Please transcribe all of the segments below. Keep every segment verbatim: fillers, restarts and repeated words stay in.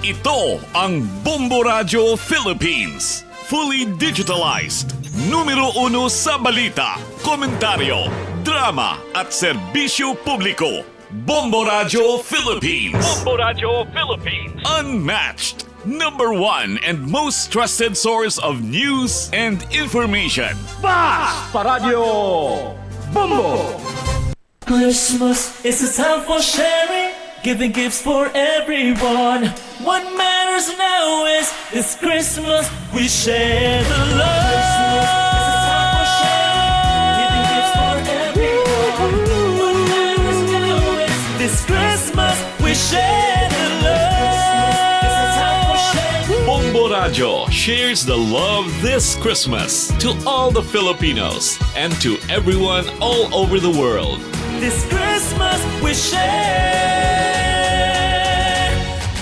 Ito ang Bombo Radyo Philippines. Fully digitalized. Numero uno sa balita, komentaryo, drama, at serbisyo publiko. Bombo Radyo Philippines. Bombo Radyo Philippines. Unmatched. Number one and most trusted source of news and information. Bas Paradyo Bombo! Christmas is a time for sharing, giving gifts for everyone. What matters now is this Christmas we share the love. Christmas is a time for sharing, giving gifts for everyone. What matters now is this Christmas we share the love. Bombo Radyo shares the love this Christmas to all the Filipinos and to everyone all over the world. This Christmas we share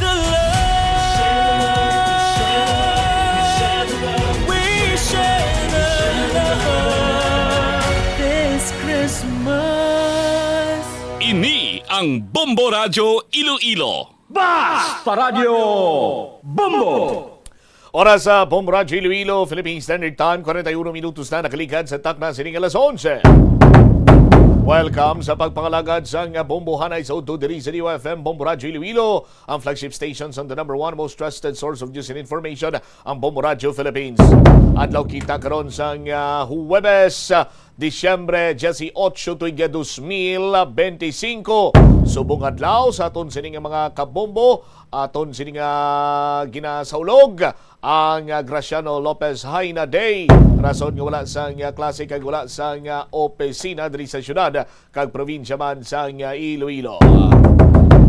the love. We share the love. This Christmas. Ini ang Bombo Radyo Iloilo. Bas Paradyo Bombo! Oras sa Bombo Radyo Iloilo, Philippine Standard Time, kwarenta y uno minutos na nakaligad sa takna sining alas onse. Welcome sa pagpangalagad sang Bombo Hanay sa udto diri sa D Y F M Bombo Radyo Iloilo, ang flagship station sa the number one most trusted source of news and information, ang Bombo Radyo Philippines. Adlaw kita karon sang, ah, Huwebes, ah, Disyembre dieciocho, tuig dos mil veinticinco. Subong adlaw sa aton sini nga mga kabombo, aton sini nga ginasaulog ang, ah, Graciano Lopez Jaena Day. Rason nga wala sang, ah, klase kag wala sang, ah, opisina diri sa syudad kag probinsya man sang, ah, Iloilo.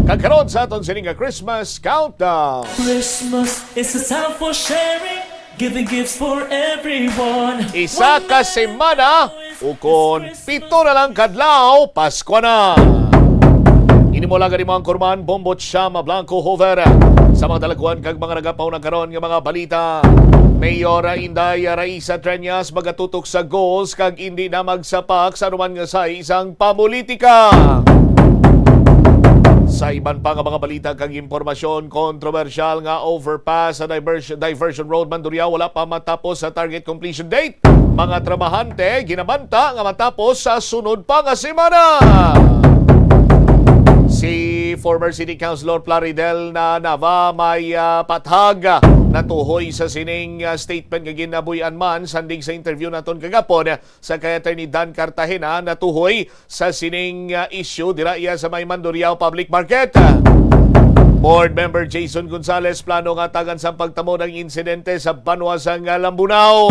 Kag karon sa aton sini nga Christmas countdown. Christmas is a time for sharing, giving gifts for everyone. Isa ka semana, ukon pito na lang kadlaw, Pasko na. Ini mo lang gani mo ang kurman, Bombo Chama Blanco Hover. Sa mga dalagwan kag mga nagapauna karon nga mga balita, Mayor Inday Raisa Treñas magatutok sa goals kag indi na magsapak sa anuman nga size sang pamulitika. Sa iban pa nga mga balita kag impormasyon, kontrobersyal nga overpass sa diversion, diversion road Mandurriao wala pa matapos sa target completion date. Mga trabahante ginabanta nga matapos sa sunod pa nga semana. Si former City Councilor Plaridel na Nava may, ah, pathag, ah, natuhoy sa sining, ah, statement nga ginabuy-an man sandig sa interview naton kagapon sa kay Attorney Dan Cartagena natuhoy sa sining, ah, issue dira iya sa may Mandurriao Public Market. Board Member Jason Gonzales plano nga tagan sang pagtamod ang insidente sa banwa sang, ah, Lambunao.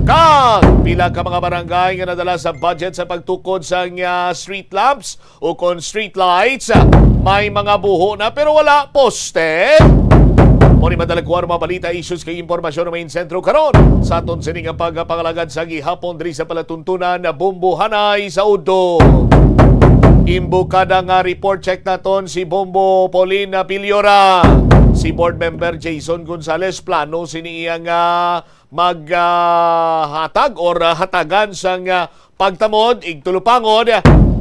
Kag pila ka mga barangay nga nadala sa budget sa pagtukod sang, ah, street lamps ukon street lights, may mga buho na pero wala poste. Mo ni madalagwar mga balita, issues kag impormasyon nga main sentro karon sa aton sini nga pagpangalagad sa gihapon diri sa palatuntunan na Bombo Hanay sa Udto. Imbukada nga report check naton si Bombo Pauline Piliora. Si Board Member Jason Gonzales plano sini iya nga mag, ah, hatag or, ah, hatagan sang, ah, pagtamod, igtulupangon,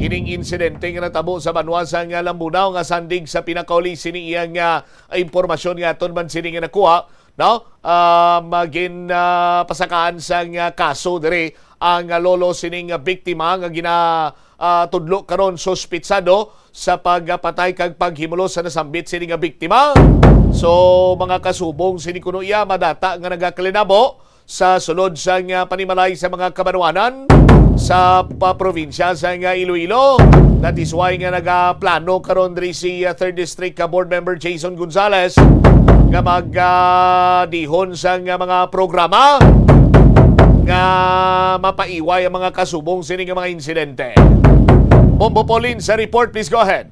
ining insidente nga natabo sa banwa sang, ah, Lambunao nga sandig sa pinakauli sini iyang, ah, impormasyon nga aton man sini nga nakuha, no? Ah, magin, ah, pasakaan sang, ah, kaso diri ang, ah, lolo sining, ah, biktima nga gina, ah, tudlo karon suspitsado sa pagpatay kag paghimulos sa nasambit sini nga biktima. So, mga kasubong sini kuno iya, madata nga nagakalinabo sa sulod sang, ah, panimalay sa mga kabanwanan sa pa-, probinsya sang, ah, Iloilo. That is why nga nagaplano karon diri si, ah, Third District, ah, Board Member Jason Gonzales nga mag, ah, dihon sang, ah, mga programa nga mapaiway ang mga kasubong sini nga mga insidente. Bombo Pauline sa report, please go ahead.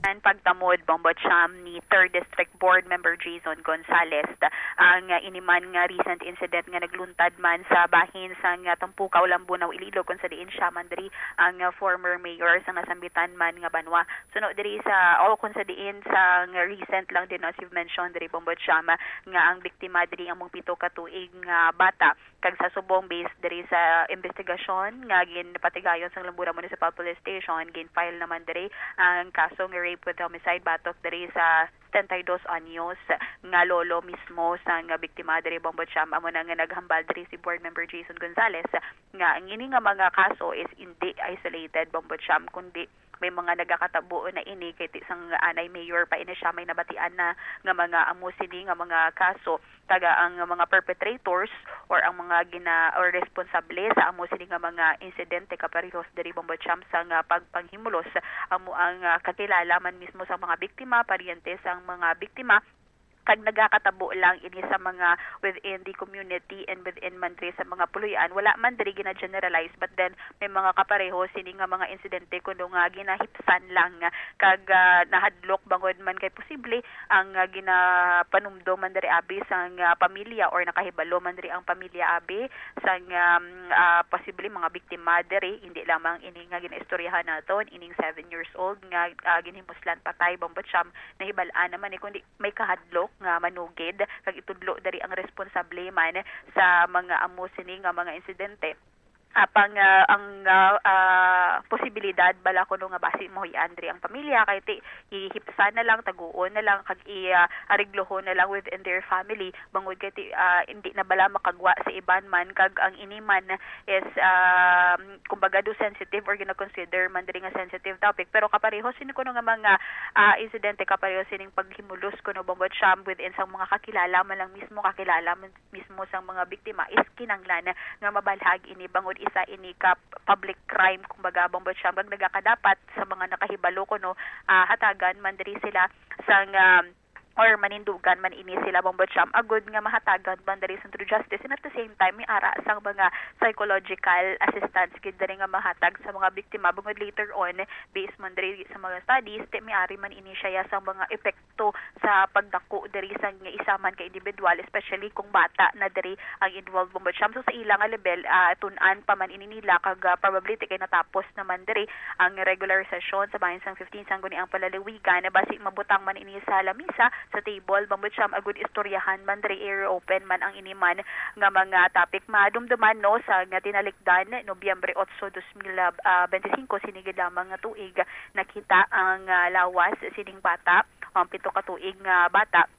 Ang pagtamod, Bombo Cham, ni Third District Board Member Jason Gonzales, ang, ah, iniman nga recent incident nga nagluntad man sa bahin sang, ah, Tampukaw, Lambunao, Iloilo, kung sa diin siya man diri ang, ah, former mayor sa nasambitan man nga banwa. Suno diri sa, o kung sa diin sa nga recent lang din, no, as you've mentioned diri, Bombo Cham, nga ang biktima diri among pito ka tuig nga bata. Kag sa subong, based diri sa investigasyon nga ginpatigayon sang Lambunao Municipal Police Station, gin-file naman diri ang kaso nga rape with homicide batok diri sa setenta y dos anyos nga lolo mismo sang biktima diri, Bombo Cham. Amo na nga naghambal diri si Board Member Jason Gonzales nga ang ini nga mga kaso is hindi isolated, Bombo Cham, kundi may mga nagakatabo na ini kay ti sang anay mayor pa ini siya may nabatian na nga mga amo sini nga mga kaso. Kag ang mga perpetrators or ang mga gina-, or responsable sa amo sini nga mga insidente kaparehos diri, Bombo Cham, sa nga pagpanghimulos amo ang, ah, kakilala man mismo sa mga biktima, paryente sang mga biktima, kag nagakatabo lang ini sa mga within the community and within man diri sa mga puloy-an. Wala man diri gina-generalize, but then may mga kapareho sini nga mga insidente kuno nga ginahipsan lang kag, ah, nahadlok bangod man kay posible ang, ah, ginapanumdom man diri abi sang, ah, pamilya or nakahibalo man diri ang pamilya abi sang, um, ah, posible mga biktima diri. Hindi lamang ini nga ginaistoryahan naton, ining seven years old nga, ah, ginhimuslan patay, Bombo Cham, nahibal-an naman ni, kundi may kahadlok nga manugid kag itudlo diri ang responsable man sa mga amo sini nga mga insidente. Apang, ah, ang, ah, ah, posibilidad bala kuno nga basi mahuy-an diri ang pamilya kay ti ihipsan na lang, taguon na lang kag i-, ah, ariglohon na lang within their family, bangod kay ti, ah, hindi na bala makagwa sa iban man kag ang ini man is, ah, kumbaga do sensitive or gina-consider man diri nga sensitive topic. Pero kapareho sini kuno nga mga, ah, insidente, kapareho sining paghimulos kuno, Bombo Cham, within sang mga kakilala man lang mismo, kakilala man mismo sang mga biktima is kinanglan nga mabalhag ini bangod isa ini ka public crime, kumbaga, Bombo Cham, kag nagakadapat sa mga nakahibalo kuno, ah, hatagan man diri sila sang, ah, or manindugan man ini sila, Bombo Cham, agud nga mahatagan man diri sang true justice, and at the same time may ara sang mga psychological assistance gid diri nga mahatag sa mga biktima bangod later on, based man diri sa mga studies, ti may ari man ini siya sang mga epekto sa pagdako diri sang isa man ka individual, especially kung bata na diri ang involved, Bombo Cham. So, sa ila nga level, ah, tun-an pa man ini nila kag, ah, probably ti kay natapos naman diri ang regular session sa bahin sang fifteen sang guni ang palalawigan. Basi mabutang man ini sa lamisa, sa table, Bombo Cham, agud istoryahan man diri, i-reopen man ang ini man nga mga topic. Madumduman, no, sa nga tinalikdan, Nobyembre otso, dos mil, ah, bente singko, sini gid lamang nga tuig, nakita ang, ah, lawas sining bata, ang pito ka tuig nga bata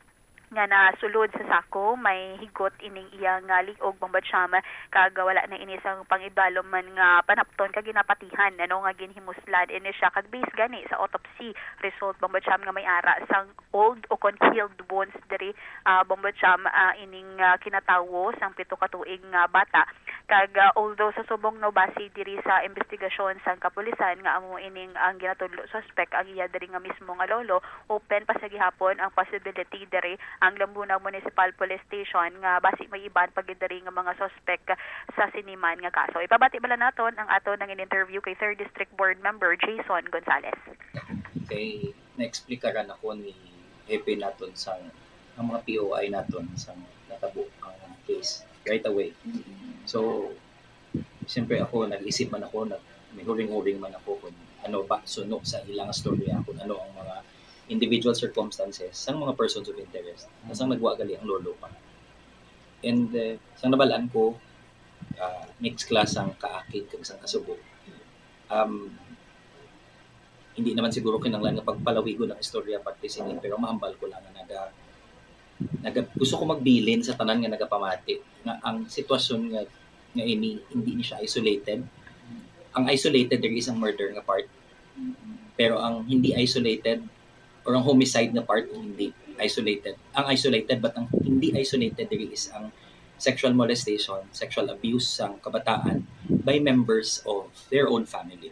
nga nasulod sa sako. May higot ining iya nga liog, Bombo Cham, kag wala na ini sang pangidalom man nga panapton kag ginapatihan, ano, nga ginhimuslan ini siya. Kag based gani sa autopsy result, Bombo Cham, nga may ara sang old o concealed wounds diri, ah, Bombo Cham, ah, ining, ah, kinatawo sang pito ka tuig nga bata. Kag, ah, although sa subong, no, base diri sa investigasyon sang kapulisan nga amo ining ang ginatudlo suspek ang iya diri nga mismo nga lolo, open pa sa gihapon ang possibility diri ang Lambunao Municipal Police Station nga basi may iban pa gid diri nga mga suspek sa sini man nga kaso. Ipabati bala naton ang aton nga in-interview kay Third District Board Member Jason Gonzales. Kay naexplikaran ako ni hepe naton sang, ang mga P O I naton sang natabo ang case right away. So, siyempre ako, nag-isip man ako, nag, may huring-huring man ako kung ano ba suno sa ilang storya, kung ano ang mga individual circumstances sang mga persons of interest. Nasang nagwa gali ang lolo pa. And, eh, sang nabalaan ko, ah, mixed class ang kaakig kag sang kasubo. Um, hindi naman siguro kinahanglan nga pagpalawigon ang istorya parte sini, pero mahambal ko lang nga naga, naga, gusto ko magbilin sa tanan nga nagapamati nga ang sitwasyon nga, nga ini, hindi ni siya isolated. Ang isolated diri is ang murder nga part, pero ang hindi isolated or ang homicide nga part hindi isolated. Ang isolated, but ang hindi isolated diri is ang sexual molestation, sexual abuse sang kabataan by members of their own family.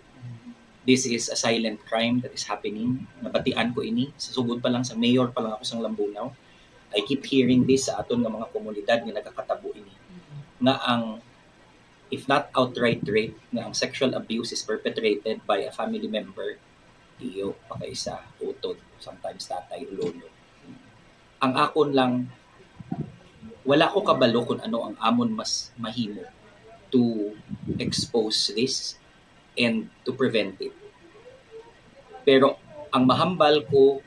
This is a silent crime that is happening. Nabatian ko ini. Sa sugod pa lang, sa mayor pa lang ako sang Lambunao, I keep hearing this sa aton nga mga komunidad nga nagakatabo ini, nga ang, if not outright rape, nga ang sexual abuse is perpetrated by a family member, iyo, pakaisa, utod, sometimes tatay o lolo. Ang akon lang, wala ko kabalo kung ano ang amon mas mahimo to expose this and to prevent it. Pero ang mahambal ko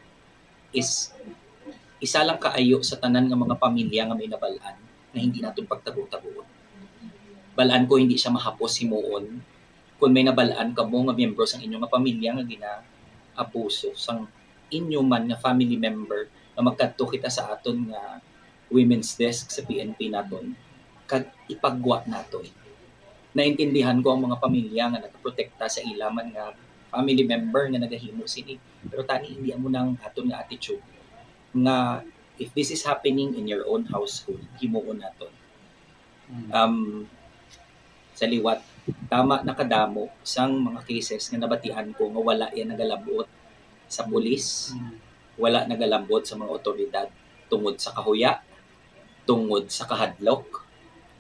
is isa lang kaayo sa tanan nga mga pamilya nga may nabal-an nga hindi naton pagtago-tagoon. Bal-an ko hindi siya mahapos himuon kung may nabal-an kamo nga miyembro sang inyo nga pamilya nga ginaabuso sang inyo man nga family member nga magkadto kita sa aton nga women's desk sa P N P naton kag ipagwa naton. Naintindihan ko ang mga pamilya nga nagaprotekta sa ila man nga family member nga nagahimo sini, pero tani hindi amo na ang aton nga attitude nga if this is happening in your own household, himuon naton. Mm. Um, sa liwat, tama na kadamo sang mga cases nga nabatian ko nga wala yan nagalabot sa pulis, Mm. wala nagalabot sa mga otoridad tungod sa kahuya, tungod sa kahadlok,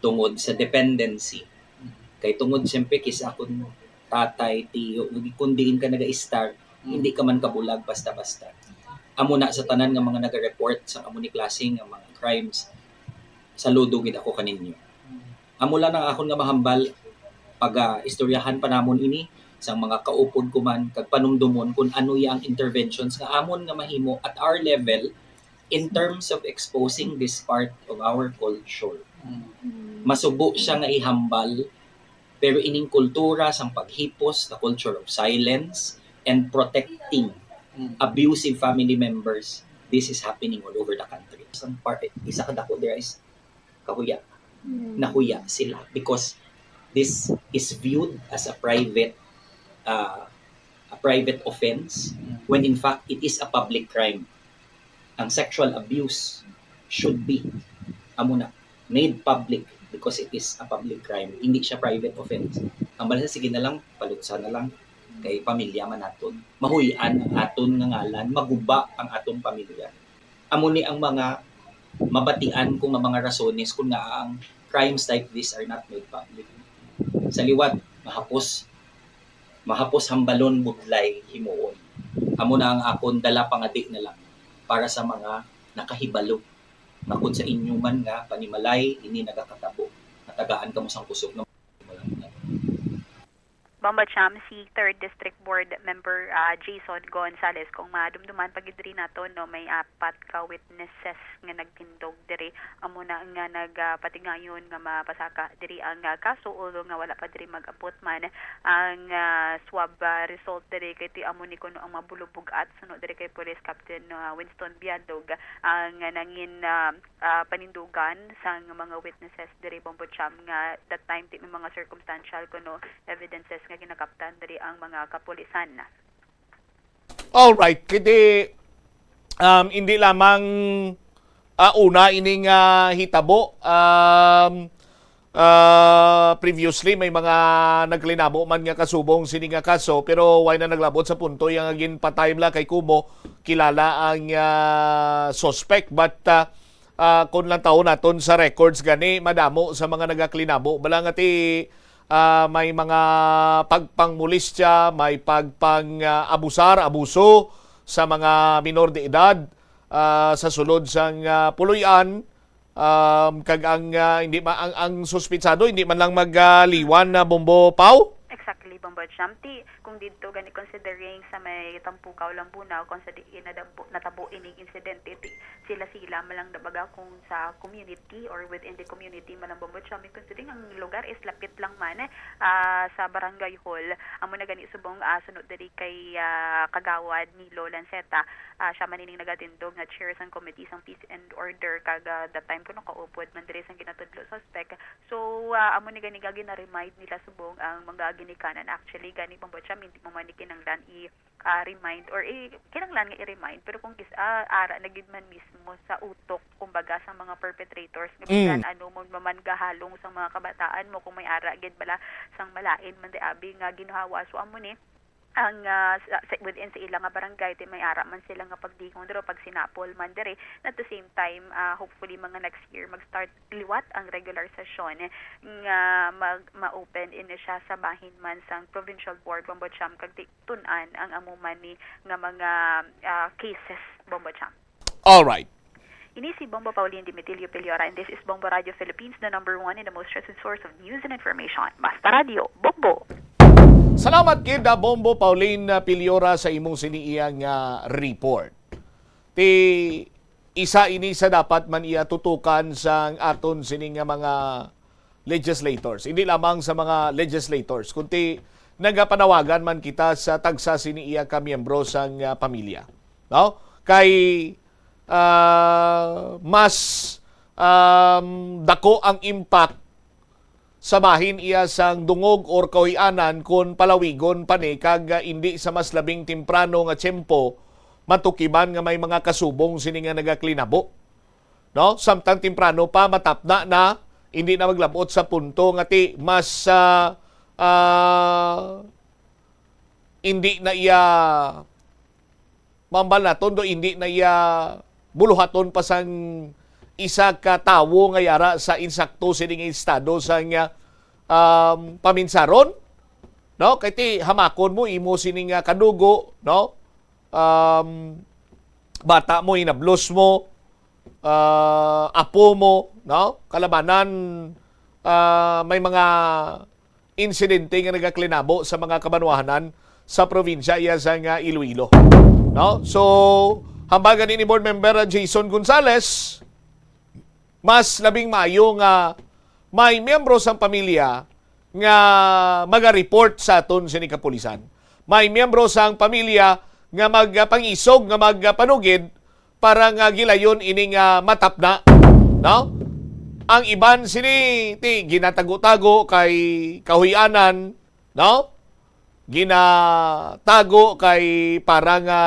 tungod sa dependency. Mm. Kay tungod siyempre kis akon tatay, tiyo, nga kun diin ka naga-start, Mm. hindi ka man kabulag basta-basta. Amo na sa tanan nga mga naga-report sa amo ni klase nga mga crimes, saludo gid ako kaninyo. Amo lang ang akon nga mahambal, pag-istoryahan pa namon ini sang mga kaupod ko man kag panumdomon kung ano ya ang interventions nga amon nga mahimo at our level in terms of exposing this part of our culture. Mm. Masubo siya nga ihambal, pero ining kultura sang paghipos, the culture of silence and protecting Mm. abusive family members, this is happening all over the country. Sang par-, isa ka dako dira is kahuya. Mm. Nahuya sila because this is viewed as a private, uh, a private offense, Mm. when in fact it is a public crime. Ang sexual abuse should be, amo na, made public because it is a public crime. Hindi siya private offense. Ang bala, sige na lang, palutsa na lang. Kay pamilya man naton. Mahuy-an ang aton nga ngalan, maguba ang aton pamilya. Amo ni ang mga mabatian ko nga mga rasones kung nga ang crimes like this are not made public. Sa liwat, mahapos, mahapos hambalon, budlay himuon. Amo na ang akon dala pangadi na lang para sa mga nakahibalo nga kun sa inyo man nga panimalay ini nagakatabo, matagaan kamo sang kusog nga Bombo Cham, si Third District Board Member, ah, Jason Gonzales. Kung madumduman pa gid diri nato, no, may apat ka witnesses nga nagtindog diri. Amo na nga nagapatigayon nga mapasaka diri ang, ah, kaso, although nga wala pa diri mag-abot man ang, ah, swab, ah, result diri, kay ti amo ni kuno ang mabulubog-at suno diri kay Police Captain, ah, Winston Biadog ang nangin, ah, ah, panindugan sang mga witnesses diri, Bombo Cham, nga that time ti may mga circumstantial kuno evidences nga ginakaptan diri ang mga kapulisan. Alright, kiti, um, hindi lamang, ah, una ining, ah, hitabo. Um, ah, previously, may mga nagkalinabo man nga kasubong sini nga kaso, pero way na naglabot sa punto yang ginpatay nila kay kumo kilala ang, ah, suspect. But, ah, ah, kung lang taon naton sa records gani, madamo sa mga nagaklinabo. Bala nga ti, ah, may mga pagpangmolestya, may pagpang, ah, abusar, abuso sa mga minor de edad, ah, sa sulod sang, ah, puloy-an, um, kag ang, ah, hindi ma-, ang, ang suspitsado hindi man lang magliwan na, Bombo Pau? Exactly, Bombo Cham. Ti, kung didto gani considering sa may Tampukaw, Lambunao, kung sa diin nadabo, natabo ining insidente, ti, sila-sila man lang, baga, kung sa community or within the community man lang, Bombo Cham, considering ang lugar is lapit lang man, ah, sa barangay hall. Amo na gani subong, ah, suno diri kay, ah, Kagawad Nilo Lanceta, ah, siya man ining nagatindog nga chair sang committee sang peace and order, kag, ah, that time kuno kaupod man diri sang ginatudlo suspect. So, ah, amo ni gani nga gina-remind nila subong ang mga ginikanan. Actually, gani, Bombo Cham, hindi mo man ni kinahanglan i, ah, remind or i, kinahanglan nga i-remind. Pero kung gis, ah, ara na gid man mismo sa utok, kumbaga, sa mga perpetrators, nga Mm. bisan ano mo man gahalong sa mga kabataan mo, kung may ara gid bala sang malain man di abi nga ginhawa. So, amo ni ang, ah, sa, sa, within sa ila nga barangay, ti may ara man sila nga pagdingog diri, pagsinapol man diri. And at the same time, ah, hopefully, mga next year, mag-start liwat ang regular session nga mag, ma-open ini siya sa bahin man sang Provincial Board, Bombo Cham, kag ti-, tun-an ang amo man ni nga mga, ah, cases, Bombo Cham. Alright. Ini si Bombo Pauline Dimitilio Piliora, and this is Bombo Radio Philippines, the number one and the most trusted source of news and information. Basta Radio, Bombo! Salamat gid, ah, Bombo Pauline, ah, Piliora, sa imong sini iya nga report. Ti isa ini sa dapat man iya tutukan sang aton sini nga mga legislators. Hindi lamang sa mga legislators, kundi nagapanawagan man kita sa tagsa sini iya ka miyembro sang, ah, pamilya. no? Kay, ah, mas, um, dako ang impact sa bahin iya sang dungog or kahuy-anan kon palawigon pa ni kag, ah, indi sa mas labing temprano nga tiyempo matukiban nga may mga kasubong sini nga nagaklinabo, no? Samtang temprano pa, matapna na, indi na maglabot sa punto nga ti mas, ah, ah, indi na iya mambal naton do indi na iya buluhaton pa sang isa ka tawo nga yara sa insakto sini nga estado sang, ah, um, paminsaron, no? Kay ti hamakon mo imo sini nga kadugo, no? Um, bata mo, hinablos mo, ah, apo mo, no? Kalabanan, ah, may mga insidente nga nagaklinabo sa mga kabanwahanan sa probinsya iya sang, ah, Iloilo. No? So, hambal gani ni Board Member Jason Gonzales, mas labing maayo nga may miyembro sang pamilya nga maga-report sa aton sini kapulisan. May miyembro sang pamilya nga magpangisog, nga magpanugid para nga gilayon ini nga matapna, no? Ang iban sini ti ginatago-tago kay kahuy-anan, no? Ginatago kay para nga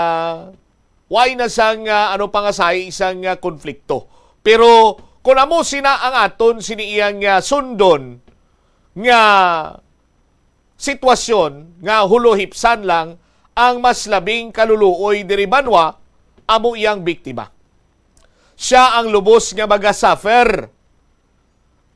way na sang, ah, ano pa nga sahi sang, ah, konflikto. Pero kung amo sina ang aton sini iyang, ah, sundon nga sitwasyon nga huluhipsan lang ang mas labing kaluluoy diri banwa, amo iyang biktima. Sia ang lubos nga magasuffer.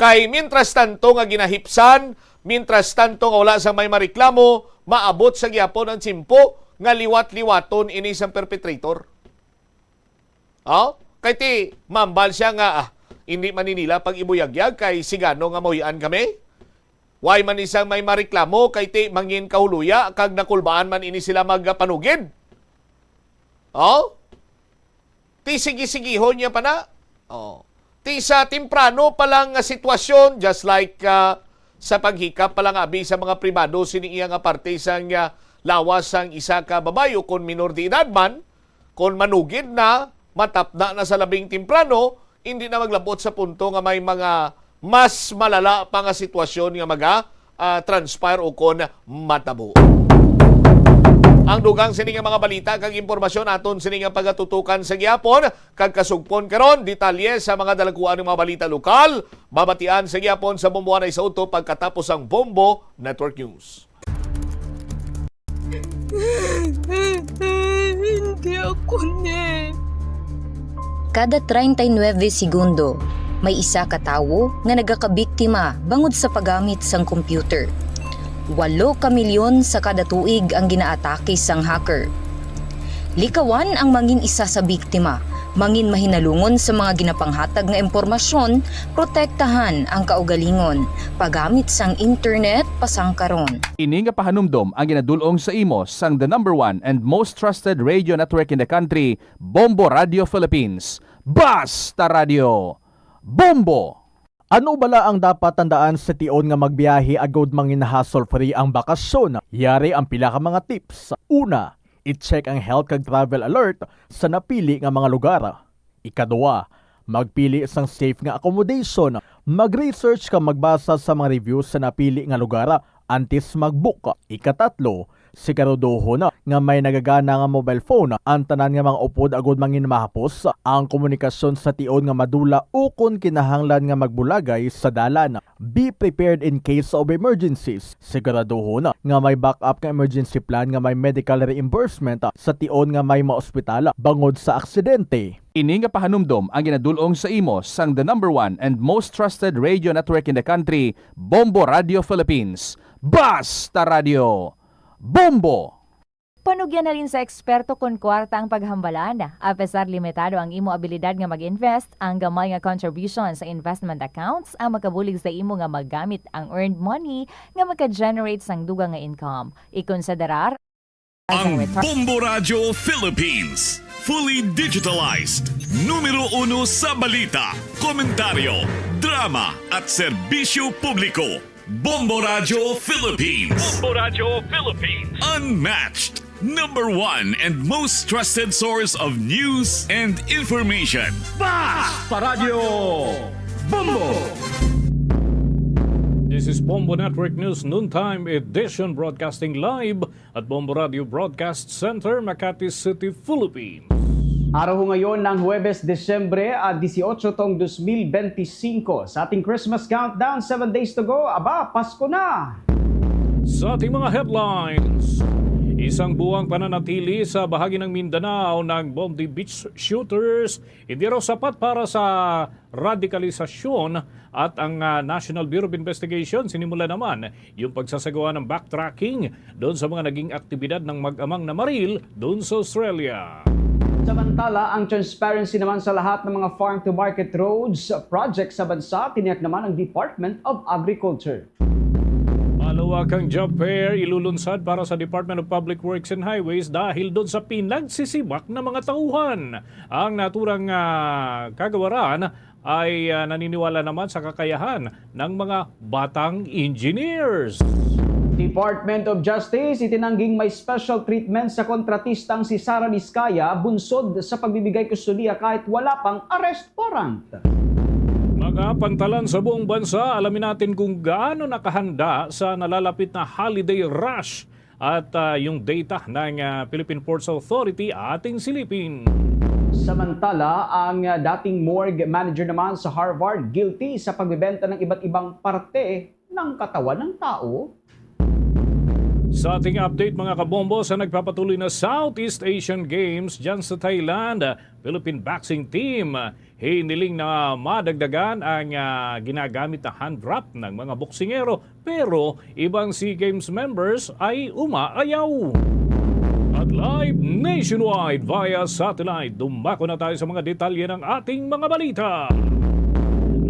Kay mientras tanto nga ginahipsan, mientras tanto nga wala sang may mareklamo, maabot sa gihapon ang tiyempo nga liwat-liwaton ini sang perpetrator. Oh, kay ti mambal sia nga, "Ah, hindi man ni nila pag-ibuyagyag kay sigano nga mahuy-an kami. Why man ni sang may mareklamo kay ti mangin kahuluya kag nakulbaan man ini sila magpanugid." Oh? Ti sige-sigihon niya pa na. Oh. Ti sa temprano pa lang nga sitwasyon, just like, ah, sa paghikap pa lang abi sa mga pribado sini iya nga parte sang, ah, lawas sang isa ka babayi o kon minor de edad man, kon manugid na, matapna na sa labing temprano, hindi na maglabot sa punto nga may mga mas malala pa nga sitwasyon nga maga, ah, transpire o kon matabo. Ang dugang sini nga mga balita kag impormasyon aton sini nga pagatutukan sa gihapon, kag kasugpon karon, detalye sa mga dalaguan nga mga balita lokal, mabatian sa gihapon sa Bombo Anay sa Uto pagkatapos ang Bombo Network News. Hindi ako ni. Kada treinta y nueve segundo, may isa ka tawo nga nagakabiktima bangod sa paggamit sang computer. Walo ka milyon sa kada tuig ang ginaatake sang hacker. Likawan ang mangin isa sa biktima, mangin mahinalungon sa mga ginapanghatag nga impormasyon, protektahan ang kaugalingon, paggamit sang internet pasangkaron. Ini nga pahanumdom ang ginadul-ong sa imo sang the number one and most trusted radio network in the country, Bombo Radio Philippines. Basta Radio! Bombo! Ano bala ang dapat tandaan sa tion nga magbiyahe agud mangin hassle-free ang bakasyon? Yari ang pila ka mga tips. Una, i-check ang health kag travel alert sa napili nga mga lugar. Ikaduha, magpili sang safe nga accommodation. Mag-research kag magbasa sa mga reviews sa napili nga lugar antes mag-book. Ikatatlo, siguraduhon nga may nagagana nga mobile phone ang tanan nga mga upod agud mangin mahapos ang komunikasyon sa tion nga madula ukon kinahanglan nga magbulagay sa dalan. Be prepared in case of emergencies. Siguraduhon nga may backup nga emergency plan nga may medical reimbursement sa tion nga may maospital bangod sa aksidente. Ini nga pahanumdom ang ginadul-ong sa imo sang the number one and most trusted radio network in the country, Bombo Radio Philippines. Basta Radio! Bombo! Panugyan halin sa eksperto kon kwarta ang paghambalan. Apesar limitado ang imo abilidad nga mag-invest, ang gamay nga contribution sa investment accounts ang makabulig sa imo nga magamit ang earned money nga maka-generate sang dugang nga income. Ikonsiderar ang Bombo Radyo Philippines, fully digitalized. Numero uno sa balita, komentaryo, drama, at serbisyo publiko. Bombo Radyo Philippines. Bombo Radyo Philippines. Unmatched. Number one and most trusted source of news and information. Basta Radyo Bombo! This is Bombo Network News Noontime Edition, broadcasting live at Bombo Radio Broadcast Center, Makati City, Philippines. Araw ho ngayon ng Huwebes, Disyembre, ah, dieciocho tong dos mil benti singko. Sa ating Christmas countdown, seven days to go. Aba, Pasko na! Sa ating mga headlines, isang buwang pananatili sa bahagi ng Mindanao ng Bondi Beach shooters, hindi raw sapat para sa radikalisasyon at ang, ah, National Bureau of Investigation sinimula naman yung pagsasagawa ng backtracking doon sa mga naging aktibidad ng mag-amang namaril doon sa Australia. Samantala, ang transparency naman sa lahat ng mga farm-to-market roads project sa bansa, tiniyak naman ng Department of Agriculture. Malawakang job fair ilulunsad para sa Department of Public Works and Highways dahil doon sa pinagsisibak ng mga tauhan. Ang naturang, ah, kagawaran ay, ah, naniniwala naman sa kakayahan ng mga batang engineers. Department of Justice itinangging may special treatment sa kontratistang si Sara Discaya bunsod sa pagbibigay kustodiya kahit wala pang arrest warrant. Mga pantalan sa buong bansa, alamin natin kung gaano nakahanda sa nalalapit na holiday rush at, ah, yung data ng, ah, Philippine Ports Authority ating silipin. Samantala, ang, ah, dating morgue manager naman sa Harvard guilty sa pagbebenta ng iba't ibang parte ng katawan ng tao. Sa ating update, mga kabombo, sa nagpapatuloy na Southeast Asian Games dyan sa Thailand, Philippine boxing team hiniling na madagdagan ang, ah, ginagamit na hand wrap ng mga boksingero, pero ibang SEA Games members ay umaayaw. At live nationwide via satellite, dumako na tayo sa mga detalye ng ating mga balita.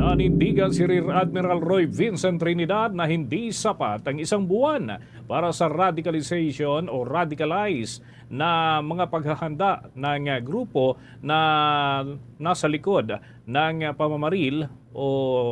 Nanindigan si Rear Admiral Roy Vincent Trinidad na hindi sapat ang isang buwan para sa radicalization o radicalize na mga paghahanda ng, ah, grupo na nasa likod ng, ah, pamamaril o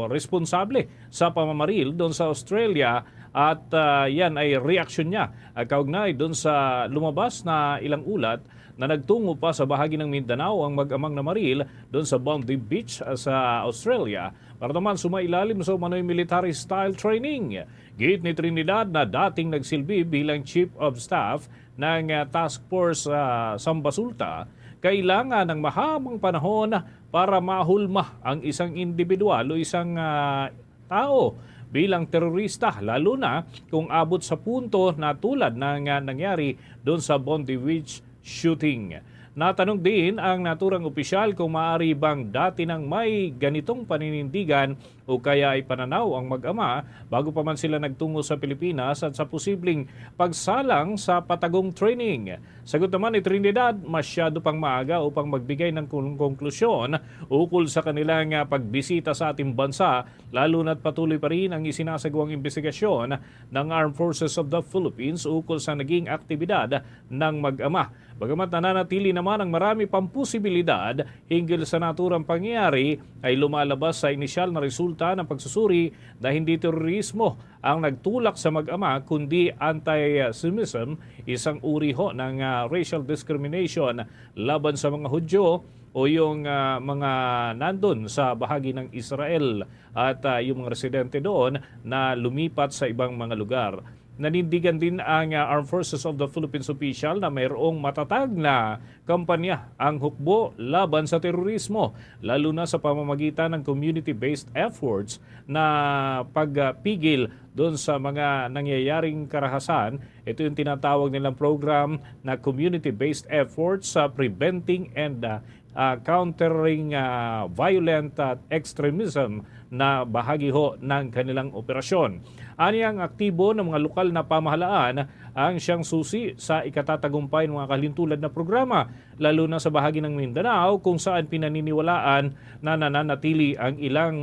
responsable sa pamamaril doon sa Australia. At, ah, yan ay reaksyon niya, ah, kaugnay doon sa lumabas na ilang ulat na nagtungo pa sa bahagi ng Mindanao ang mag-amang namaril doon sa Bondi Beach, ah, sa Australia, para naman sumailalim sa umano'y military style training. Giit ni Trinidad na dating nagsilbi bilang Chief of Staff ng, ah, Task Force, ah, Sambasulta, kailangan ng mahabang panahon para mahulma ang isang individual o isang, ah, tao bilang terorista, lalo na kung abot sa punto na tulad ng, ah, nangyari doon sa Bondi Beach shooting. Natanong din ang naturang opisyal kung maaari bang dati nang may ganitong paninindigan o kaya ay pananaw ang mag-ama bago pa man sila nagtungo sa Pilipinas at sa posibleng pagsalang sa patagong training. Sagot naman ni Trinidad, masyado pang maaga upang magbigay ng kon-, konklusyon ukol sa kanilang, ah, pagbisita sa ating bansa, lalo na't patuloy pa rin ang isinasagawang investigasyon ng Armed Forces of the Philippines ukol sa naging aktibidad ng mag-ama. Bagamat nananatili naman ang marami pang posibilidad hinggil sa naturang pangyayari, ay lumalabas sa inisyal na resulta ng pagsusuri na hindi terorismo ang nagtulak sa mag-ama, kundi anti-Semitism, isang uri ho ng, ah, racial discrimination laban sa mga Hudyo o yung, ah, mga nandun sa bahagi ng Israel at, ah, yung mga residente doon na lumipat sa ibang mga lugar. Nanindigan din ang, ah, Armed Forces of the Philippines official na mayroong matatag na kampanya ang hukbo laban sa terorismo, lalo na sa pamamagitan ng community-based efforts na pagpigil doon sa mga nangyayaring karahasan. Ito yung tinatawag nilang program na community-based efforts sa preventing and, ah, ah, countering, ah, violent, ah, extremism na bahagi ho ng kanilang operasyon. Ani ang aktibo ng mga lokal na pamahalaan ang siyang susi sa ikatatagumpay ng mga kalintulan na programa, lalo na sa bahagi ng Mindanao kung saan pinaniniwalaan na nananatili ang ilang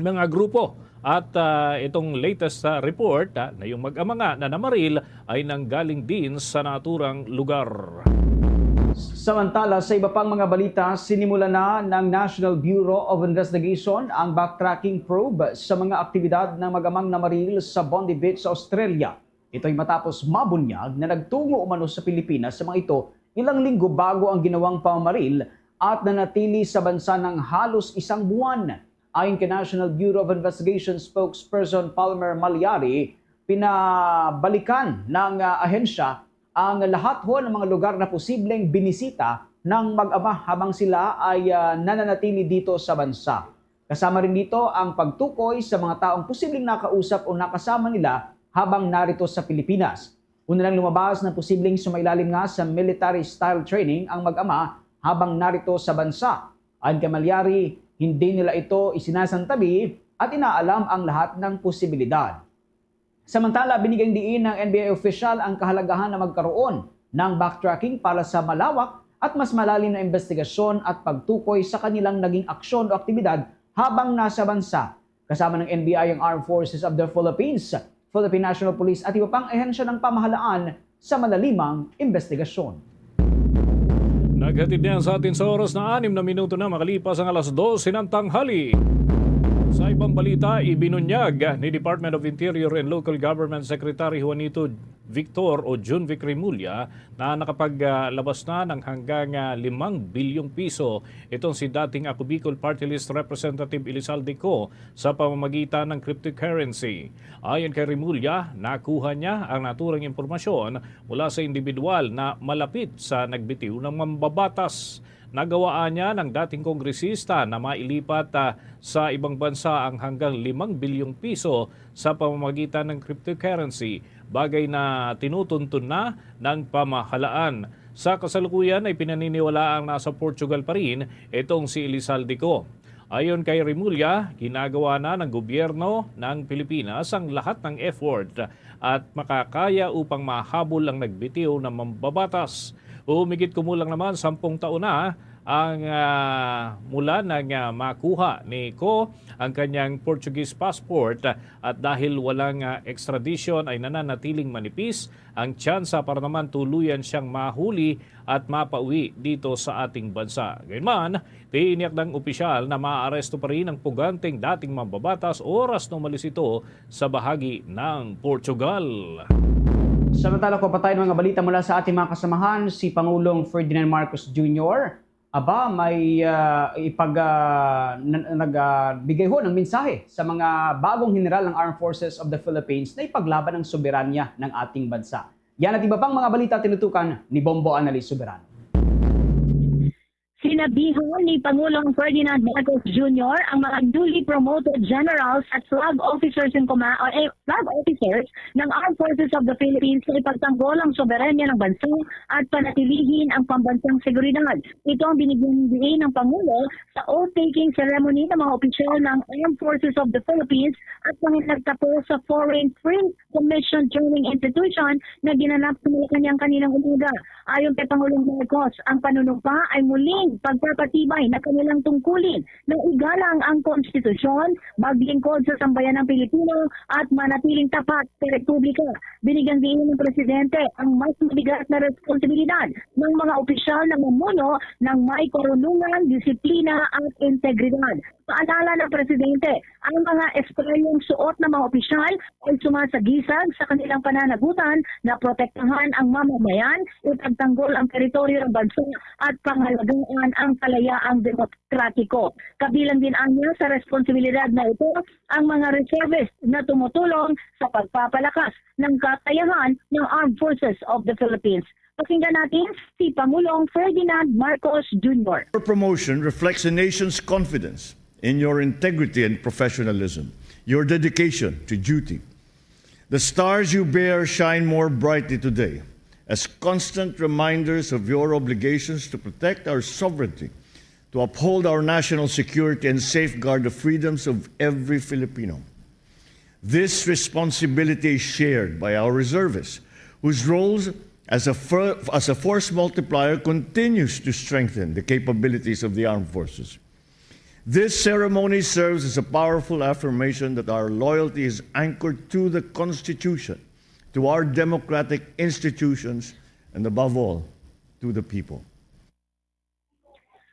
mga grupo. At, ah, itong latest, ah, report, ah, na yung mag-ama nga na namaril ay nanggaling din sa naturang lugar. Samantala, sa iba pang mga balita, sinimulan na ng National Bureau of Investigation ang backtracking probe sa mga aktibidad ng mag-amang namaril sa Bondi Beach sa Australia. Ito'y matapos mabunyag na nagtungo umano sa Pilipinas sa mga ito ilang linggo bago ang ginawang pamamaril at nanatili sa bansa ng halos isang buwan. Ayon kay National Bureau of Investigation spokesperson Palmer Maliari, pinabalikan ng, ah, ahensya ang lahat ho ng mga lugar na posibleng binisita ng mag-ama habang sila ay, ah, nananatili dito sa bansa. Kasama rin dito ang pagtukoy sa mga taong posibleng nakausap o nakasama nila habang narito sa Pilipinas. Una lang lumabas na posibleng sumailalim nga sa military-style training ang mag-ama habang narito sa bansa. Ayon kay Maliari, hindi nila ito isinasantabi at inaalam ang lahat ng posibilidad. Samantala, binigyang diin ng N B I official ang kahalagahan na magkaroon ng backtracking para sa malawak at mas malalim na investigasyon at pagtukoy sa kanilang naging aksyon o aktibidad habang nasa bansa. Kasama ng N B I ang Armed Forces of the Philippines, Philippine National Police at iba pang ahensya ng pamahalaan sa malalimang investigasyon. Naghatid niya sa atin sa oras na anim na minuto na makalipas ang alas dose ng tanghali. Sa ibang balita, ibinunyag ni Department of Interior and Local Government Secretary Juanito Victor o Junvic Remulla na nakapaglabas na ng hanggang ah, limang bilyong piso itong si dating Ako Bicol Party List Representative Elizalde Co sa pamamagitan ng cryptocurrency. Ayon kay Remulla, nakuha niya ang naturang impormasyon mula sa individual na malapit sa nagbitiw ng mambabatas. Nagawaan niya ng dating kongresista na mailipat ah, sa ibang bansa ang hanggang limang bilyong piso sa pamamagitan ng cryptocurrency, bagay na tinutuntun na ng pamahalaan. Sa kasalukuyan ay pinaniniwalaang nasa Portugal pa rin itong si Elizalde Co. Ayon kay Remulla, ginagawa na ng gobyerno ng Pilipinas ang lahat ng effort at makakaya upang mahabol ang nagbitiw na mambabatas. Humigit kumulang naman sampung taon na ang ah, mula nang ah, makuha ni Co ang kanyang Portuguese passport at dahil walang ah, extradition ay nananatiling manipis ang tsansa para naman tuluyan siyang mahuli at mapauwi dito sa ating bansa. Gayunman, tiniyak ng opisyal na maaresto pa rin ang puganteng dating mambabatas oras na umalis ito sa bahagi ng Portugal. Samantala, kapatayon, mga balita mula sa ating mga kasamahan, si Pangulong Ferdinand Marcos Junior, aba, may ah, ipag ah, na- nag ah, bigay ho ng mensahe sa mga bagong general ng Armed Forces of the Philippines na ipaglaban ang soberanya ng ating bansa. Yan at iba pang mga balita tinutukan ni Bombo Annalise Soberano. Sinabihan ni Pangulong Ferdinand Marcos Junior ang mga newly promoted generals at flag officers in command, or eh, flag officers ng Armed Forces of the Philippines na ipagtanggol ang soberanya ng bansa at panatilihin ang pambansang seguridad. Ito ang binigyan ng diin ng Pangulo sa oath-taking ceremony ng mga opisyal ng Armed Forces of the Philippines at mga nagtapos sa Foreign Print Commission Training Institution na ginanap sa Malacañang kaninang umaga. Ayon kay Pangulong Marcos, ang panunumpa ay muling pagpapatibay na kanilang tungkulin na igalang ang konstitusyon, maglingkod sa sambayanang Pilipino at manatiling tapat sa Republika. Binigyan diin ng Presidente ang mas mabigat na responsibilidad ng mga opisyal na mamuno ng may karunungan, disiplina at integridad. Paalala ng Presidente, ang mga estrelang suot ng mga opisyal ay sumasagisag sa kanilang pananagutan na protektahan ang mamamayan, ipagtanggol ang teritoryo ng bansa at pangalagaan ang kalayaang demokratiko. Kabilang din anya sa responsibilidad na ito ang mga reservist na tumutulong sa pagpapalakas ng kakayahan ng Armed Forces of the Philippines. Pakinggan natin si Pangulong Ferdinand Marcos Junior. Your promotion reflects a nation's confidence in your integrity and professionalism, your dedication to duty. The stars you bear shine more brightly today as constant reminders of your obligations to protect our sovereignty, to uphold our national security, and safeguard the freedoms of every Filipino. This responsibility is shared by our reservists, whose roles as a, fir- as a force multiplier continues to strengthen the capabilities of the armed forces. This ceremony serves as a powerful affirmation that our loyalty is anchored to the Constitution, to our democratic institutions, and above all, to the people.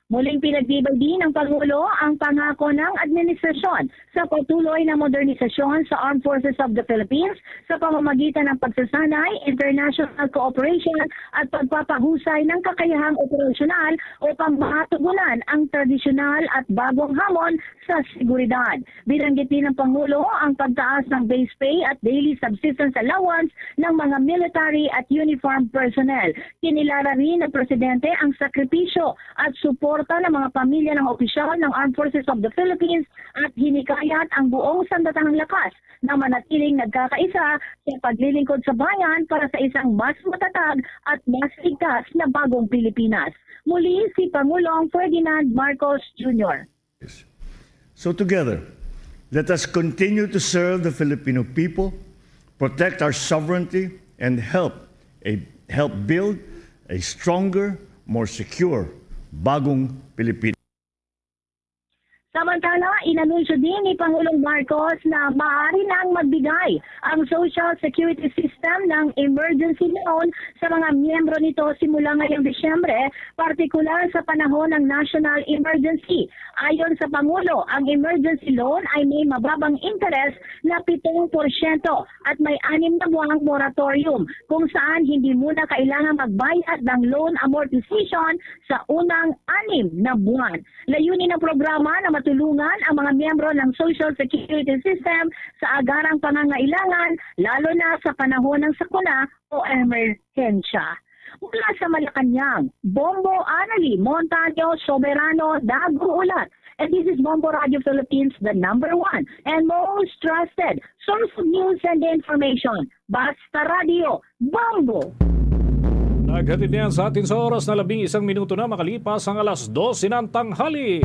Muling pinagtibay din ng Pangulo ang pangako ng administrasyon sa patuloy na modernisasyon sa Armed Forces of the Philippines sa pamamagitan ng pagsasanay, international cooperation at pagpapahusay ng kakayahang operasyonal upang matugunan ang tradisyonal at bagong hamon sa seguridad. Binanggit din ng Pangulo ang pagtaas ng base pay at daily subsistence allowance ng mga military at uniformed personnel. Kinilala rin ng Presidente ang sakripisyo at suporta ng mga pamilya ng opisyal ng Armed Forces of the Philippines at hinikayat ang buong sandatahang lakas na manatiling nagkakaisa sa paglilingkod sa bayan para sa isang mas matatag at mas ligtas na bagong Pilipinas. Muli si Pangulong Ferdinand Marcos Junior. So together, let us continue to serve the Filipino people, protect our sovereignty, and help a, help build a stronger, more secure, bagong Pilipinas. Samantala, inanunsyo din ni Pangulong Marcos na maaari nang magbigay ang social security system ng emergency loan sa mga miyembro nito simula ngayong Disyembre, partikular sa panahon ng national emergency. Ayon sa Pangulo, ang emergency loan ay may mababang interes na pitong porsyento at may anim na buwang moratorium, kung saan hindi muna kailangan magbayad ng loan amortization sa unang anim na buwan. Layunin ng programa na matulungan ang mga miyembro ng social security system sa agarang pangangailangan, lalo na sa panahon ng sakuna o emerhensya. Mula sa Malacañang, Bombo Anali Montaño Soberano Daguulat. And this is Bombo Radio Philippines, the number one and most trusted source of news and information. Basta Radio, Bombo! Naghatid niyan sa atin sa oras na labing isang minuto na makalipas ang alas dose ng tanghali.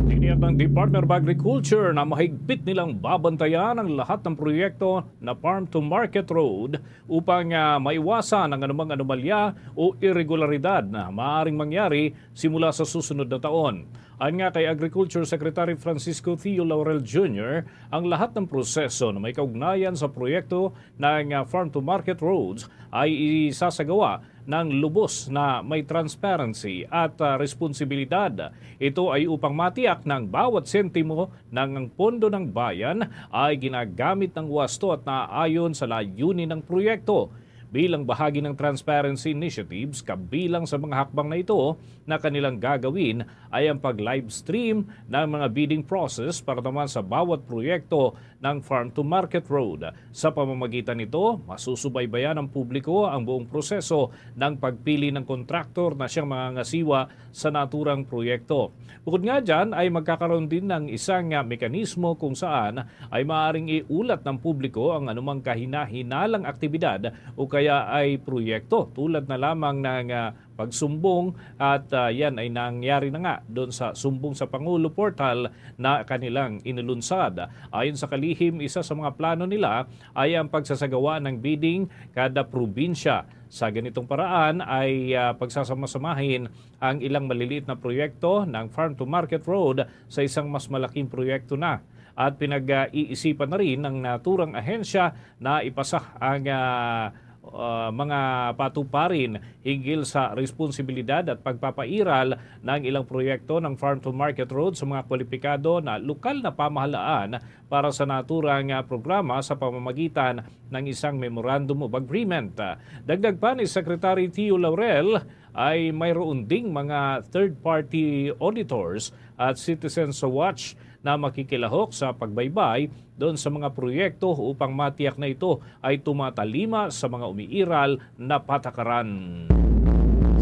Tiniyak ng Department of Agriculture na mahigpit nilang babantayan ang lahat ng proyekto na farm to market road upang ah, maiwasan ang anumang anomalya o irregularidad na maaaring mangyari simula sa susunod na taon. Ayon nga kay Agriculture Secretary Francisco Theo Laurel Junior, ang lahat ng proseso na may kaugnayan sa proyekto ng ah, farm to market roads ay isasagawa ng lubos na may transparency at ah, responsibilidad. Ito ay upang matiyak na ang bawat sentimo ng ang pondo ng bayan ay ginagamit ng wasto at naaayon sa layunin ng proyekto. Bilang bahagi ng transparency initiatives, kabilang sa mga hakbang na ito na kanilang gagawin ay ang pag-livestream ng mga bidding process para naman sa bawat proyekto ng farm to market road. Sa pamamagitan nito, masusubaybayan ng publiko ang buong proseso ng pagpili ng kontraktor na siyang mangangasiwa sa naturang proyekto. Bukod nga dyan ay magkakaroon din ng isang ah, mekanismo kung saan ay maaaring iulat ng publiko ang anumang kahinahinalang aktibidad o kaya ay proyekto tulad na lamang ng ah, pagsumbong at ah, yan ay nangyari na nga doon sa sumbong sa Pangulo portal na kanilang inilunsad. Ayon sa kalihim, isa sa mga plano nila ay ang pagsasagawa ng bidding kada probinsya. Sa ganitong paraan ay ah, pagsasama-samahin ang ilang maliliit na proyekto ng farm to market road sa isang mas malaking proyekto na. At pinag-iisipan na rin ng naturang ahensya na ipasa ang ah, ah, mga patuparin hinggil sa responsibilidad at pagpapairal ng ilang proyekto ng farm to market road sa mga kwalipikado na lokal na pamahalaan para sa naturang ah, programa sa pamamagitan ng isang Memorandum of Agreement. Dagdag pa ni Secretary Theo Laurel ay mayroon ding mga third-party auditors at Citizens Watch na makikilahok sa pagbaybay doon sa mga proyekto upang matiyak na ito ay tumatalima sa mga umiiral na patakaran.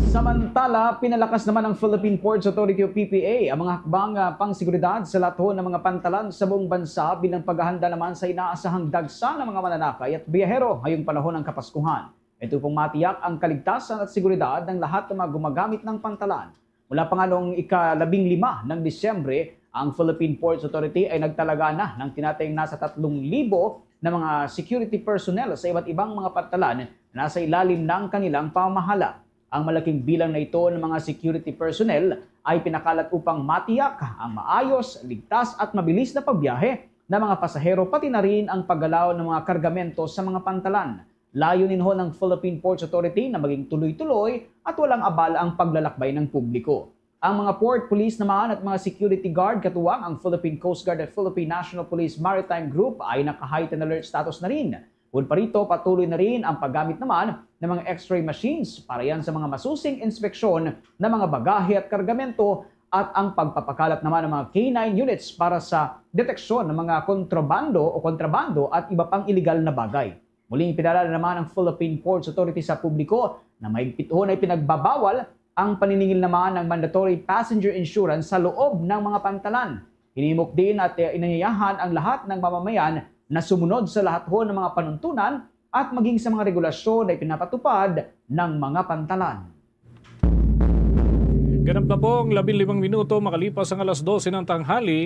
Samantala, pinalakas naman ng Philippine Ports Authority o P P A ang mga hakbang ah, pangseguridad sa lahat ho ng mga pantalan sa buong bansa bilang paghahanda naman sa inaasahang dagsa ng mga mananakay at biyahero ngayong panahon ng Kapaskuhan. Ito pong matiyak ang kaligtasan at seguridad ng lahat ng mga gumagamit ng pantalan. Mula pa nga noong ika-labing lima ng Disyembre, ang Philippine Ports Authority ay nagtalaga na ng tinatayong nasa tatlong libo na mga security personnel sa iba't ibang mga pantalan na nasa ilalim ng kanilang pamahala. Ang malaking bilang na ito ng mga security personnel ay pinakalat upang matiyak ang maayos, ligtas at mabilis na pagbiyahe ng mga pasahero, pati na rin ang paggalaw ng mga kargamento sa mga pantalan. Layunin ho ng Philippine Ports Authority na maging tuloy-tuloy at walang abala ang paglalakbay ng publiko. Ang mga port police naman at mga security guard, katuwang ang Philippine Coast Guard at Philippine National Police Maritime Group, ay naka-heightened alert status na rin. Bukod pa rito, patuloy na rin ang paggamit naman ng mga X-ray machines para yan sa mga masusing inspeksyon ng mga bagahe at kargamento at ang pagpapakalat naman ng mga K nine units para sa deteksyon ng mga kontrabando o kontrabando at iba pang iligal na bagay. Muling pinaalala naman ng Philippine Ports Authority sa publiko na mahigpit na pinagbabawal ang paniningil naman ng mandatory passenger insurance sa loob ng mga pantalan. Hinimok din at, eh, inaanyayahan ang lahat ng mamamayan na sumunod sa lahat ho ng mga panuntunan at maging sa mga regulasyon na ipinapatupad ng mga pantalan. Ganap na po ang labing limang minuto makalipas ang alas dose ng tanghali.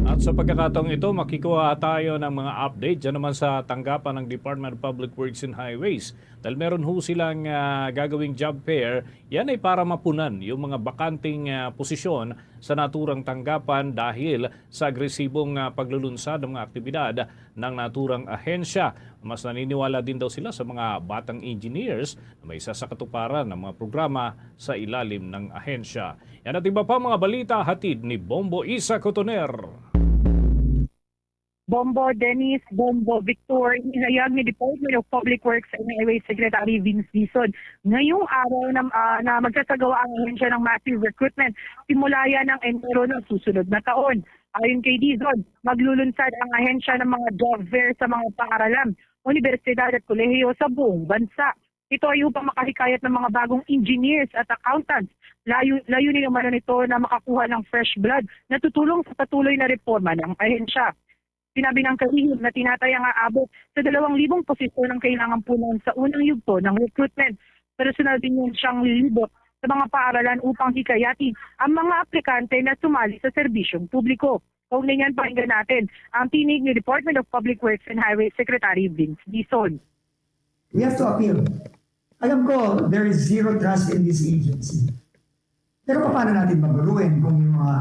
At sa pagkakataong ito, makikuha tayo ng mga update dyan naman sa tanggapan ng Department of Public Works and Highways. Dahil meron ho silang, ah, gagawing job fair, yan ay para mapunan yung mga bakanting, ah, posisyon sa naturang tanggapan dahil sa agresibong, ah, paglulunsad ng mga aktibidad ng naturang ahensya. Mas naniniwala din daw sila sa mga batang engineers na may isa sa katuparan ng mga programa sa ilalim ng ahensya. Yan at iba pa mga balita hatid ni Bombo Isa Cotoner. Bombo Dennis, Bombo Victor, inihayag ni Department of Public Works and Highway Secretary Vince Dizon ngayong araw na, ah, na magsasagawa ang ahensya ng massive recruitment simula yan ng Enero ng susunod na taon. Ayon kay Dizon, maglulunsad ang ahensya ng mga job fair sa mga paaralan, universidad at kolehiyo sa buong bansa. Ito ay upang makahikayat ng mga bagong engineers at accountants. Layo, layunin naman nito na makakuha ng fresh blood na tutulong sa patuloy na reforma ng ahensya. Sinabi ng kalihim na tinataya nga abot sa dalawang libong posisyon ang kailangan punan sa unang yugto ng recruitment. Personal din niya siyang lilibot sa mga paaralan upang hikayatin ang mga aplikante na sumali sa serbisyong publiko. Kaugnay niyan, pakinggan natin ang tinig ni Department of Public Works and Highway Secretary Vince Dizon. We have to appeal. Alam ko, there is zero trust in this agency. Pero paano natin babaguhin kung yung mga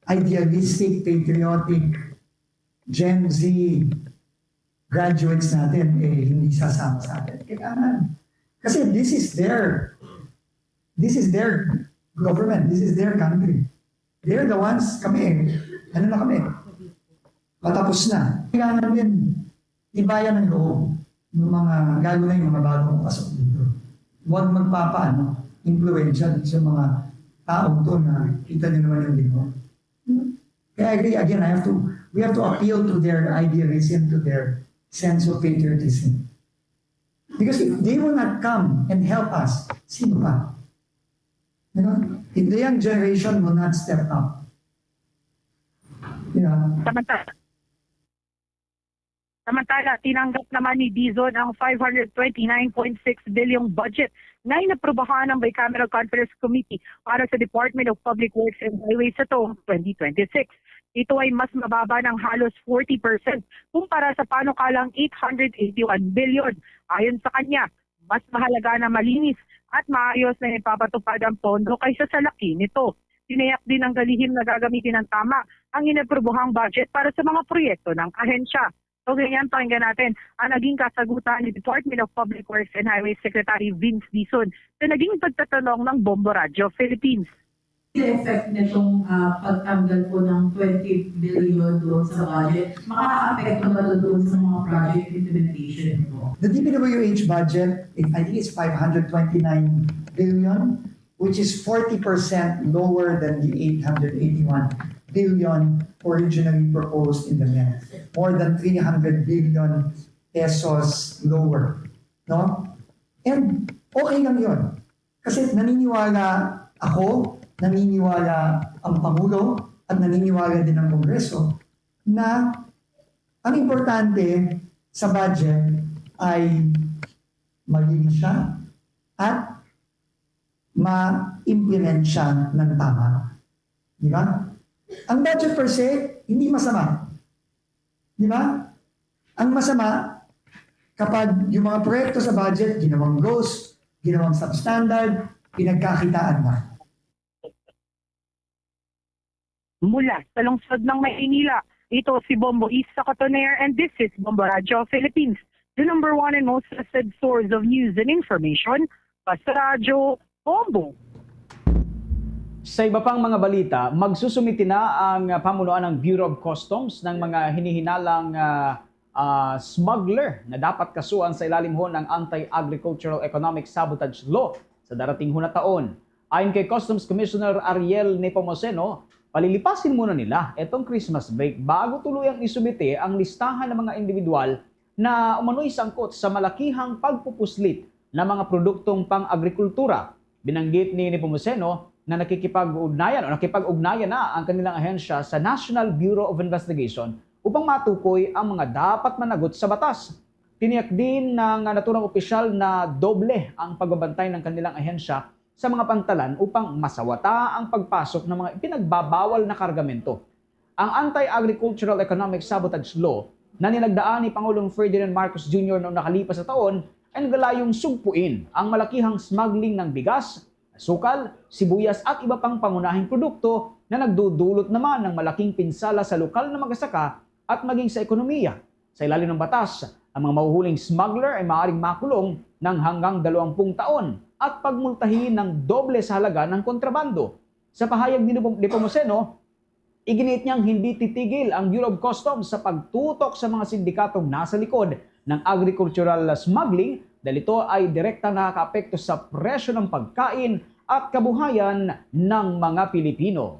idealistic, patriotic, Gen Z graduates natin, eh, hindi sasama sa atin? Kailangan. Kasi this is their, this is their government, this is their country. They're the ones, kami, eh, ano na kami, patapos na. Kailangan din tibayan ang loob ng mga, lalo na yung mga bagong pasok dito. Huwag magpapaano, impluwensya sa mga taong to na kita nyo naman yung ginawa. Kaya I agree, again, I have to, we have to appeal to their idealism, to their sense of patriotism. Because if they will not come and help us, sino pa? You know, if the young generation will not step up, you know, Samantala, samantala, tinanggap naman ni Dizon ang five hundred twenty-nine point six billion budget na inaprubahan ng Bicameral Conference Committee para sa Department of Public Works and Highways sa taong twenty twenty-six. Ito ay mas mababa ng halos forty percent kumpara sa panukalang eight hundred eighty-one billion. Ayon sa kanya, mas mahalaga na malinis at maayos na ipapatupad ang pondo kaysa sa laki nito. Tiniyak din ng kalihim na gagamitin ng tama ang inaprubuhang budget para sa mga proyekto ng ahensya. So, ganyan, pakinggan natin ang naging kasagutan ni Department of Public Works and Highways Secretary Vince Dizon sa naging pagtatanong ng Bombo Radyo Philippines. The effect nitong, ah, pagtanggal po ng twenty billion doon sa budget, makakaapekto ba ito doon sa mga project implementation po? The D P W H budget, if, I think it's five hundred twenty-nine billion, which is forty percent lower than the eight hundred eighty-one billion originally proposed in the Met. More than three hundred billion pesos lower, no? And okay lang yun. Kasi naniniwala ako, naniniwala ang Pangulo, at naniniwala din ang Kongreso na ang importante sa budget ay malinis siya at ma-implement siya ng tama. Di ba? Ang budget per se, hindi masama. Di ba? Ang masama, kapag yung mga proyekto sa budget, ginawang ghost, ginawang substandard, pinagkakitaan na. Mula sa lungsod ng Maynila, ito si Bombo Isa Cotoner, and this is Bombo Radyo Philippines, the number one and most trusted source of news and information. Basta Radyo, Bombo. Sa iba pang mga balita, magsusumiti na ang pamunuan ng Bureau of Customs ng mga hinihinalang, ah, ah, smuggler na dapat kasuhan sa ilalim ho ng Anti-Agricultural Economic Sabotage Law sa darating ho na taon. Ayon kay Customs Commissioner Ariel Nepomuceno, palilipasin muna nila itong Christmas break bago tuluyang isumite ang listahan ng mga individual na umano'y sangkot sa malakihang pagpupuslit ng mga produktong pang-agrikultura. Binanggit ni Nepomuceno na nakikipag-ugnayan o nakipag-ugnayan na ang kanilang ahensya sa National Bureau of Investigation upang matukoy ang mga dapat managot sa batas. Tiniyak din ng naturang opisyal na doble ang pagbabantay ng kanilang ahensya sa mga pantalan upang masawata ang pagpasok ng mga ipinagbabawal na kargamento. Ang Anti-Agricultural Economic Sabotage Law na nilagdaan ni Pangulong Ferdinand Marcos Junior noong nakalipas na taon ay naglalayong sugpuin ang malakihang smuggling ng bigas, sukal, sibuyas at iba pang pangunahing produkto na nagdudulot naman ng malaking pinsala sa lokal na magsasaka at maging sa ekonomiya. Sa ilalim ng batas, ang mga mahuhuling smuggler ay maaaring makulong ng hanggang dalawampung taon at pagmultahin ng doble sa halaga ng kontrabando. Sa pahayag ni Nepo-, Nepomuceno, iginiit niyang hindi titigil ang Bureau of Customs sa pagtutok sa mga sindikatong nasa likod ng agricultural smuggling dahil ito ay direktang nakakaapekto sa presyo ng pagkain at kabuhayan ng mga Pilipino.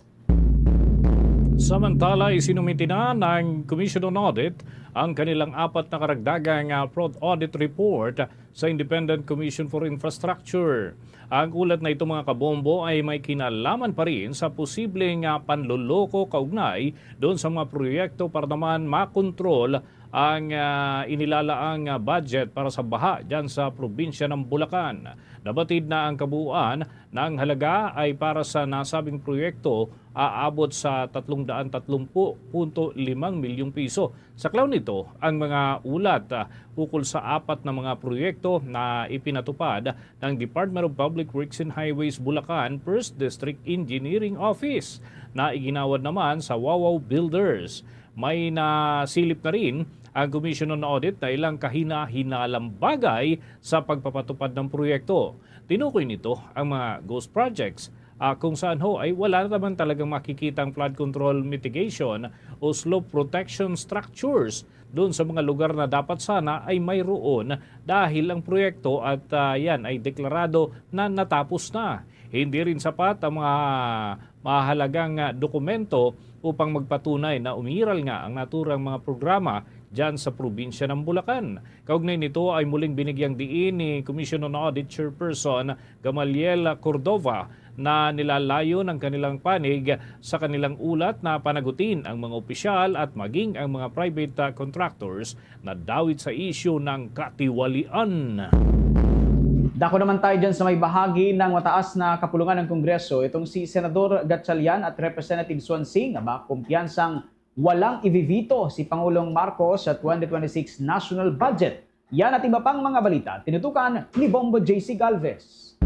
Samantala, isinumiti na ng Commission on Audit ang kanilang apat na karagdagang, ah, fraud audit report sa Independent Commission for Infrastructure. Ang ulat na ito, mga kabombo, ay may kinalaman pa rin sa posibleng, ah, panloloko kaugnay doon sa mga proyekto para naman makontrol ang, ah, inilalaang, ah, budget para sa baha dyan sa probinsya ng Bulacan. Nabatid na ang kabuuan ng halaga ay para sa nasabing proyekto aabot sa tatlong daan tatlumpung punto limang milyong piso. Saklaw nito ang mga ulat, ah, ukol sa apat na mga proyekto na ipinatupad ng Department of Public Works and Highways Bulacan First District Engineering Office na iginawad naman sa Wawaw Builders. May nasilip na rin ang Commission on Audit na ilang kahina-hinalang bagay sa pagpapatupad ng proyekto. Tinukoy nito ang mga ghost projects, ah, kung saan ho ay wala naman talagang makikitang flood control mitigation o slope protection structures doon sa mga lugar na dapat sana ay mayroon dahil ang proyekto at, ah, yan ay deklarado na natapos na. Hindi rin sapat ang mga mahalagang, ah, dokumento upang magpatunay na umiral nga ang naturang mga programa dyan sa probinsya ng Bulacan. Kaugnay nito ay muling binigyang diin ni Commission on Audit Chairperson Gamaliel Cordova na nilalayon ang kanilang panig sa kanilang ulat na panagutin ang mga opisyal at maging ang mga private, ah, contractors na dawit sa isyu ng katiwalian. Dako naman tayo dyan sa may bahagi ng mataas na kapulungan ng Kongreso. Itong si Senador Gatchalian at Representative Swansing na ba kumpiyansang walang ivivito si Pangulong Marcos sa twenty twenty-six national budget. Yan at iba pang mga balita, tinutukan ni Bombo J C Galvez.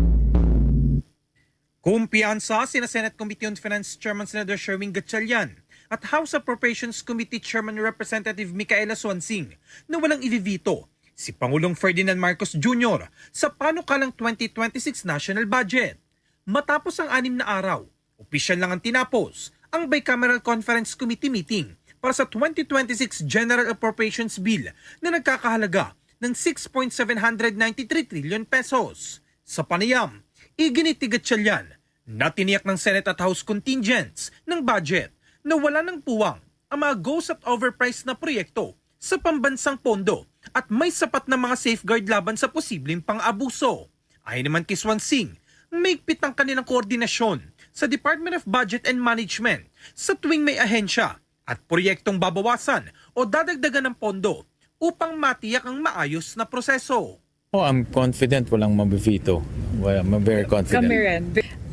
Kumpiyansa sina Senate Committee on Finance Chairman Senator Sherwin Gatchalian at House Appropriations Committee Chairman Representative Micaela Swansing na walang ivivito si Pangulong Ferdinand Marcos Junior sa panukalang twenty twenty-six national budget. Matapos ang anim na araw, opisyal lang ang tinapos ang Bicameral Conference Committee meeting para sa twenty twenty-six General Appropriations Bill na nagkakahalaga ng six point seven hundred ninety-three trillion pesos. Sa panayam, iginiit ni Gatchalian na tiniyak ng Senate at House contingents ng budget na wala ng puwang ang mga ghost at overpriced na proyekto sa pambansang pondo at may sapat na mga safeguard laban sa posibleng pang-abuso. Ayon naman kay Swansing, mahigpit ang kanilang koordinasyon sa Department of Budget and Management sa tuwing may ahensya at proyektong babawasan o dadagdagan ng pondo upang matiyak ang maayos na proseso. Oh, I'm confident walang mabivito. Well, I'm very confident. Kami rin.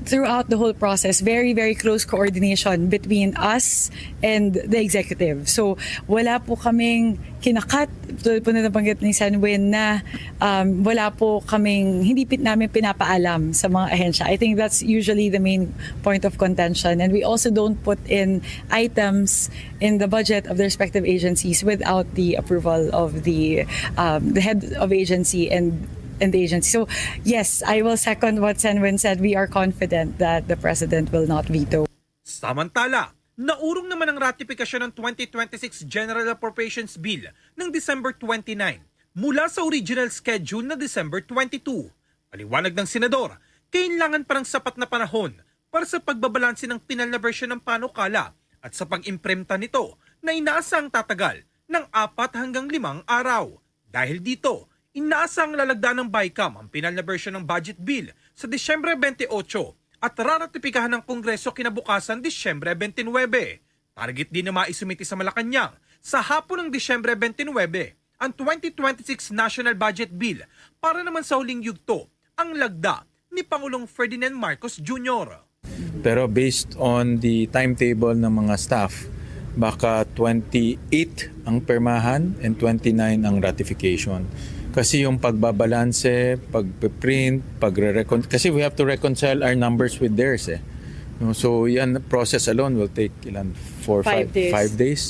Throughout the whole process, very, very close coordination between us and the executive. So, wala po kaming kinakat, tulad po na nabanggit ni Senwin, na um, wala po kaming, hindi pit namin pinapaalam sa mga ahensya. I think that's usually the main point of contention. And we also don't put in items in the budget of the respective agencies without the approval of the um, the head of agency and and agency. So, yes, I will second what Senwin said. We are confident that the president will not veto. Samantala, naurong naman ang ratifikasyon ng twenty twenty-six General Appropriations Bill ng December twenty-nine mula sa original schedule na December twenty-two. Paliwanag ng senador, kailangan pa ng sapat na panahon para sa pagbabalanse ng pinal na bersyon ng panukala at sa pag-imprenta nito na inaasahang tatagal ng apat hanggang limang araw. Dahil dito, inaasahang lalagda ng BICAM ang pinal na bersyon ng budget bill sa Disyembre twenty-eight at raratipikahan ng Kongreso kinabukasan, Disyembre twenty-nine. Target din na maisumite sa Malacañang sa hapon ng Disyembre twenty-nine ang twenty twenty-six National Budget Bill para naman sa huling yugto ang lagda ni Pangulong Ferdinand Marcos Junior. Pero based on the timetable ng mga staff, baka twenty-eight ang permahan and twenty-nine ang ratification. Kasi yung pagbabalanse, pagpiprint, pagre-recon-, kasi we have to reconcile our numbers with theirs eh. No, so yan process alone will take ilan four, Five five, days. five days.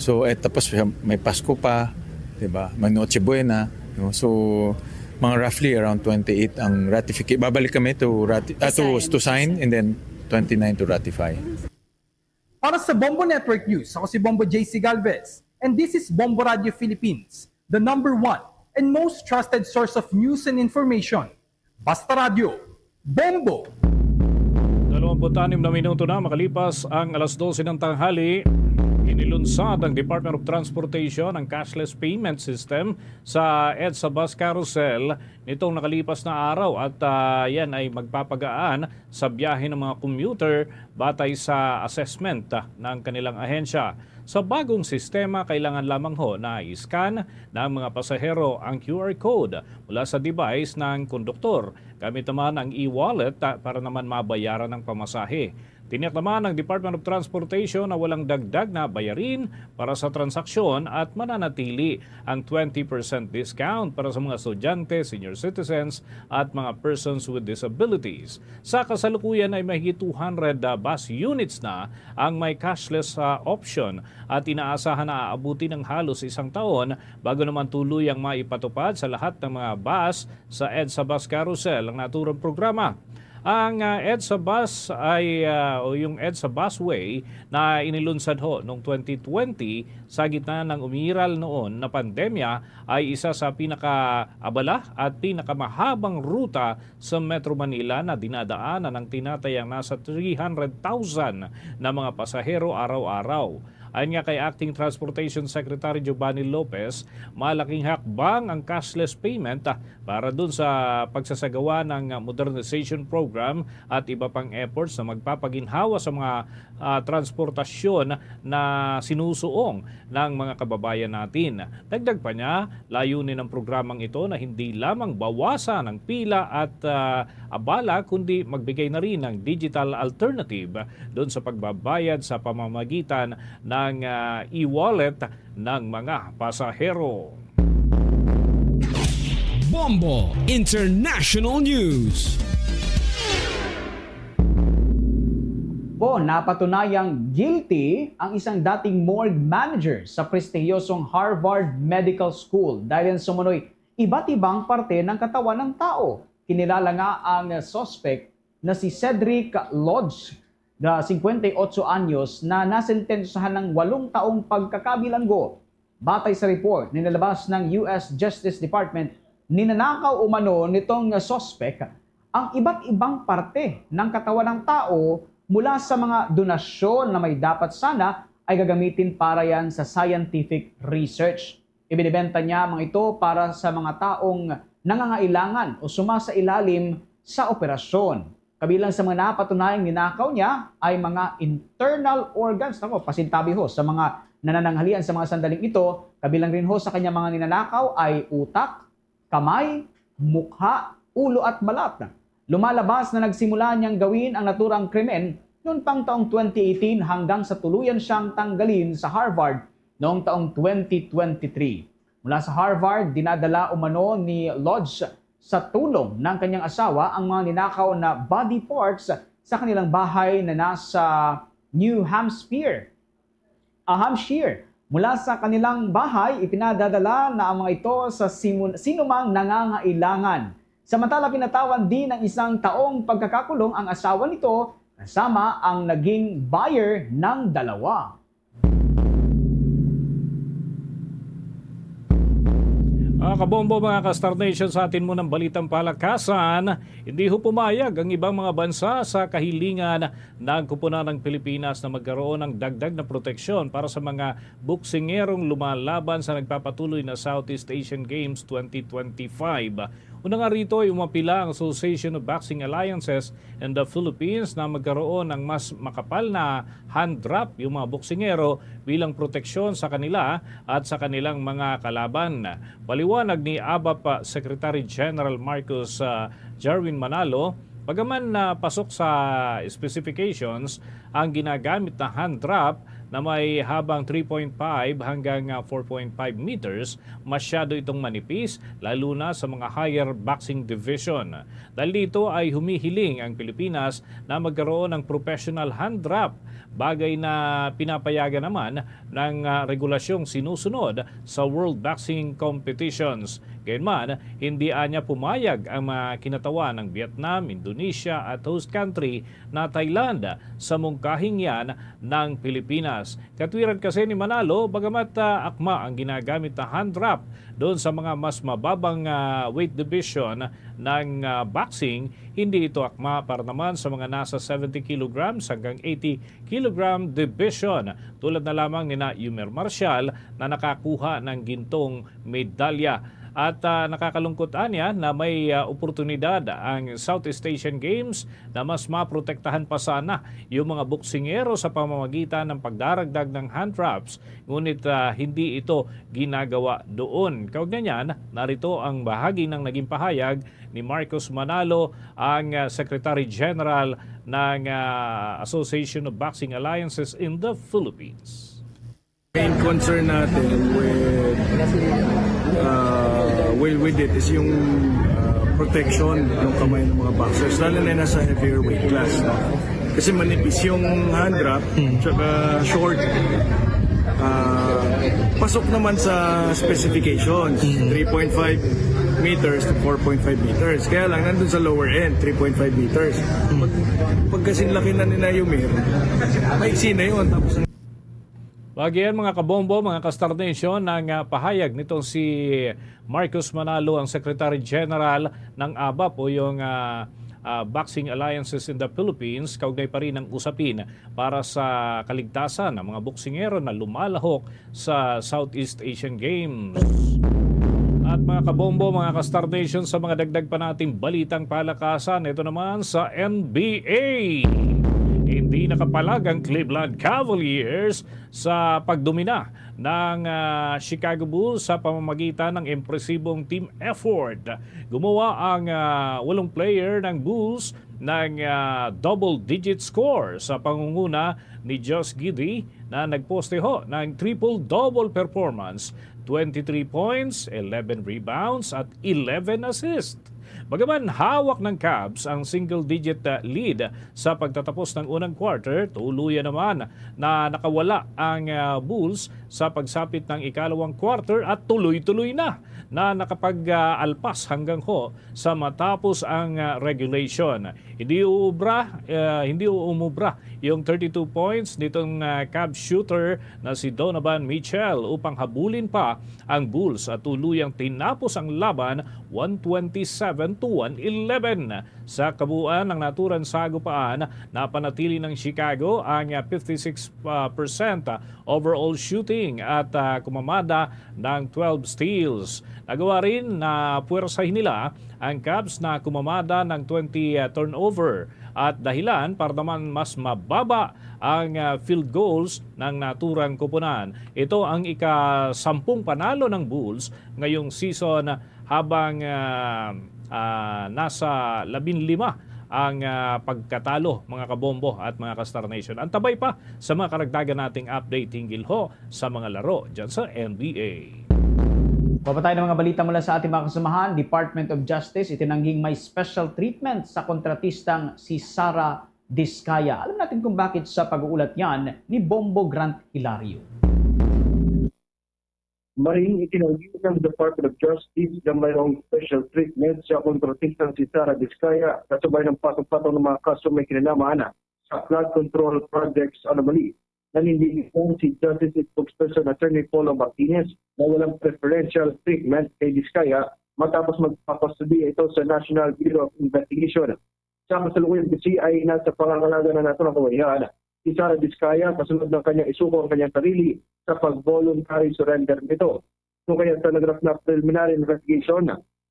So eh, tapos may Pasko pa, 'di ba? May Noche Buena, no? So mga roughly around twenty-eight ang ratification. Babalik kami to rati- ah, to, sign. To sign and then twenty-nine to ratify. Para sa Bombo Network News, ako si Bombo J C Galvez, and this is Bombo Radio Philippines, the number one and most trusted source of news and information. Basta Radio, Bombo! Dalawampu't anim na minuto na makalipas ang alas dose ng tanghali. Inilunsad ang Department of Transportation ang cashless payment system sa EDSA Bus Carousel nitong nakalipas na araw at ah, yan ay magpapagaan sa biyahe ng mga commuter batay sa assessment ah, ng kanilang ahensya. Sa bagong sistema, kailangan lamang ho na i-scan ng mga pasahero ang Q R code mula sa device ng konduktor. Gamit naman ang e-wallet ah, para naman mabayaran ang pamasahe. Tiniyak naman ng Department of Transportation na walang dagdag na bayarin para sa transaksyon at mananatili ang twenty percent discount para sa mga estudyante, senior citizens at mga persons with disabilities. Sa kasalukuyan ay mahigit two hundred ah, bus units na ang may cashless ah, option at inaasahan na aabuti ng halos isang taon bago naman tuluyang maipatupad sa lahat ng mga bus sa EDSA Bus Carousel ang naturang programa. Ang ah, EDSA Bus ay ah, o yung EDSA Busway na inilunsad ho noong twenty twenty sa gitna ng umiral noon na pandemya ay isa sa pinakaabala at pinakamahabang ruta sa Metro Manila na dinadaanan ng tinatayang nasa three hundred thousand na mga pasahero araw-araw. Ayon nga kay Acting Transportation Secretary Giovanni Lopez, malaking hakbang ang cashless payment ah, para dun sa pagsasagawa ng modernization program at iba pang efforts na magpapaginhawa sa mga ah, transportasyon na sinusuong ng mga kababayan natin. Dagdag pa niya, layunin ng programang ito na hindi lamang bawasan ang pila at ah, abala kundi magbigay na rin ng digital alternative doon sa pagbabayad sa pamamagitan ng ah, e-wallet ng mga pasahero. Bombo International News. Po, napatunayang guilty ang isang dating morgue manager sa prestihiyosong Harvard Medical School dahil sa umano'y iba't ibang parte ng katawan ng tao. Kinilala nga ang suspect na si Cedric Lodge, na singkwenta y otso anyos, na nasentensyahan ng walong taong pagkakabilanggo. Batay sa report na nilabas ng U S Justice Department, ninanakaw umano nitong suspek ang iba't ibang parte ng katawan ng tao mula sa mga donasyon na may dapat sana ay gagamitin para yan sa scientific research. Ibinibenta niya mga ito para sa mga taong nangangailangan o sumasailalim sa operasyon. Kabilang sa mga napatunayang ninakaw niya ay mga internal organs. Nako, pasintabi ho sa mga nanananghalian sa mga sandaling ito, kabilang rin ho sa kanyang mga ninanakaw ay utak, kamay, mukha, ulo at balat. Lumalabas na nagsimula niyang gawin ang naturang krimen noon pang taong twenty eighteen hanggang sa tuluyan siyang tanggalin sa Harvard noong taong twenty twenty-three. Mula sa Harvard, dinadala umano ni Lodge sa tulong ng kanyang asawa ang mga ninakaw na body parts sa kanilang bahay na nasa New Hampshire, ah, Hampshire, Mula sa kanilang bahay, ipinadadala na ang mga ito sa simun- sinumang nangangailangan. Samantala, pinatawan din ng isang taong pagkakakulong ang asawa nito kasama ang naging buyer ng dalawa. Mga kabombo, mga ka-Star Nation, sa atin munang balitang palakasan, hindi ho pumayag ang ibang mga bansa sa kahilingan ng Kupunan ng Pilipinas na magkaroon ng dagdag na proteksyon para sa mga buksingerong lumalaban sa nagpapatuloy na Southeast Asian Games twenty twenty-five. Una nga rito ay umapila ang Association of Boxing Alliances in the Philippines na magkaroon ng mas makapal na hand wrap yung mga boksingero bilang proteksyon sa kanila at sa kanilang mga kalaban. Paliwanag ni ABAP Secretary General Marcos, ah, Jerwin Manalo, bagaman na pasok sa specifications ang ginagamit na hand wrap na may habang three point five hanggang, ah, four point five meters, masyado itong manipis, lalo na sa mga higher boxing division. Dahil dito ay humihiling ang Pilipinas na magkaroon ng professional hand wrap, bagay na pinapayagan naman ng, ah, regulasyong sinusunod sa World Boxing Competitions. Gayunman, hindi anya pumayag ang mga kinatawan ng Vietnam, Indonesia at host country na Thailand sa mungkahing yan ng Pilipinas. Katwiran kasi ni Manalo, bagamat, ah, akma ang ginagamit na hand wrap doon sa mga mas mababang, ah, weight division ng, ah, boxing, hindi ito akma para naman sa mga nasa seventy kilograms hanggang eighty kilogram division, tulad na lamang nina Yumer Marshall na nakakuha ng gintong medalya. At, ah, nakakalungkot anya na may, ah, oportunidad ang Southeast Asian Games na mas maprotektahan pa sana yung mga boksingero sa pamamagitan ng pagdaragdag ng hand wraps, ngunit, ah, hindi ito ginagawa doon. Kaugnay niyan, narito ang bahagi ng naging pahayag ni Marcos Manalo, ang, ah, Secretary General ng, ah, Association of Boxing Alliances in the Philippines. Main concern natin with, uh, well, with it is yung, uh, protection ng kamay ng mga boxers, lalo na nasa heavier weight class, no? Kasi manipis yung hand wrap, tsaka short. Uh, pasok naman sa specifications, three point five meters to four point five meters. Kaya lang, nandun sa lower end, three point five meters. Pag, pag kasing laki na ni Nayumir, maiksi na yun. Tapos ang Bagian, mga kabombo, mga ka-Star Nation, ang, ah, pahayag nitong si Marcos Manalo, ang Secretary General ng ABAP o yung, ah, ah, Boxing Alliances in the Philippines, kaugnay pa rin ng usapin para sa kaligtasan ng mga boksingero na lumalahok sa Southeast Asian Games. At mga kabombo, mga ka-Star Nation, sa mga dagdag pa nating balitang palakasan, ito naman sa N B A. Hindi nakapalag ang Cleveland Cavaliers sa pagdomina ng, ah, Chicago Bulls sa pamamagitan ng impresibong team effort. Gumawa ang, ah, walong player ng Bulls ng, ah, double-digit score sa pangunguna ni Josh Giddey na nagposte ho ng triple-double performance, twenty-three points, eleven rebounds at eleven assists. Bagaman hawak ng Cavs ang single-digit, ah, lead sa pagtatapos ng unang quarter, tuluyan naman na nakawala ang, ah, Bulls sa pagsapit ng ikalawang quarter at tuloy-tuloy na na nakapag-alpas hanggang ho sa matapos ang, ah, regulation. Hindi uubra, ah, hindi uumubra yung thirty-two points nitong, ah, Cavs shooter na si Donovan Mitchell upang habulin pa ang Bulls at tuluyang tinapos ang laban one twenty-seven to one eleven. Sa kabuuan, ang naturang sagupaan, napanatili ng Chicago ang, ah, fifty-six, ah, percent overall shooting at, ah, kumamada ng twelve steals. Nagawa rin na puwersahin nila ang Cavs na kumamada ng twenty, ah, turnover at dahilan para naman mas mababa ang, ah, field goals ng naturang koponan. Ito ang ika-sampung panalo ng Bulls ngayong season, habang, ah, ah, nasa labing lima ang, ah, pagkatalo, mga kabombo at mga ka-Star Nation. Antabay pa sa mga karagdagan nating update hinggil ho sa mga laro dyan sa N B A. Papatay ng mga balita mula sa ating mga kasamahan. Department of Justice itinangging may special treatment sa kontratistang si Sara Discaya. Alam natin kung bakit sa pag-uulat yan ni Bombo Grant Hilario. Maring ikinanggi ng Department of Justice na mayroong special treatment sa kontratistang si Sara Discaya kasabay ng patong-patong ng mga kaso may kinalaman sa flood control projects anomaly. Nanindigan si Justice Spokesperson Attorney Polo Martinez na walang preferential treatment kay Discaya matapos magpakustodiya ito sa National Bureau of Investigation. Sa kasalukuyan, C I na sa pangangalaga na nato ng kawayaan. Si Sara Discaya, kasunod ng kanyang isuko ang kanyang sarili sa pag-voluntary surrender nito. Kung kaya sa naganap na preliminary investigation,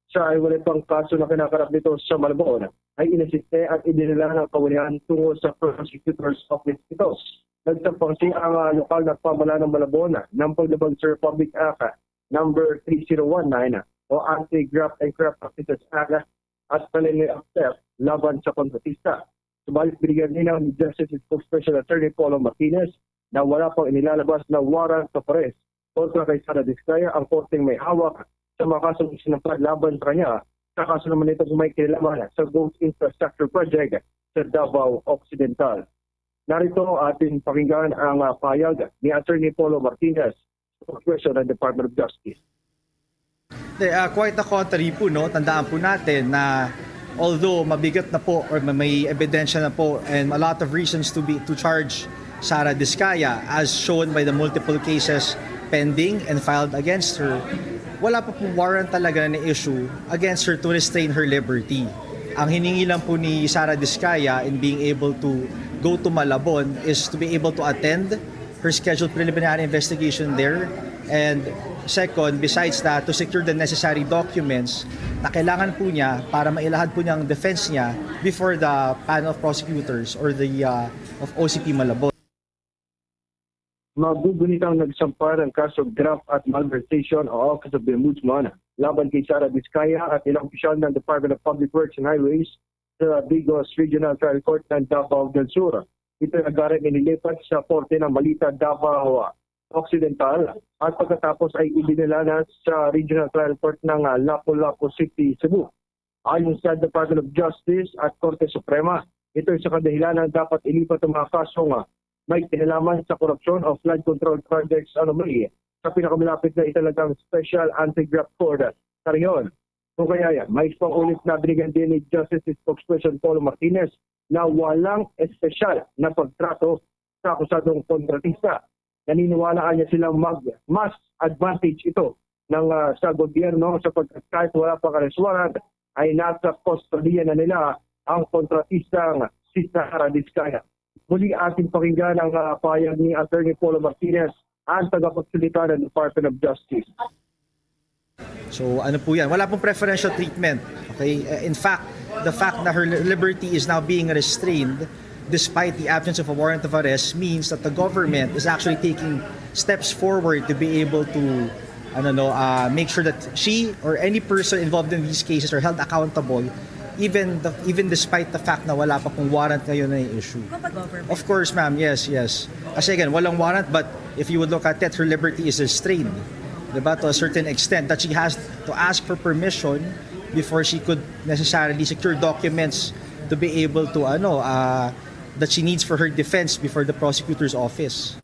siya ay wala pang kaso na kinakarap nito sa Malabon, ay inasiste at idinala ng kawayaan tungo sa prosecutor's office nito. Nagsampang siya ang ah, lokal na pamahalaan ng Malabon ng paglabag sa Republic Act number three zero one nine o Anti-Graft and Craft Practices Act at felony of theft laban sa kontratista. Subalit, binigyan nila ni Justice Spokesperson Attorney Polo Martinez na wala pang inilalabas na warrant of arrest kontra kay Sara Discaya ang korteng may hawak sa mga kasong isinampa laban sa kanya sa kaso naman nito kung may kinalaman sa Ghost Infrastructure Project sa Davao Occidental. Narito ating pakinggan ang ah, pahayag ni Attorney Polo Martinez, spokesperson ng Department of Justice. Hindi, ah, quite the contrary po, no? Tandaan po natin na although mabigat na po or may- may ebidensya na po and a lot of reasons to be to charge Sara Discaya as shown by the multiple cases pending and filed against her, wala pa po warrant talaga na issue against her to restrain her liberty. Ang hiningi lang po ni Sara Discaya in being able to go to Malabon is to be able to attend her scheduled preliminary investigation there. And second, besides that, to secure the necessary documents na kailangan po niya para mailahad po niya ang defense niya before the panel of prosecutors or the uh, of O C P Malabon. Magugunitang nagsampa ng kaso graft at malversation ang Office of the Ombudsman laban kay Sara Discaya at ilang opisyal ng Department of Public Works and Highways sa Digos Regional Trial Court ng Davao del Sur. Ito ay agara inilipat sa Korte ng Malita, Davao Occidental at pagkatapos ay idinala na sa Regional Trial Court ng ah, Lapu-Lapu City, Cebu. Ayon sa Department of Justice at Korte Suprema, ito ay sa kadahilanan dapat ilipat ang mga kasong ah, may kinalaman sa korupsyon o flood control projects anomaly sa pinakamalapit na italagang Special Anti-Graft Court sa rehiyon. Kung kaya yan, may pang-ulit na binigyan din ni Justice Spokesperson Polo Martinez na walang espesyal na pagtrato sa akusadong kontratista. Naniniwala niya silang mag mas advantage ito ng ah, sa gobyerno sapagkat kahit wala pa arrest warrant ay nasa kustodiya na nila ang kontratistang si Sara Discaya. Muli ating pakinggan ang ah, pahayag ni Attorney Polo Martinez, ang tagapagsalita ng Department of Justice. So ano po yan? Wala pong preferential treatment. Okay? Uh, In fact, the fact na her li- liberty is now being restrained despite the absence of a warrant of arrest means that the government is actually taking steps forward to be able to ano no, uh, make sure that she or any person involved in these cases are held accountable even the, even despite the fact na wala pa pong warrant ngayon na issue. Of course, ma'am. Yes, yes. Kasi again, walang warrant, but if you would look at it, her liberty is restrained. Diba? To a certain extent that she has to ask for permission before she could necessarily secure documents to be able to ano uh, that she needs for her defense before the prosecutor's office.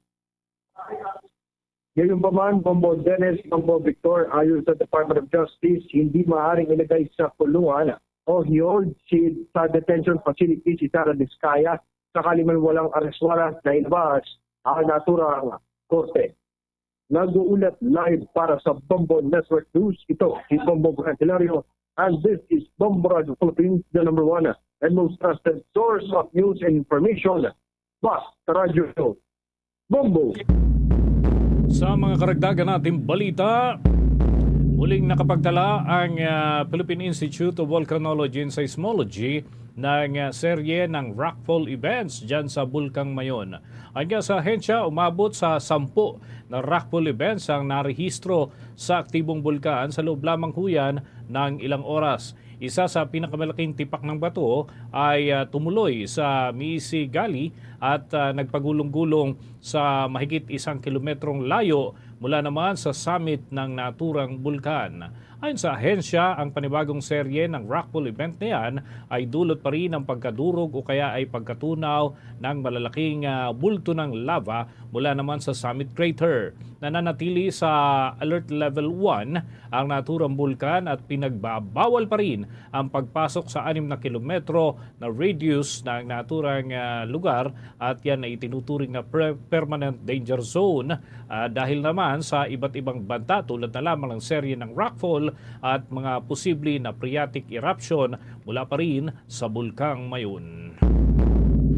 Gayunpaman, Bombo Dennis, Bombo Victor, ayon sa Department of Justice, hindi maaaring ilagay sa kulungan o hold si sa detention facility si Sara Discaya sakali man walang arrest warrant na ilabas ang naturang korte. Nag-uulat live para sa Bombo Network News, ito si Bombo Brand Hilario, and this is Bombo Radio Philippines, the number one and most trusted source of news and information. Basta Radyo Bombo. Sa mga karagdagan nating balita, muling nakapagtala ang ah, Philippine Institute of Volcanology and Seismology ng ah, serye ng rockfall events dyan sa Bulkang Mayon. Anya sa ahensya, umabot sa sampu na rockfall events ang narehistro sa aktibong bulkan sa loob lamang kuyan ng ilang oras. Isa sa pinakamalaking tipak ng bato ay ah, tumuloy sa Misigali at ah, nagpagulong-gulong sa mahigit isang kilometrong layo mula naman sa summit ng naturang bulkan. Ayon sa ahensya, ang panibagong serye ng rockfall event na yan ay dulot pa rin ng pagkadurog o kaya ay pagkatunaw ng malalaking, ah, bulto ng lava mula naman sa summit crater. Nananatili sa Alert Level one ang naturang bulkan at pinagbabawal pa rin ang pagpasok sa anim na kilometro na radius ng naturang, ah, lugar, at yan ay itinuturing na pre-, permanent danger zone, ah, dahil naman sa iba't ibang banta tulad na lamang ng serye ng rockfall at mga posible na phreatic eruption mula pa rin sa Bulkang Mayon.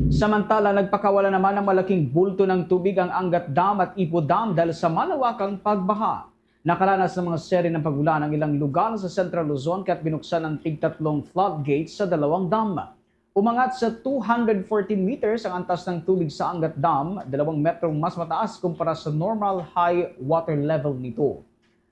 Samantala, nagpakawala naman ng malaking bulto ng tubig ang Angat Dam at Ipo Dam dahil sa malawakang pagbaha. Nakaranas ng mga serye ng pag-ulan ang ilang lugar sa Central Luzon, kaya't binuksan ang tigtatlong floodgates sa dalawang dam. Umangat sa two hundred fourteen meters ang antas ng tubig sa Angat Dam, dalawang metrong mas mataas kumpara sa normal high water level nito.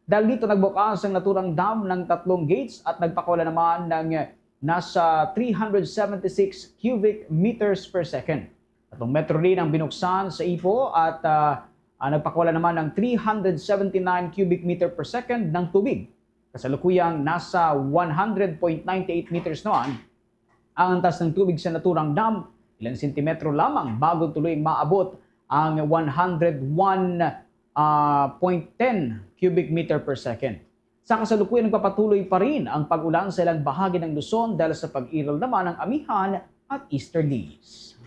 Dahil dito, nagbukas ang naturang dam ng tatlong gates at nagpakawala naman ng nasa three hundred seventy-six cubic meters per second. Tatlong metro rin ang binuksan sa Ipo at, ah, ah, nagpakawala naman ng three hundred seventy-nine cubic meter per second ng tubig. Kasalukuyang nasa one hundred point nine eight meters naman ang antas ng tubig sa naturang dam, ilang sentimetro lamang bago tuloy maabot ang one hundred one, ah, point ten cubic meter per second. Sa kasalukuyan, nagpapatuloy pa rin ang pag-ulan sa ilang bahagi ng Luzon dahil sa pag-iral naman ng amihan at easterlies.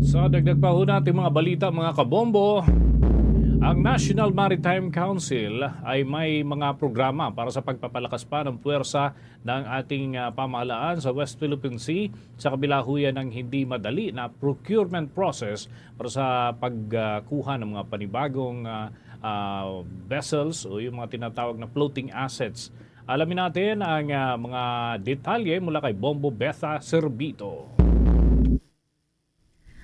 Sa dagdag pa ho nating mga balita, mga kabombo, ang National Maritime Council ay may mga programa para sa pagpapalakas pa ng puwersa ng ating, ah, pamahalaan sa West Philippine Sea, sa kabila ho yan ng hindi madali na procurement process para sa pagkuha ng mga panibagong, ah, ah, vessels o yung mga tinatawag na floating assets. Alamin natin ang, ah, mga detalye mula kay Bombo Betha Servito.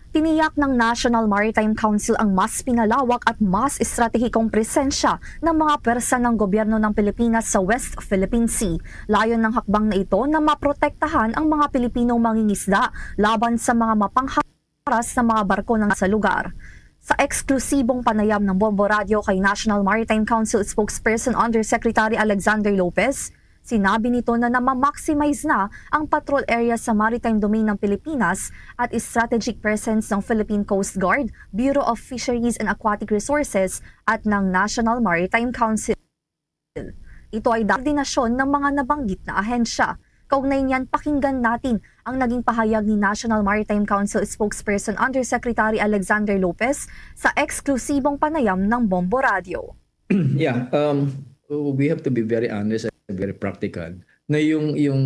Tiniyak ng National Maritime Council ang mas pinalawak at mas estratehikong presensya ng mga pwersa ng gobyerno ng Pilipinas sa West Philippine Sea. Layon ng hakbang na ito na maprotektahan ang mga Pilipinong mangingisda laban sa mga mapangharas na mga barko ng sa lugar. Sa eksklusibong panayam ng Bombo Radio kay National Maritime Council Spokesperson Undersecretary Alexander Lopez, sinabi nito na nama-maximize na ang patrol area sa maritime domain ng Pilipinas at strategic presence ng Philippine Coast Guard, Bureau of Fisheries and Aquatic Resources at ng National Maritime Council. Ito ay koordinasyon ng mga nabanggit na ahensya. Kaugnay niyan, pakinggan natin ang naging pahayag ni National Maritime Council Spokesperson Undersecretary Alexander Lopez sa eksklusibong panayam ng Bombo Radio. Yeah, um, we have to be very honest and very practical. Na yung, yung,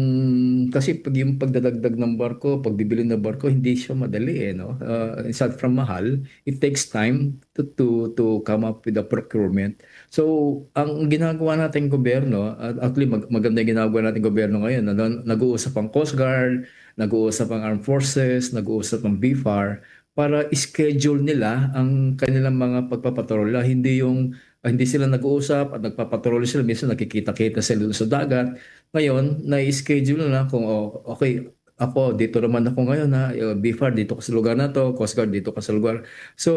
kasi pag yung pagdadagdag ng barko, pagbibili ng barko, hindi siya madali eh, no? Uh, aside from mahal, it takes time to, to, to come up with a procurement. So, ang ginagawa natin gobyerno, at actually mag, maganda yung ginagawa natin gobyerno ngayon, ano, nag-uusap ang Coast Guard, nag-uusap ang Armed Forces, nag-uusap ang BFAR, para schedule nila ang kanilang mga pagpapatrola. Hindi yung, ah, hindi sila nag-uusap at nagpapatrol sila, minsan nakikita-kita sila doon sa dagat. Ngayon, nai-schedule na kung, oh, okay, ako, dito naman ako ngayon, ha, uh, BFAR, dito ka sa lugar na to, Coast Guard, dito ka sa lugar. So,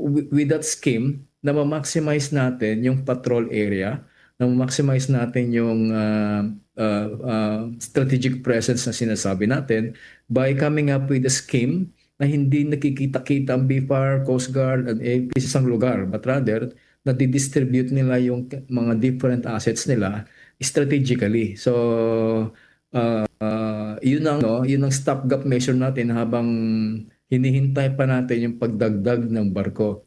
w- with that scheme, na ma-maximize natin yung patrol area, na ma-maximize natin yung ah, ah, ah, strategic presence na sinasabi natin by coming up with a scheme na hindi nakikita-kita ang BFAR, Coast Guard, and AFP sa isang lugar, but rather, nadidistribute nila yung mga different assets nila strategically. So, ah, ah, yun ang, no, yun ang stopgap measure natin habang hinihintay pa natin yung pagdagdag ng barko.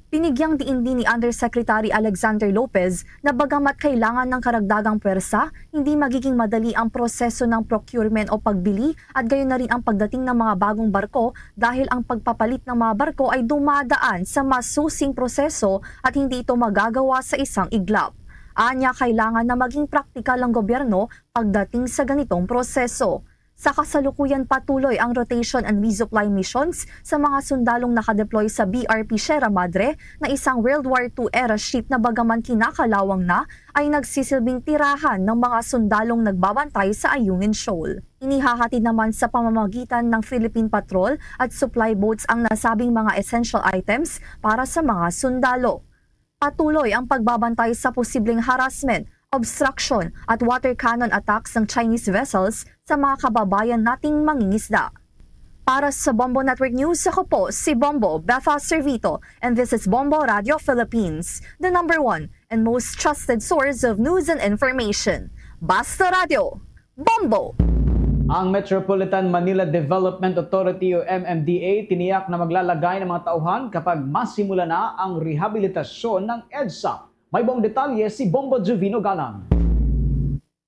Binigyang diin din ni Undersecretary Alexander Lopez na bagamat kailangan ng karagdagang pwersa, hindi magiging madali ang proseso ng procurement o pagbili at gayon na rin ang pagdating ng mga bagong barko dahil ang pagpapalit ng mga barko ay dumadaan sa masusing proseso at hindi ito magagawa sa isang iglap. Anya, kailangan na maging praktikal ang gobyerno pagdating sa ganitong proseso. Sa kasalukuyan, patuloy ang rotation and resupply missions sa mga sundalong nakadeploy sa BRP Sierra Madre na isang World War two era ship na bagaman kinakalawang na ay nagsisilbing tirahan ng mga sundalong nagbabantay sa Ayungin Shoal. Inihahatid naman sa pamamagitan ng Philippine Patrol at supply boats ang nasabing mga essential items para sa mga sundalo. Patuloy ang pagbabantay sa posibleng harassment obstruction at water cannon attacks ng Chinese vessels sa mga kababayan nating mangingisda. Para sa Bombo Network News, ako po si Bombo Betha Servito, and this is Bombo Radio Philippines, the number one and most trusted source of news and information. Basta Radio, Bombo! Ang Metropolitan Manila Development Authority o M M D A tiniyak na maglalagay ng mga tauhan kapag masimula na ang rehabilitasyon ng EDSA. May buong detalye si Bombo Juvino Galang.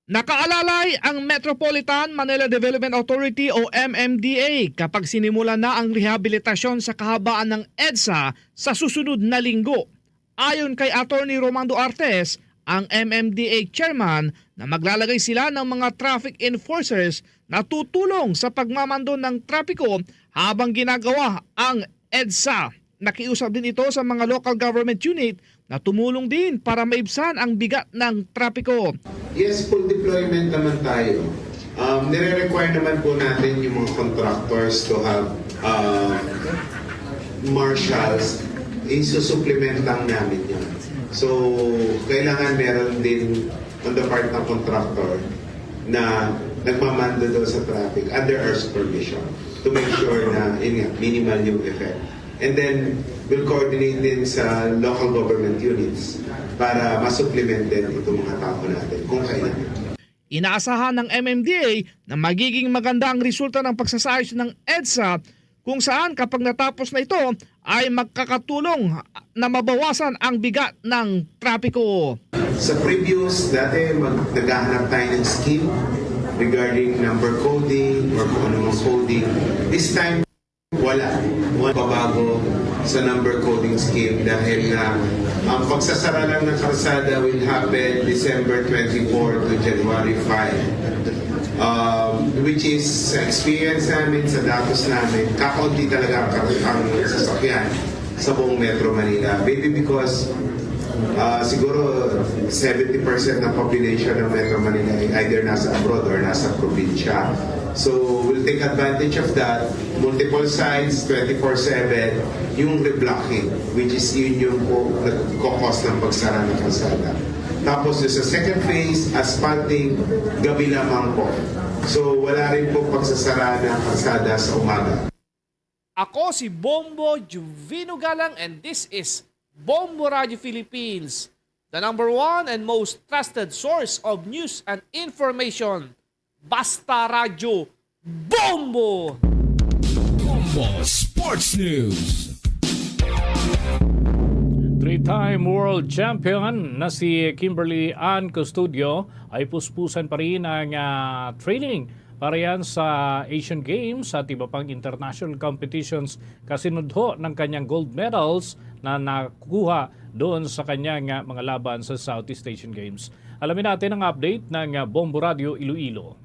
Nakaalalay ang Metropolitan Manila Development Authority o M M D A kapag sinimula na ang rehabilitasyon sa kahabaan ng EDSA sa susunod na linggo. Ayon kay Attorney Romando Artes, ang M M D A chairman, na maglalagay sila ng mga traffic enforcers na tutulong sa pagmamando ng trapiko habang ginagawa ang EDSA. Nakiusap din ito sa mga local government unit na tumulong din para maibsan ang bigat ng trapiko. Yes, full deployment naman tayo. Um, nire-require naman po natin yung mga contractors to have uh, marshals. Isusupplement lang namin yun. So, kailangan meron din on the part ng contractor na nagmamando doon sa traffic under our supervision to make sure na, yun nga, minimal yung effect. And then, we'll coordinate din sa local government units para ma-supplement din itong mga tao natin kung kailangan. Inaasahan ng M M D A na magiging maganda ang resulta ng pagsasayos ng EDSA, kung saan kapag natapos na ito ay magkakatulong na mabawasan ang bigat ng trapiko. Sa previous, dati mag, naghahanap tayo ng scheme regarding number coding or kung anumang coding. This time, wala. Wala pabago sa number coding scheme dahil na ang pagsasara lang ng kalsada will happen December twenty-four to January five. Um, which is, sa experience namin, sa datos namin, kakaunti talaga ang, ang sasakyan sa buong Metro Manila. Maybe because uh, siguro seventy percent ng population ng Metro Manila ay either nasa abroad or nasa probinsya. So we'll take advantage of that. Multiple sites, twenty-four seven, yung reblocking, which is yun yung ko, nagkakos ng pagsara ng kalsada. Tapos yung sa second phase, asphalting, gabi lamang po. So wala rin po pagsasara ng kalsada sa umaga. Ako si Bombo Juvino Galang, and this is Bombo Radio Philippines, the number one and most trusted source of news and information. Basta Radyo, Bombo! Bombo Sports News. Three-time world champion na si Kimberly Ann Custodio ay puspusan pa rin ang, ah, training para yan sa Asian Games at iba pang international competitions kasunod ho ng kanyang gold medals na nakuha doon sa kanyang, ah, mga laban sa Southeast Asian Games. Alamin natin ang update ng, ah, Bombo Radio Iloilo.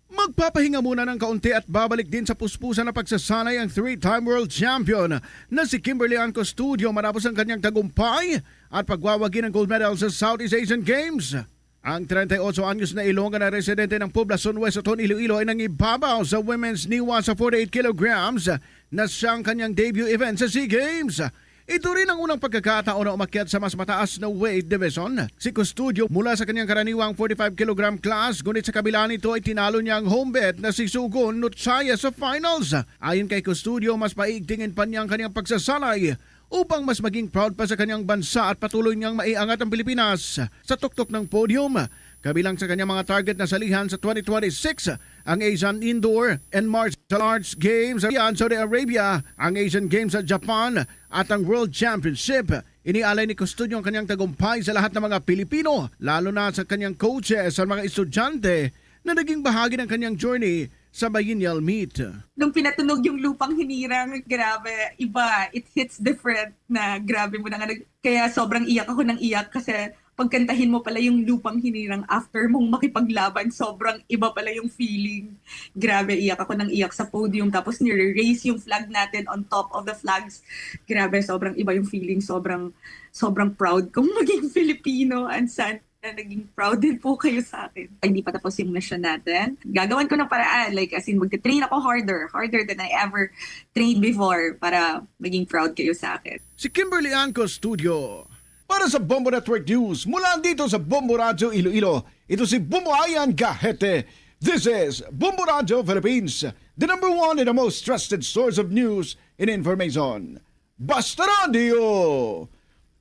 Magpapahinga muna ng kaunti at babalik din sa puspusan na pagsasanay ang three-time world champion na si Kimberly Ann Custodio matapos ang kanyang tagumpay at pagwawagi ng gold medal sa Southeast Asian Games. Ang treinta y ocho anyos na Ilongga na residente ng Poblacion West, Oton, Iloilo ay nangibabaw sa women's niwa sa forty-eight kilograms na siyang kanyang debut event sa SEA Games. Ito rin ang unang pagkakataon na umakyat sa mas mataas na weight division si Custodio mula sa kanyang karaniwang forty-five kilogram class, ngunit sa kabila nito ay tinalo niya ang home bet na si Sugon Nuchaya sa finals. Ayon kay Custodio, mas paigtingin pa niya ang kanyang pagsasanay upang mas maging proud pa sa kanyang bansa at patuloy niyang maiangat ang Pilipinas sa tuktok ng podium. Kabilang sa kanyang mga target na salihan sa twenty twenty-six ang Asian Indoor and Martial Arts Games sa Saudi Arabia, ang Asian Games sa Japan, at ang World Championship. Inialay ni Custodio ang kanyang tagumpay sa lahat ng mga Pilipino, lalo na sa kanyang coaches at mga estudyante na naging bahagi ng kanyang journey sa biennial meet. Nung pinatunog yung Lupang Hinirang, grabe, iba. It hits different na grabe mo na nga nag-, kaya sobrang iyak ako ng iyak kasi pagkantahin mo pala yung Lupang Hinirang after mong makipaglaban, sobrang iba pala yung feeling. Grabe, iyak ako ng iyak sa podium, tapos nire-raise yung flag natin on top of the flags. Grabe, sobrang iba yung feeling, sobrang, sobrang proud kong maging Filipino, and sana naging proud din po kayo sa akin. Hindi pa tapos yung mission natin. Gagawin ko ng paraan, like, as in, magte-train ako harder, harder than I ever trained before para maging proud kayo sa akin. Si Kimberly Ann Custodio, Para sa Bombo Network News, mula dito sa Bombo Radyo Iloilo, ito si Bombo Ayan Gahete. This is Bombo Radyo Philippines, the number one and the most trusted source of news and information. Basta Radio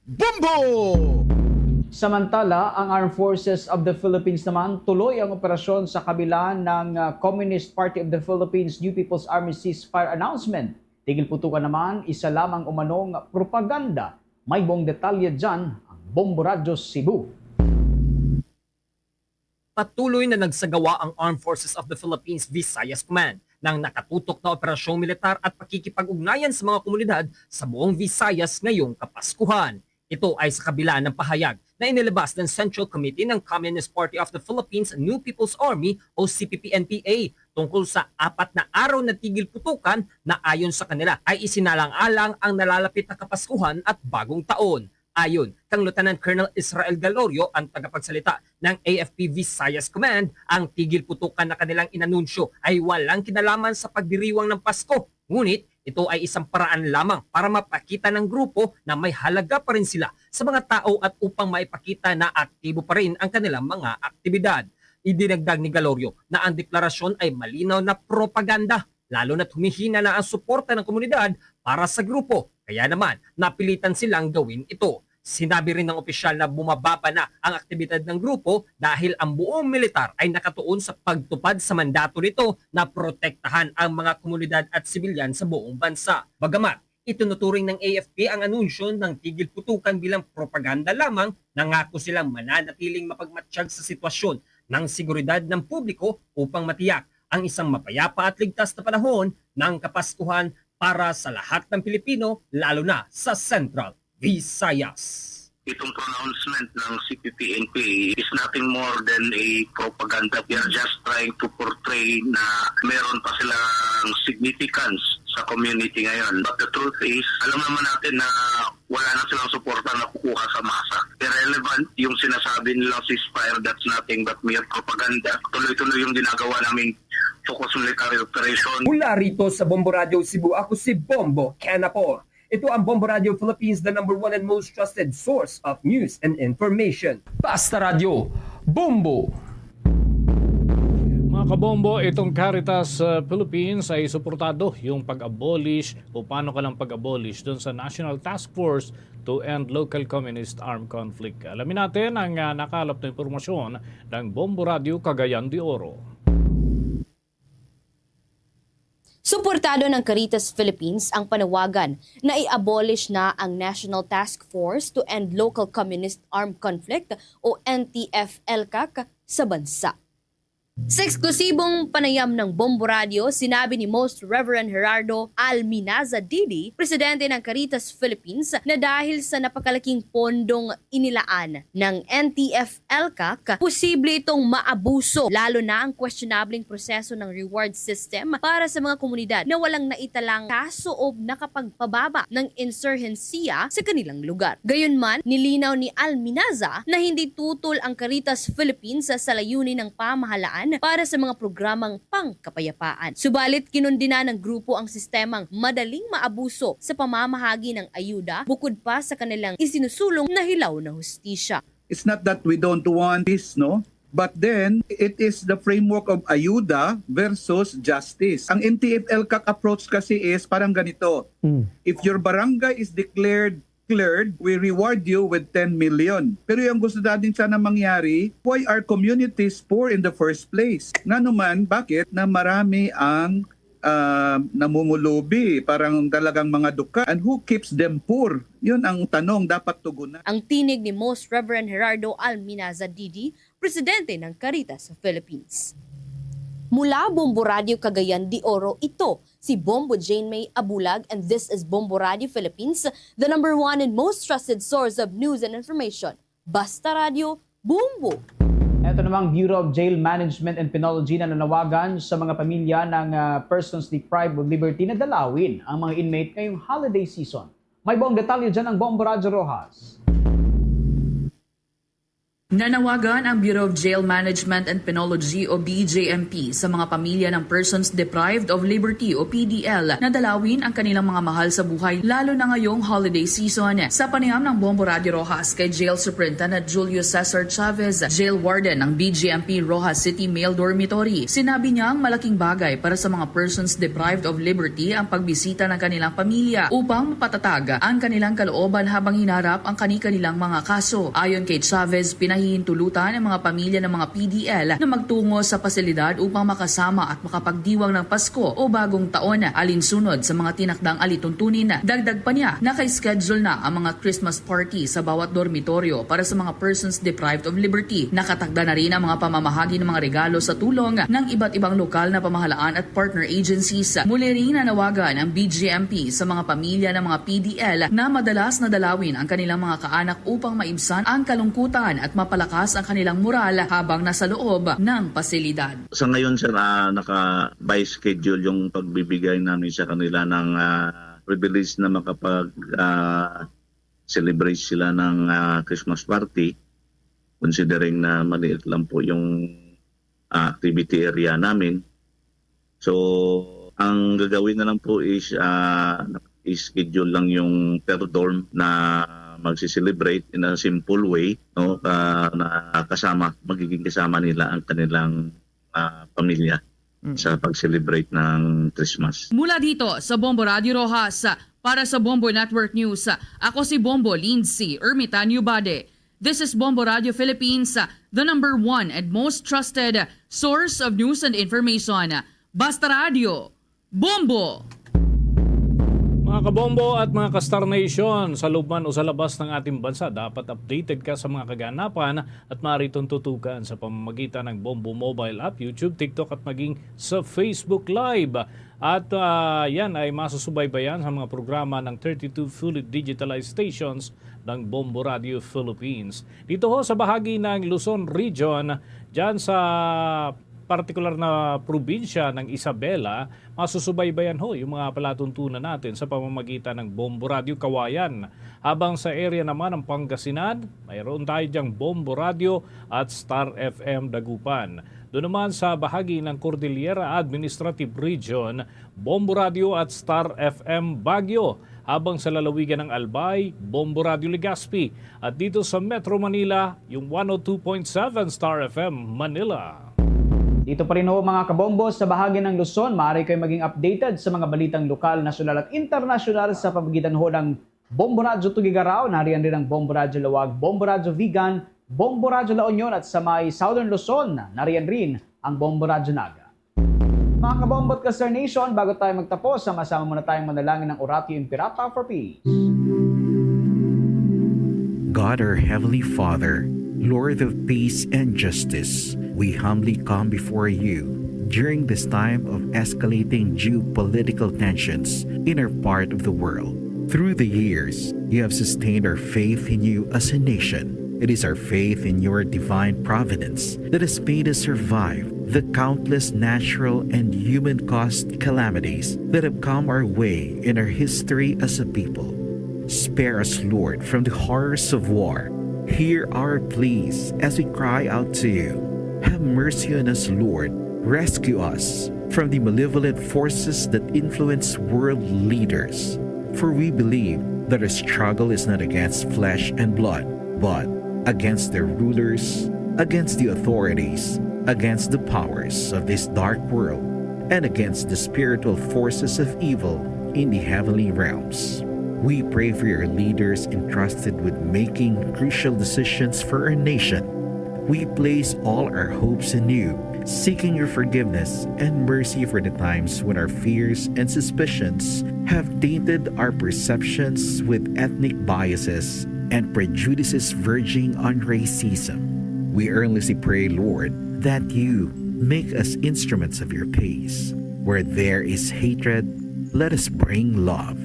Bombo! Samantala, ang Armed Forces of the Philippines naman tuloy ang operasyon sa kabila ng, ah, Communist Party of the Philippines New People's Army ceasefire announcement. Tigil putukan naman, isa lamang umanong propaganda. May buong detalye dyan ang Bombo Radyo Cebu. Patuloy na nagsagawa ang Armed Forces of the Philippines Visayas Command ng nakatutok na operasyong militar at pakikipag-ugnayan sa mga komunidad sa buong Visayas ngayong Kapaskuhan. Ito ay sa kabila ng pahayag na inilabas ng Central Committee ng Communist Party of the Philippines New People's Army o C P P N P A tungkol sa apat na araw na tigil putukan na ayon sa kanila ay isinalang-alang ang nalalapit na Kapaskuhan at Bagong Taon. Ayon kang Lieutenant Colonel Israel Galorio, ang tagapagsalita ng A F P Visayas Command, ang tigil putukan na kanilang inanunsyo ay walang kinalaman sa pagdiriwang ng Pasko. Ngunit ito ay isang paraan lamang para mapakita ng grupo na may halaga pa rin sila sa mga tao at upang maipakita na aktibo pa rin ang kanilang mga aktibidad. Idinagdag ni Galorio na ang deklarasyon ay malinaw na propaganda, lalo na't humihina na ang suporta ng komunidad para sa grupo, kaya naman napilitan silang gawin ito. Sinabi rin ng opisyal na bumababa na ang aktibidad ng grupo dahil ang buong militar ay nakatuon sa pagtupad sa mandato nito na protektahan ang mga komunidad at sibilyan sa buong bansa. Bagamat itinuturing ng A F P ang anunsyo ng tigil putukan bilang propaganda lamang, nangako silang mananatiling mapagmatsyag sa sitwasyon ng seguridad ng publiko upang matiyak ang isang mapayapa at ligtas na panahon ng Kapaskuhan para sa lahat ng Pilipino, lalo na sa Central Visayas. Itong pronouncement ng C P P N P A is nothing more than a propaganda. They are just trying to portray na meron pa silang significance sa community ngayon. But the truth is, alam naman natin na wala na silang suporta na kukuha sa masa. Irrelevant yung sinasabi nilang ceasefire, that's nothing but mere propaganda. Tuloy-tuloy yung ginagawa naming focus military operation. Mula rito sa Bombo Radio Cebu, ako si Bombo Kenapor. Ito ang Bombo Radio Philippines, the number one and most trusted source of news and information. Basta Radio, Bombo! Mga kabombo, itong Caritas, uh, Philippines ay suportado yung pag-abolish o paano ka lang pag-abolish doon sa National Task Force to End Local Communist Armed Conflict. Alamin natin ang, uh, nakalap na impormasyon ng Bombo Radio Cagayan de Oro. Suportado ng Caritas Philippines ang panawagan na i-abolish na ang National Task Force to End Local Communist Armed Conflict o N T F L CAC sa bansa. Sa eksklusibong panayam ng Bombo Radio, sinabi ni Most Reverend Gerardo Alminaza Didi, presidente ng Caritas Philippines, na dahil sa napakalaking pondong inilaan ng N T F L CAC, posible itong maabuso, lalo na ang questionableng proseso ng reward system para sa mga komunidad na walang naitalang kaso o nakapagpababa ng insurhensiya sa kanilang lugar. Gayunman, nilinaw ni Alminaza na hindi tutol ang Caritas Philippines sa layunin ng pamahalaan para sa mga programang pangkapayapaan. Subalit, kinundina ng grupo ang sistemang madaling maabuso sa pamamahagi ng ayuda, bukod pa sa kanilang isinusulong na hilaw na hustisya. It's not that we don't want peace, no? But then, it is the framework of ayuda versus justice. Ang N T F L CAC approach kasi is parang ganito. Mm. If your barangay is declared cleared, we reward you with ten million. Pero yung gusto natin sana mangyari, why are communities poor in the first place? Ngano man, bakit na marami ang, ah, namumulubi, parang talagang mga duka? And who keeps them poor? Yun ang tanong dapat tugunan. Ang tinig ni Most Reverend Gerardo Alminaza Didi, presidente ng Caritas sa Philippines. Mula Bombo Radio Cagayan de Oro, ito si Bombo Jane May Abulag, and this is Bombo Radio Philippines, the number one and most trusted source of news and information. Basta Radio, Bombo! Ito namang Bureau of Jail Management and Penology na nanawagan sa mga pamilya ng, ah, persons deprived of liberty na dalawin ang mga inmate ngayong holiday season. May buong detalye dyan ang Bombo Radyo Rojas. Nanawagan ang Bureau of Jail Management and Penology o B J M P sa mga pamilya ng Persons Deprived of Liberty o P D L na dalawin ang kanilang mga mahal sa buhay, lalo na ngayong holiday season. Sa panayam ng Bombo Radio Roxas kay Jail Superintendent Julio Cesar Chavez, Jail Warden ng B J M P Roxas City Male Dormitory, sinabi niya ang malaking bagay para sa mga persons deprived of liberty ang pagbisita ng kanilang pamilya upang mapatatag ang kanilang kalooban habang hinarap ang kani-kanilang mga kaso. Ayon kay Chavez, pinahihintulutan ang mga pamilya ng mga P D L na magtungo sa pasilidad upang makasama at makapagdiwang ng Pasko o Bagong Taon, alinsunod sa mga tinakdang alituntunin. Dagdag pa niya, naka-schedule na ang mga Christmas party sa bawat dormitoryo para sa mga persons deprived of liberty. Nakatagda na rin ang mga pamamahagi ng mga regalo sa tulong ng iba't ibang lokal na pamahalaan at partner agencies. Muli rin nanawagan ang B J M P sa mga pamilya ng mga P D L na madalas nadalawin ang kanilang mga kaanak upang maibsan ang kalungkutan at mapalakas ang kanilang moral habang nasa loob ng pasilidad. Sa ngayon, sir, ah, naka-by schedule yung pagbibigay namin sa kanila ng, ah, privilege na makapag, ah, celebrate sila ng, ah, Christmas party, considering na maliit lang po yung, ah, activity area namin. So, ang gagawin na lang po is, ah, i-schedule lang yung per dorm na magsi-celebrate in a simple way, no? Ah, na kasama, magiging kasama nila ang kanilang, ah, pamilya Mm. sa pag-celebrate ng Christmas. Mula dito sa Bombo Radio Roxas, para sa Bombo Network News, ako si Bombo Lindsay Ermitanio Bade. This is Bombo Radio Philippines, the number one and most trusted source of news and information. Basta Radio, Bombo! Mga kabombo at mga ka-Star Nation, sa loob man o sa labas ng ating bansa, dapat updated ka sa mga kaganapan at maaari itong tutukan sa pamamagitan ng Bombo Mobile App, YouTube, TikTok at maging sa Facebook Live. At, ah, yan ay masusubaybayan sa mga programa ng thirty-two fully digitalized stations ng Bombo Radio Philippines. Dito ho sa bahagi ng Luzon Region, dyan sa partikular na probinsya ng Isabela, masusubaybayan ho yung mga palatuntunan natin sa pamamagitan ng Bombo Radio Kawayan. Habang sa area naman ng Pangasinan, mayroon tayo diyang Bombo Radio at Star F M Dagupan. Doon naman sa bahagi ng Cordillera Administrative Region, Bombo Radio at Star F M Baguio. Habang sa lalawigan ng Albay, Bombo Radio Legazpi. At dito sa Metro Manila, yung one oh two point seven Star F M Manila. Dito pa rin ho, mga kabombo, sa bahagi ng Luzon, maaari kayo maging updated sa mga balitang lokal, nasyonal at internasyonal sa pamagitan ho ng Bombo Radyo Tuguegarao, nariyan rin ang Bombo Radyo Laoag, Bombo Radyo Vigan, Bombo Radyo La Union, at sa may Southern Luzon, nariyan rin ang Bombo Radyo Naga. Mga kabombo at ka-Star Nation, bago tayo magtapos, sama-sama muna tayong manalangin ng Oratio Imperata for Peace. God, our Heavenly Father, Lord of peace and justice, we humbly come before you during this time of escalating geopolitical tensions in our part of the world. Through the years, you have sustained our faith in you as a nation. It is our faith in your divine providence that has made us survive the countless natural and human-caused calamities that have come our way in our history as a people. Spare us, Lord, from the horrors of war. Hear our pleas as we cry out to you. Have mercy on us, Lord. Rescue us from the malevolent forces that influence world leaders. For we believe that our struggle is not against flesh and blood, but against their rulers, against the authorities, against the powers of this dark world, and against the spiritual forces of evil in the heavenly realms. We pray for your leaders entrusted with making crucial decisions for our nation. We place all our hopes in you, seeking your forgiveness and mercy for the times when our fears and suspicions have tainted our perceptions with ethnic biases and prejudices verging on racism. We earnestly pray, Lord, that you make us instruments of your peace. Where there is hatred, let us bring love.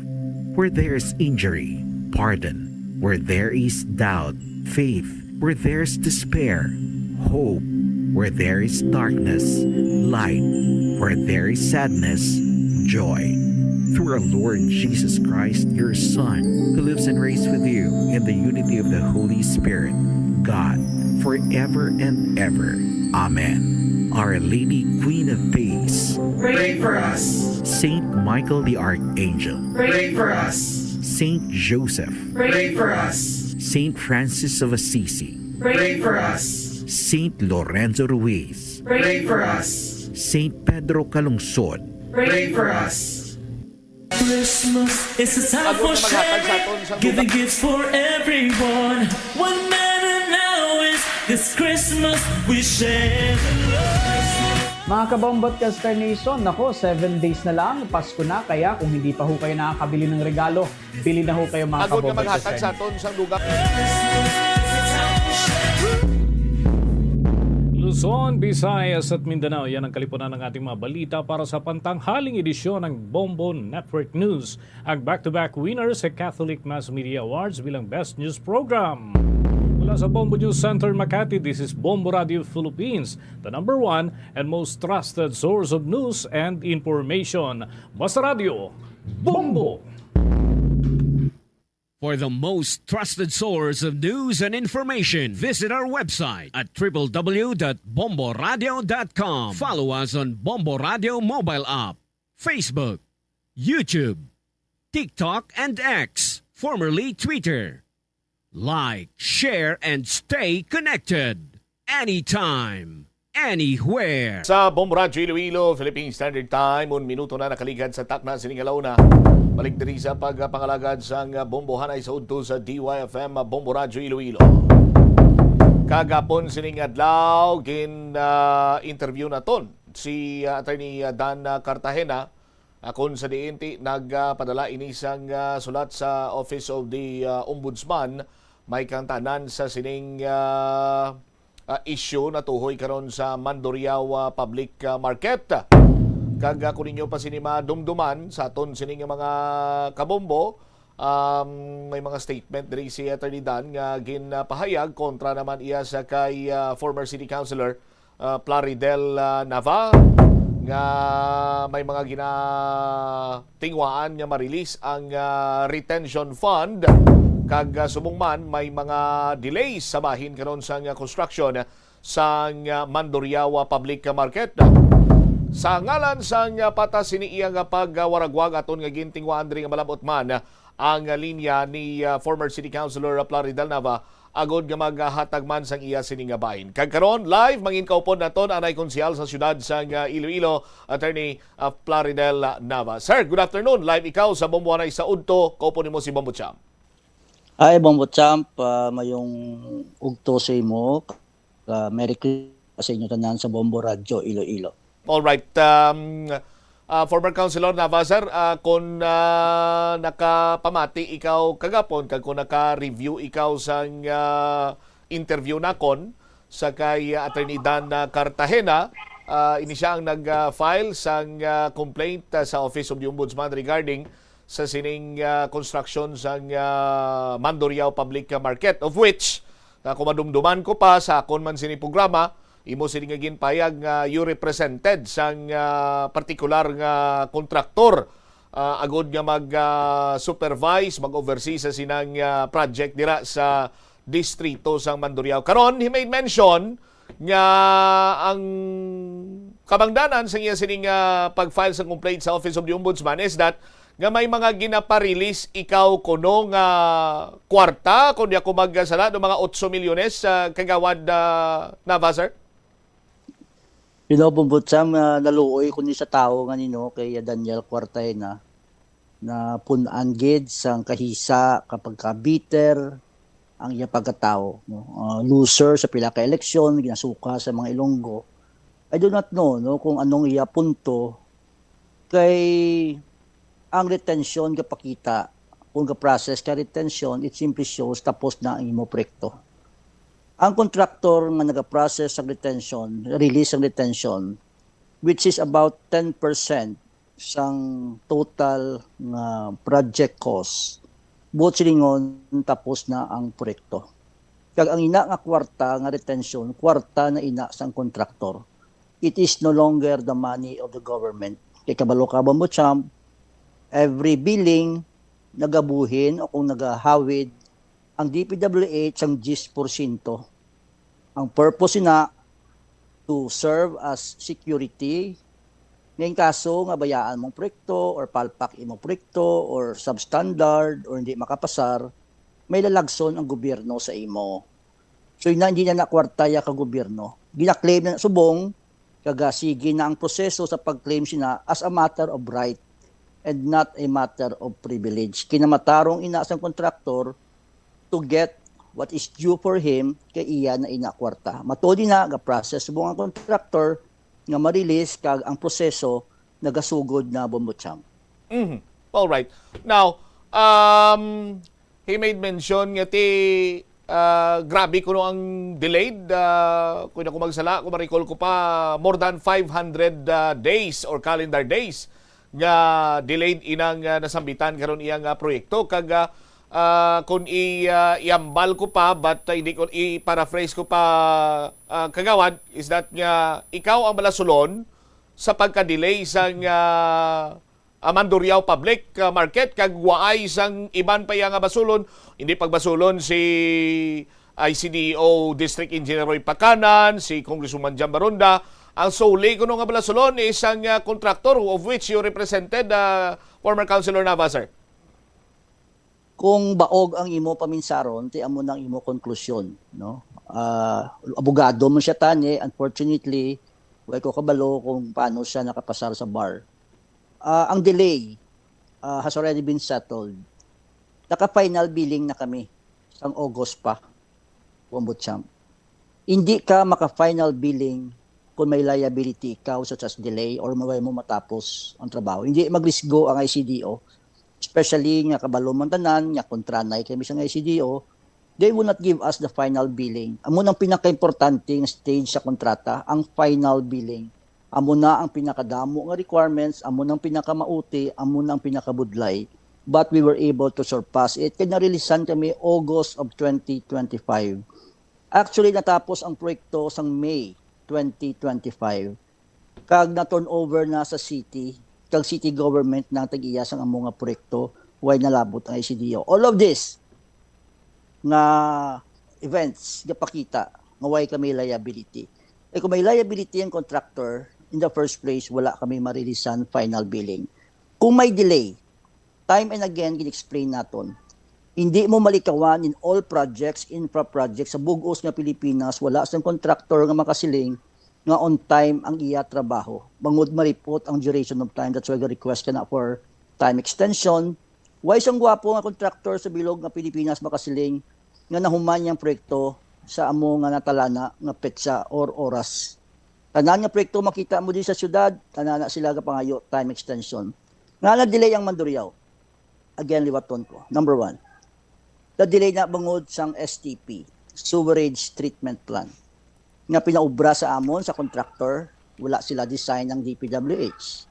Where there is injury, pardon. Where there is doubt, faith. Where there is despair, hope. Where there is darkness, light. Where there is sadness, joy. Through our Lord Jesus Christ, your Son, who lives and reigns with you in the unity of the Holy Spirit, God, forever and ever. Amen. Our Lady, Queen of Peace, pray for us. Saint Michael the Archangel, pray for us. Saint Joseph, pray for us. Saint Francis of Assisi, pray for us. Saint Lorenzo Ruiz, pray for us. Saint Pedro Calungsod, pray for us. Christmas is a time for sharing, giving gifts for everyone. One matter now is this Christmas we share the love. Mga Kabombo at Kaster Nation, nako, seven days na lang, Pasko na, kaya kung hindi pa ho kayo nakakabili ng regalo, bili na ho kayo, mga Kabombo at Kaster Nation. Agod nga maghatag sa aton sang dugang. Luzon, Visayas at Mindanao, yan ang kalipunan ng ating mga balita para sa pantanghaling edisyon ng Bombo Network News, ang back-to-back winner sa Catholic Mass Media Awards bilang Best News Program. Mula sa Bombo News Center, Makati, this is Bombo Radio Philippines, the number one and most trusted source of news and information. Basta Radio, Bombo! For the most trusted source of news and information, visit our website at triple w dot bomboradio dot com. Follow us on Bombo Radio mobile app, Facebook, YouTube, TikTok, and X, formerly Twitter. Like, share, and stay connected anytime, anywhere. Sa Bombo Radyo Iloilo, Philippine Standard Time, un minuto na nakaligad sa takna sining alauna. Balik diri sa pagpangalagad sang bombohanay sa udto sa D Y F M Bombo Radyo Iloilo. Kagapon sining adlaw, gin, ah, interview naton si, ah, Attorney, ah, Dan, ah, Cartagena, akon sa D N T, nagpadala ini sang, ah, sulat sa Office of the, ah, Ombudsman, may kangtanan sa sining, ah, ah, issue natuhoy karon sa Mandurriao, ah, Public, ah, Market. Kag, ah, kung ninyo pa sini madumduman sa aton sini nga mga kabombo, um, may mga statement diri si Attorney Dan nga ginpahayag kontra naman iya sa kay, ah, former city councilor, ah, Plaridel, ah, Nava, nga may mga ginatingwaan nga ma-release ang, ah, retention fund, kag, ah, subong man may mga delays sa bahin karon sang, ah, construction sang, ah, Mandurriao Public Market. Sa ngalan sang, ah, patas sini iya nga pagwaragwag, aton nga gintingwaan diri nga malab-ot man ang linya ni, ah, former City Councilor Plaridel Nava agod nga maghatag man sang iya sini nga bahin. Kag karon, live, mangin kaupod naton anay konsehal sa siyudad sang, ah, Iloilo, Attorney, ah, Plaridel Nava. Sir, good afternoon. Live ikaw sa Bombohanay sa Udto. Kaupod nimo si Bombo Champ. Hi, Bombo Champ. Ah, mayong ugto sa imo. Ah, Merry Christmas sa inyo tanan sa Bombo Radyo Iloilo. All right. Um, ah, former Councilor Nava, sir, ah, kung, ah, nakapamati ikaw kagapon kag kung naka-review ikaw sang, ah, interview nakon sa kay, ah, Attorney Dan, ah, Cartagena, ah, ini siya ang nag-file sang, ah, complaint, ah, sa Office of the Ombudsman regarding sa sining, ah, construction sang, ah, Mandurriao Public Market, of which, ah, kung madumduman ko pa sa akon man sini programa, imo sini nga ginpayag nga you represented sang, ah, partikular nga kontraktor, ah, agod nga mag, ah, supervise, mag-oversee sa sinang, ah, project dira sa distrito sang Mandurriao. Karon, he made mention nga ang kabangdanan sa iya sining, ah, pag-file sa complaint sa Office of the Ombudsman is that nga may mga ginapa-release ikaw kuno nga kwarta, kung di ako magsala, no, mga otso milyones, ah, Kagawad, ah, Nava, sir? You know, Bombo Champ, ah, naluoy ko ni sa tawo nga nino kay Daniel Cuartena na pun-an gid sang kahisa kapag ka-bitter ang iya pagkatawo, no? Ah, loser sa pila ka eleksyon, ginasuka sa mga Ilonggo. I do not know, no, kung anong iya punto, kay ang retention gapakita, kung ga-process ka retention, it simply shows tapos na ang imo proyekto. Ang contractor nga naga-process sa retention, release ang retention, which is about ten percent sang total nga project cost, buot silingon, tapos na ang proyekto. Kag ang ina nga kwarta nga retention, kwarta na ina sang kontraktor. It is no longer the money of the government. Kay kabalo ka, Bombo Champ, every billing, nagabuhin o kung nagahawid ang D P W H sang diyes porsyento. Ang purpose na to serve as security nga in kaso nga bayaan mong proyekto or palpak imong proyekto or substandard or hindi makapasar, may lalagson ang gobyerno sa imo. So, ina, hindi na nakwarta ya ka gobyerno. Ginaklaim na subong, kag, ah, sige na ang proseso sa pag-claim sina as a matter of right and not a matter of privilege. Kinamatarong ina sang contractor to get what is due for him kay iya na ina kwarta. Matod ina, ga-process subong ang contractor nga ma-release kag ang proseso nagasugod na, Bombo Cham. Mhm. All right. Now, um, he made mention nga ti ah, grabe kuno ang delayed. Ah, kung ako magsala, kung ma-recall ko pa, more than five hundred ah, days or calendar days nga delayed inang ah, nasambitan karon iyang ah, proyekto. Kag ah, ah, kung i, ah, iambal ko pa, but ah, hindi ko i-paraphrase ko pa, ah, kagawad, is that nga ikaw ang malasulon sa pagka-delay sang ah, ah, Mandurriao Public ah, Market, kag waay sang iban pa iya nga basulon. Hindi pagbasulon si I C D O District Engineer Roy Pacanan, si Congresswoman Jan Baronda. Ang suli kuno nga malasulon is ang ah, contractor, of which you represented, ah, former Councilor Nava, sir. Kung baog ang imo paminsaron, ti amo nang imo konklusyon, no? Ah, abogado man siya tani, unfortunately, way ko kabalo kung paano siya nakapasar sa bar. Ah, ang delay ah, has already been settled. Naka-final billing na kami sang August pa, Ombudsman. Hindi ka maka-final billing kung may liability ikaw, such as delay or maway mo matapos ang trabaho. Hindi magrisgo ang I C D O, especially nga kabalo man tanan nga kontranay kami sa I C D O, they will not give us the final billing. Amo nang pinakaimportante nga stage sa kontrata, ang final billing. Amo na ang pinakadamo nga requirements, amo na ang pinakamauti, amo na ang pinakabudlay. But we were able to surpass it. Kaya narilisan kami August of twenty twenty-five. Actually, natapos ang proyekto sang May twenty twenty-five. Kag na-turnover na sa city, kag city government na ang tag-iya sang amo nga proyekto, way nalabot ang I C D O. All of this nga events, gapakita nga way kami liability. Eh, kung may liability ang contractor, in the first place, wala kami marilisan final billing. Kung may delay, time and again, gin-explain naton. Hindi mo malikawan in all projects, infra projects, sa bug-os nga Pilipinas, wala sang contractor nga makasiling nga on time ang iya trabaho. Bangod maripot ang duration of time, that's why the request kana for time extension. Way sang gwapo nga contractor sa bilog nga Pilipinas makasiling nga nahuman yang proyekto sa amo nga natalana nga petsa or oras. Tanan nga proyekto makita mo di sa syudad, tanan na sila gapangayo time extension. Nga na-delay ang Mandurriao? Again, liwaton ko. Number one, na-delay na bangod sang S T P, Sewerage Treatment Plant, nga pinaubra sa amon sa contractor, wala sila design ang D P W H.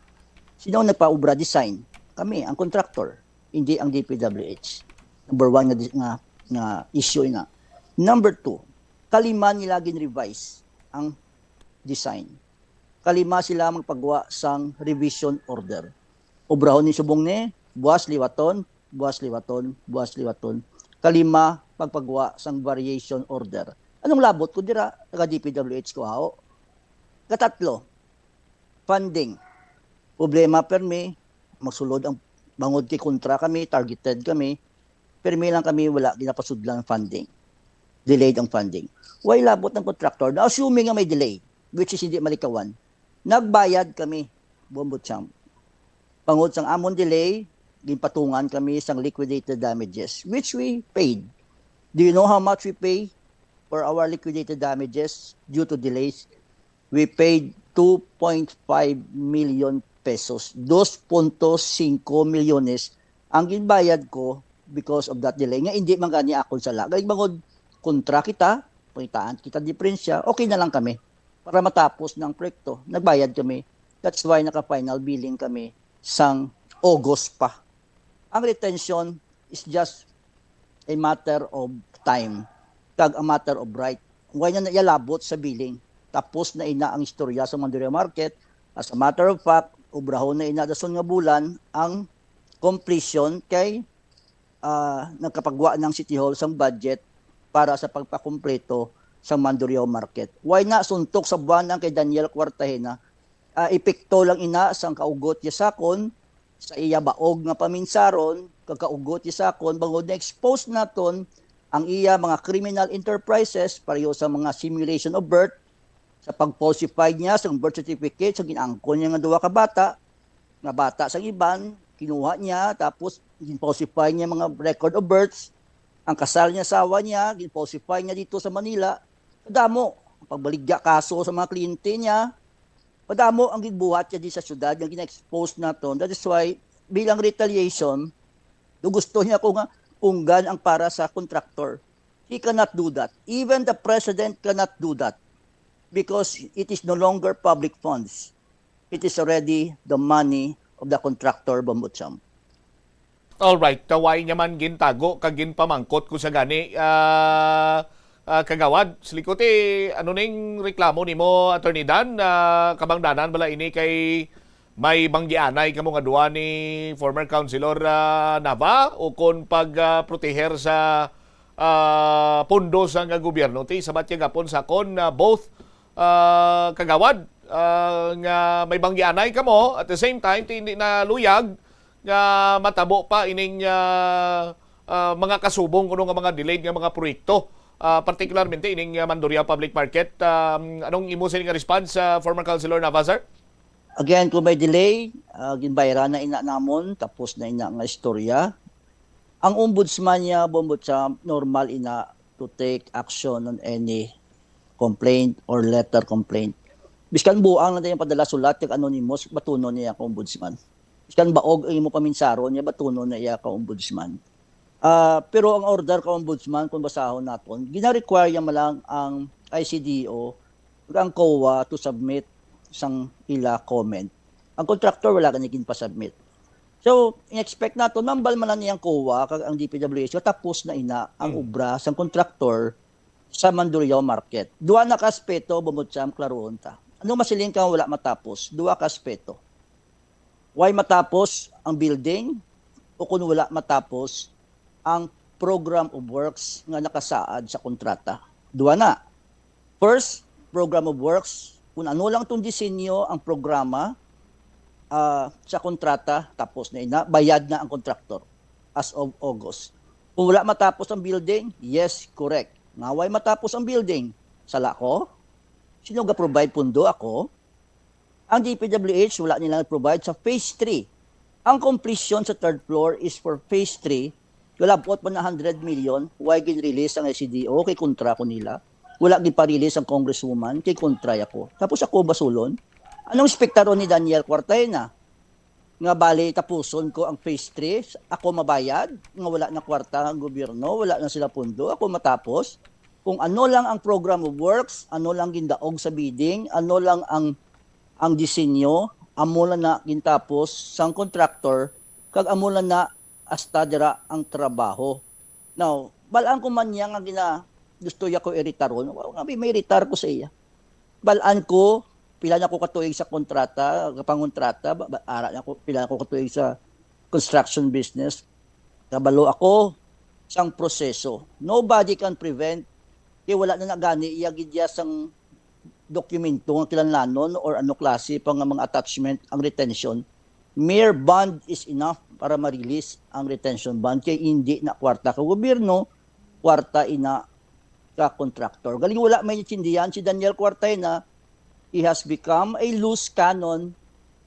Sino ang nagpaubra design? Kami, ang contractor, hindi ang D P W H. Number one nga, nga, nga issue na. Number two, kalima nila gin-revise ang design. Kalima sila magpagwa sang revision order. Obrahon ni subong ni, buwas liwaton, buwas liwaton, buwas liwaton. Kalima, pagpagwa sang variation order. Anong labot ko dira? Taga D P W H ko, hao. Katatlo, funding. Problema permi, magsulod ang bangod kay kontra kami, targeted kami, permi lang kami wala ginapasudlan ang funding. Delayed ang funding. Way labot ang contractor na assuming nga may delay, which is hindi malikawan. Nagbayad kami, Bombo Champ. Bangod sang amon delay, ginpatungan kami sang liquidated damages, which we paid. Do you know how much we pay for our liquidated damages due to delays? We paid two point five million pesos. Dos punto singko milyones ang ginbayad ko because of that delay. Nga hindi man gani akon sala. Kay bangod kontra kita, pangitaan kita diferensya, okay na lang kami. Para matapos na ang proyekto, nagbayad kami. That's why naka-final billing kami sang August pa. Ang retention is just a matter of time, kag a matter of right. Why na naialabot sa billing? Tapos na ina ang istorya sa Mandurriao Market. As a matter of fact, obrahon na ina dason nga bulan ang completion kay ah, nagkapagwa ng City Hall sang budget para sa pagpakumpleto sa Mandurriao Market. Why na suntok sa buwanan kay Daniel Cuartahena? Ah, epekto lang ina sang kaugot niya sakon, sa iya baog nga paminsaron, kag kaugot niya sakon, bangod na-expose naton ang iya mga criminal enterprises, pareho sa mga simulation of birth, sa pag-falsify niya sa birth certificate, sa gin-angkon niya nga duha ka bata, nga bata sang iban, kinuha niya, tapos gin-falsify niya mga record of births, ang kasal niya, asawa niya, gin-falsify niya dito sa Manila. Madamo ang pagbaligya kaso sa mga kliyente niya. Madamo ang gigbuhat niya di sa syudad nga gina-expose naton. That is why, bilang retaliation, do gusto niya ko nga unggan ang para sa contractor. He cannot do that. Even the president cannot do that because it is no longer public funds. It is already the money of the contractor, Bombo Cham. Alright, kaway niya man gintago kag ginpamangkot ko sa gani. Ah, ah, Kagawad, Slikote, ano ning reklamo nimo, Attorney Dan? Ah, kabangdanan bala ini kay may banggianay kamo nga duha ni former Councilor ah, Nava ukon pag ah, proteher sa ah, pondo sa nga gobyerno? Ti sabat niya gapon sa kon ah, both ah, Kagawad ah, nga may banggianay kamo, at the same time ti hindi na luyag nga matabo pa ining ah, ah, mga kasubong kuno nga mga delayed nga mga proyekto, ah, particularmente ining ah, Mandurriao Public Market. Um, anong imo sini nga response, ah, former Councilor Nava, sir? Again, kung may delay, ah, ginbayran na ina namon, tapos na ina nga istorya. Ang ombudsman niya, Bombo Champ, normal ina to take action on any complaint or letter complaint. Biskan buang lang tayong padala sulat kag anonymous, batunon niya ka ombudsman. Biskan baog ang imo paminsaron niya, batunon na iya ka ombudsman. Ah, pero ang order ka ombudsman, kung basahon naton, gina-require niya man lang ang I C D O ug ang COA to submit sang ila comment. Ang contractor wala gani ginpa-submit. So, in-expect nato, nambal man lang niyang COA kag ang D P W H, tapos na ina ang obra sang contractor sa Mandurriao Market. Duha na ka aspeto, Bombo Champ, klarohon ta. Ano masiling ka wala matapos? Duha ka aspeto. Why matapos ang building o kung wala matapos ang program of works nga nakasaad sa kontrata? Duha na. First, program of works, kung ano lang itong disenyo, ang programa ah, sa kontrata, tapos na ina, bayad na ang contractor as of August. Kung wala matapos ang building, yes, correct. Nga way matapos ang building, sala ko? Sino ga-provide pundo? Ako? Ang D P W H, wala nila provide sa phase three. Ang completion sa third floor is for phase three. Galabot man na hundred million, why gin-release ang I C D O kay kontra ko nila? Wala gin-pa-release ang congresswoman kay kontra ako. Tapos ako basulon? Anong ekspektaron ni Daniel Cuartena? Nga bali tapuson ko ang phase three, ako mabayad, nga wala na kwarta ang gobyerno, wala na sila pundo, ako matapos? Kung ano lang ang program of works, ano lang gindaog sa bidding, ano lang ang ang disenyo, amo lang na gintapos sang contractor, kag amo lang na hasta dira ang trabaho. Now, bal-an ko man niya nga gina gusto ya ko iritaron. Wa nga may iritar ko sa iya. Bal-an ko pila na ko katuig sa kontrata, pangontrata, ba, ba, ara na ko pila na ko katuig sa construction business. Kabalo ako sang proseso. Nobody can prevent kay wala na nagani iya gid ya sang dokumento nga kinahanglanon or ano klase pa nga mga attachment ang retention. Mere bond is enough para ma-release ang retention bond kay hindi na kwarta ka gobyerno, kwarta ina ka contractor. Galing wala may naintindihan si Daniel Cuartena, he has become a loose cannon.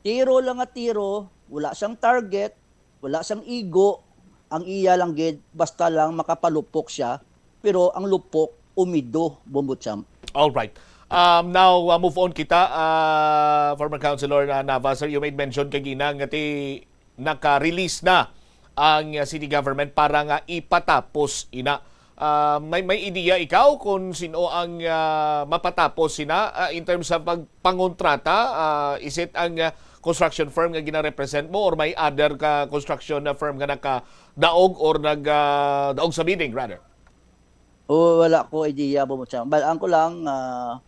Tiro lang nga tiro, wala siyang target, wala siyang igo, ang iya lang gid basta lang makapalupok siya, pero ang lupok umido, Bombo Champ. All right. Um, now, uh, move on kita, uh, former Councilor uh, Nava, sir, you made mention kagina nga ti naka-release na ang uh, city government para nga ipatapos ina. Uh, may may ideya ikaw kung sino ang uh, mapatapos sina uh, in terms of pagpangontrata? Uh, is it ang uh, construction firm nga gina-represent mo or may other ka construction na firm nga nakadaog or nag uh, daog sa bidding rather? O wala ko idea, Bombo Champ. Bal-an ko lang ah,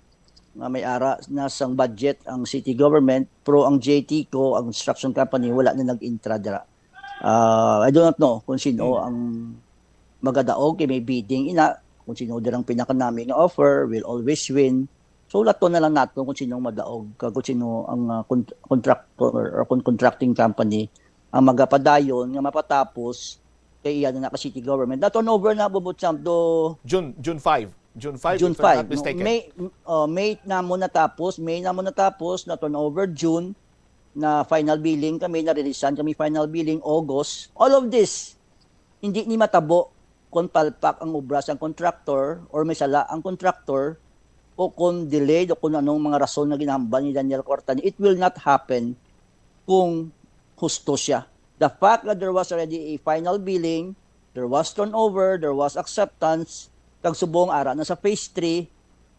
nga may ara na sang budget ang city government, pero ang J T co, ang construction company, wala na nag-intra dira. Ah, I do not know kung sino ang magadaog kay may bidding ina. Kung sino dirang pinakanami nga offer, will always win. So, laton na lang nato kung sino ang madaog, kag kung sino ang, ah, con-, contractor or kung contracting company ang magapadayon nga mapatapos kay iya na ka city government. Na-turnover na, Bombo Champ, do June, June five. June five, June if I'm five, not no? mistaken. May, oh, May na mo natapos, May na mo natapos, na-turnover, June, na final billing kami, na-releasean kami final billing, August. All of this, hindi ni matabo kung palpak ang obra sang contractor or may sala ang contractor o kung delayed o kung anong mga rason nga ginahambal ni Daniel Cortan. It will not happen kung husto siya. The fact that there was already a final billing, there was turnover, there was acceptance, kag subong ara na sa phase three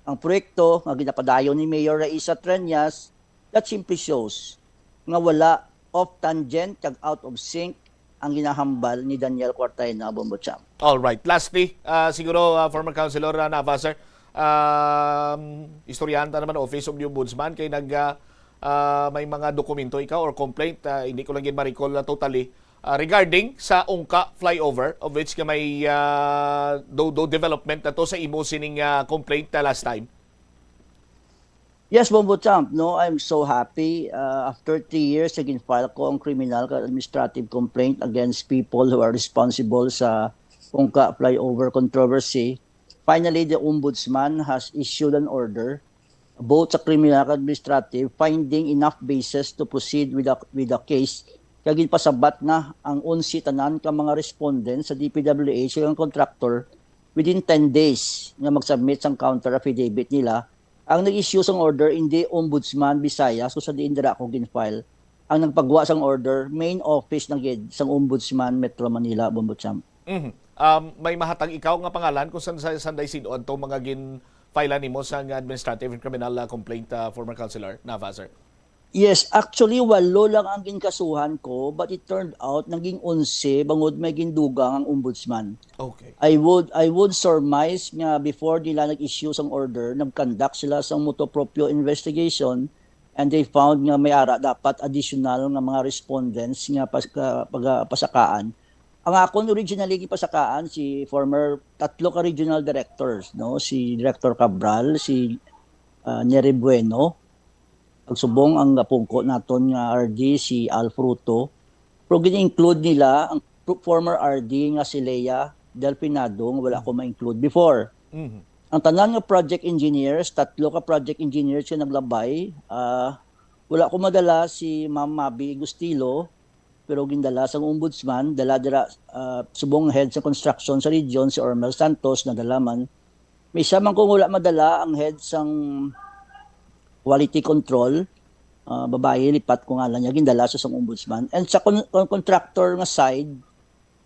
ang proyekto nga ginapadayon ni Mayor Raisa Treñas, that simply shows nga wala off tangent kag out of sync ang ginahambal ni Daniel Cortaina, Bombo Champ. All right. Lastly, ah, siguro, ah, former Councilor, ah, Nava, sir, um, istoryahan ta naman Office of the Ombudsman kay nag, ah, ah, may mga dokumento ikaw or complaint, ah, hindi ko lang gid ma-recall na totally, ah, regarding sa Ungka flyover, of which nga may, ah, do, do development na to sa imo sining, ah, complaint na last time. Yes, Bombo Champ, no, I'm so happy. Uh, after three years, naging file ko ang criminal kag administrative complaint against people who are responsible sa Ungka flyover controversy. Finally, the Ombudsman has issued an order, both sa criminal kag administrative, finding enough basis to proceed with the, with the case. Kag ginpasabat na ang onse tanan ka mga respondents sa D P W H kag ang contractor within ten days nga mag-submit sang counter affidavit nila. Ang nag-issue sang order, hindi Ombudsman Visayas, kung sa diin dira ako gin-file. Ang nagpagwa sang order, main office na gid sang Ombudsman Metro Manila, Bombo Champ. Mhm. Um, may mahatag ikaw nga pangalan kung san, sa, sanday sin-o adto mga gin-file nimo sang administrative and criminal, ah, complaint, ah, former councilor Nava, sir? Yes, actually, walo lang ang ginkasuhan ko, but it turned out naging onse bangod may gindugang ang ombudsman. Okay. I would, I would surmise nga before nila nag-issue sang order, nag-conduct sila sang motu proprio investigation, and they found nga may ara dapat additional nga mga respondents nga pas-, ka-, paga-, pasakaan. Ang akon originally gipasakaan si former tatlo ka regional directors, no, si Director Cabral, si, ah, Neri Bueno, pagsubong ang gapungko naton nga R D, si Al Fruto. Pero gin-include nila ang pro-, former R D nga si Lea Delfinado, nga wala ko ma-include before. Mhm. Ang tanan nga project engineers, tatlo ka project engineers nga naglabay, ah, wala ko madala si Ma'am Mabi Gustilo, pero gindala sang ombudsman, dala dira, ah, subong head sa construction sa region, si Ormel Santos, nadala man. May isa man kung wala madala ang head sang quality control, ah, babayi, lipat ko ngalan niya, gindala sa sang ombudsman. And sa con-, con-, contractor nga side,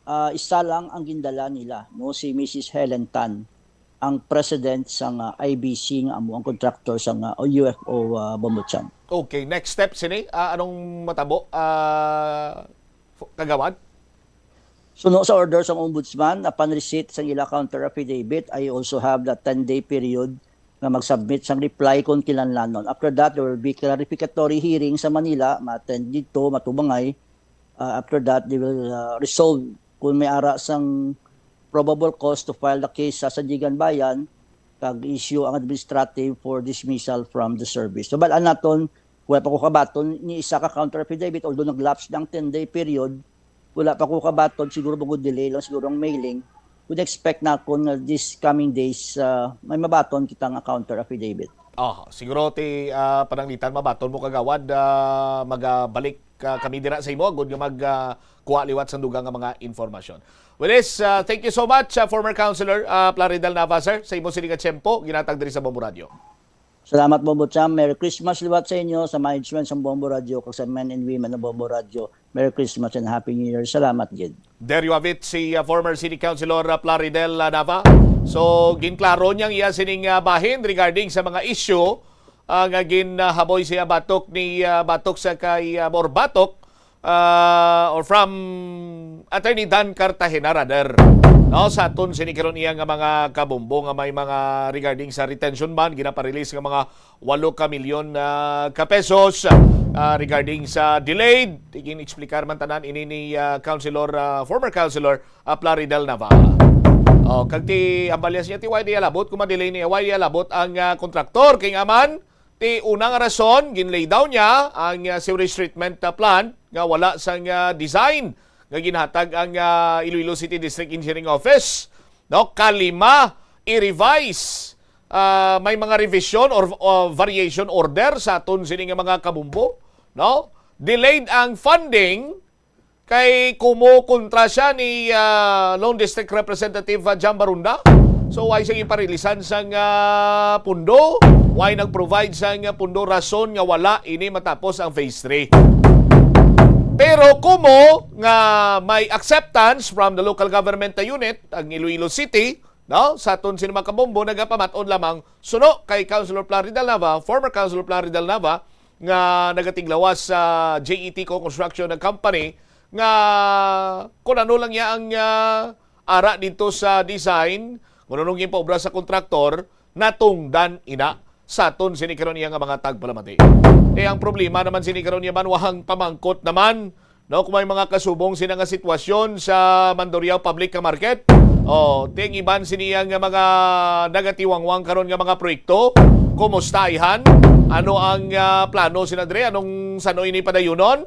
ah, isa lang ang gindala nila, no, si Missus Helen Tan, ang president sang, ah, I B C nga amo ang contractor sang, ah, U F O, ah, Bombo Champ. Okay, next step sini, ah, anong matabo, ah, f-, kagawad? Suno sa order sang ombudsman, upon receipt sang ila counter affidavit, I also have the ten-day period nga mag-submit sang reply kung kinahanglanon. After that, there will be clarificatory hearing sa Manila, ma-attend dito, matubangay. Ah, after that, they will, ah, resolve kung may ara sang probable cause to file the case sa Sandiganbayan, kag issue ang administrative for dismissal from the service. So, bal-an naton, wala pa ko kabaton ni isa ka counter affidavit, although nag-lapse na ang ten-day period, wala pa ko kabaton, siguro bangod delay lang siguro ang mailing. Would expect na ako nga this coming days, ah, may mabaton kita nga counter affidavit. Ah, siguro ti, ah, pananglitan mabaton mo, kagawad, ah, magabalik, ah, kami dira sa imo agud nga mag, ah, kuha liwat sa dugang nga mga impormasyon. Well, yes, ah, thank you so much, ah, former councilor, ah, Plaridel Nava, sir, sa imo sini nga tiyempo ginatag diri sa Bombo Radio. Salamat, Bombo Cham. Merry Christmas liwat sa inyo, sa management sa Bombo Radio, kag sa men and women ng Bombo Radio. Merry Christmas and Happy New Year. Salamat gid. There you have it, si, uh, former City Councilor, uh, Plaridel, uh, Nava. So, ginklaro niya ang iya sining, uh, bahin regarding sa mga issue, uh, nga ginhaboy siya batok ni, uh, batok sa kay, uh, or batok, uh, or from Attorney Dan Cartagena, rather. No, sa aton sini karon iya nga mga kabombo nga may mga regarding sa retention bond, ginaparelease nga mga walo ka milyon, ah, ka pesos, ah, regarding sa delayed. Igin-explicar man tanan ini ni, ah, Councilor, ah, former Councilor, ah, Plaridel Nava. Oh, kag ti ang balyas niya, ti why di alabot, kung ma-delay niya, why di alabot ang, ah, kontraktor? Kay nga man, ti una nga rason, ginlay down niya ang, ah, sewage treatment, ah, plant nga wala sang, ah, design nga ginhatag ang, ah, Iloilo City District Engineering Office. No, kalima, i-revise, ah, may mga revision or, or variation order sa aton sini nga mga kabumbo, no? Delayed ang funding kay kumukontra siya ni, ah, Lone District Representative, ah, Jam Barunda. So, why siya iparilisan sang, ah, pundo? Why nag-provide sang, ah, pundo? Rason nga wala ini matapos ang phase three. Pero kumo nga may acceptance from the local government unit, ang Iloilo City, no? Sa aton sini mga kabumbo, nagapamat-on lamang suno kay Councilor Plan Ridal Nava, former Councilor Plan Ridal Nava, nga nagatiglawas sa J E T Co Construction Company, nga kung ano lang niya ang, ah, ara dito sa design, kung anong ginpaobra sa kontraktor, natungdan ina sa aton sini karon iya nga mga tagpalamati. Kaya ang problema naman sini karon iya man, wahang pamangkot naman, no, kung may mga kasubong sina nga sitwasyon sa Mandurriao Public nga Market. Oh, ting iban sini iya nga mga nagatiwangwang karon nga mga proyekto. Kumusta, ayhan? Ano ang, ah, plano sina dre? Anong sano ini padayunon?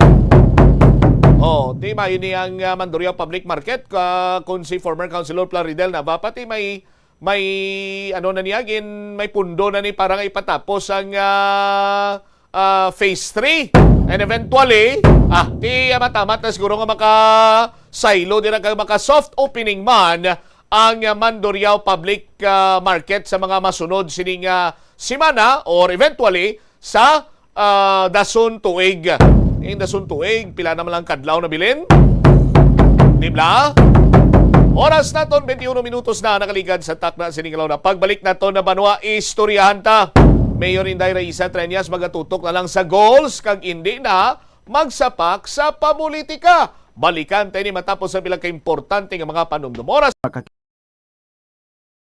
Oh, ti mayo ni ang, ah, Mandurriao Public Market, ah, kung si former Councilor Plaridel Nava, pati may, may, ano na niya, gin, may pundo na ni para nga ipatapos ang, ah, ah, phase three. And eventually, ah, ti, ah, matamat na siguro nga maka-silo dira kag maka-soft opening man ang, ah, Mandurriao Public, ah, Market sa mga masunod sining, ah, semana or eventually sa, ah, dason tuig. Ing dason tuig, pila naman lang kadlaw na bilin? Di bala? Oras naton, twenty-one minutos na nakaligad sa takna sining adlaw na. Pagbalik naton na banwa, istoryahan ta. Mayor Inday Raisa Treñas magatutok na lang sa goals kag indi na magsapak sa pamulitika. Balikan ta ini matapos sa pila ka importante nga mga panumdom. Oras.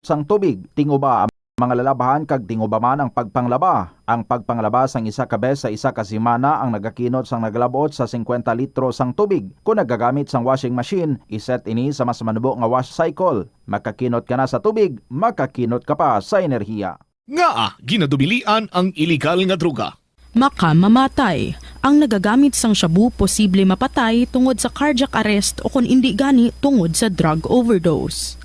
Sang tubig, tinguba ang mga lalabahan kag tinguba man ang pagpanglaba. Ang pagpanglaba sang isa ka bes sa isa ka semana ang nagakinot sang nagalab-ot sa singkwenta litro sang tubig. Kon nagagamit sang washing machine, iset ini sa mas manubo nga wash cycle. Makakinot ka na sa tubig, makakinot ka pa sa enerhiya. Ngaa ginadubilian ang iligal nga droga? Makamamatay. Ang nagagamit sang shabu posible mapatay tungod sa cardiac arrest o kon indi gani tungod sa drug overdose.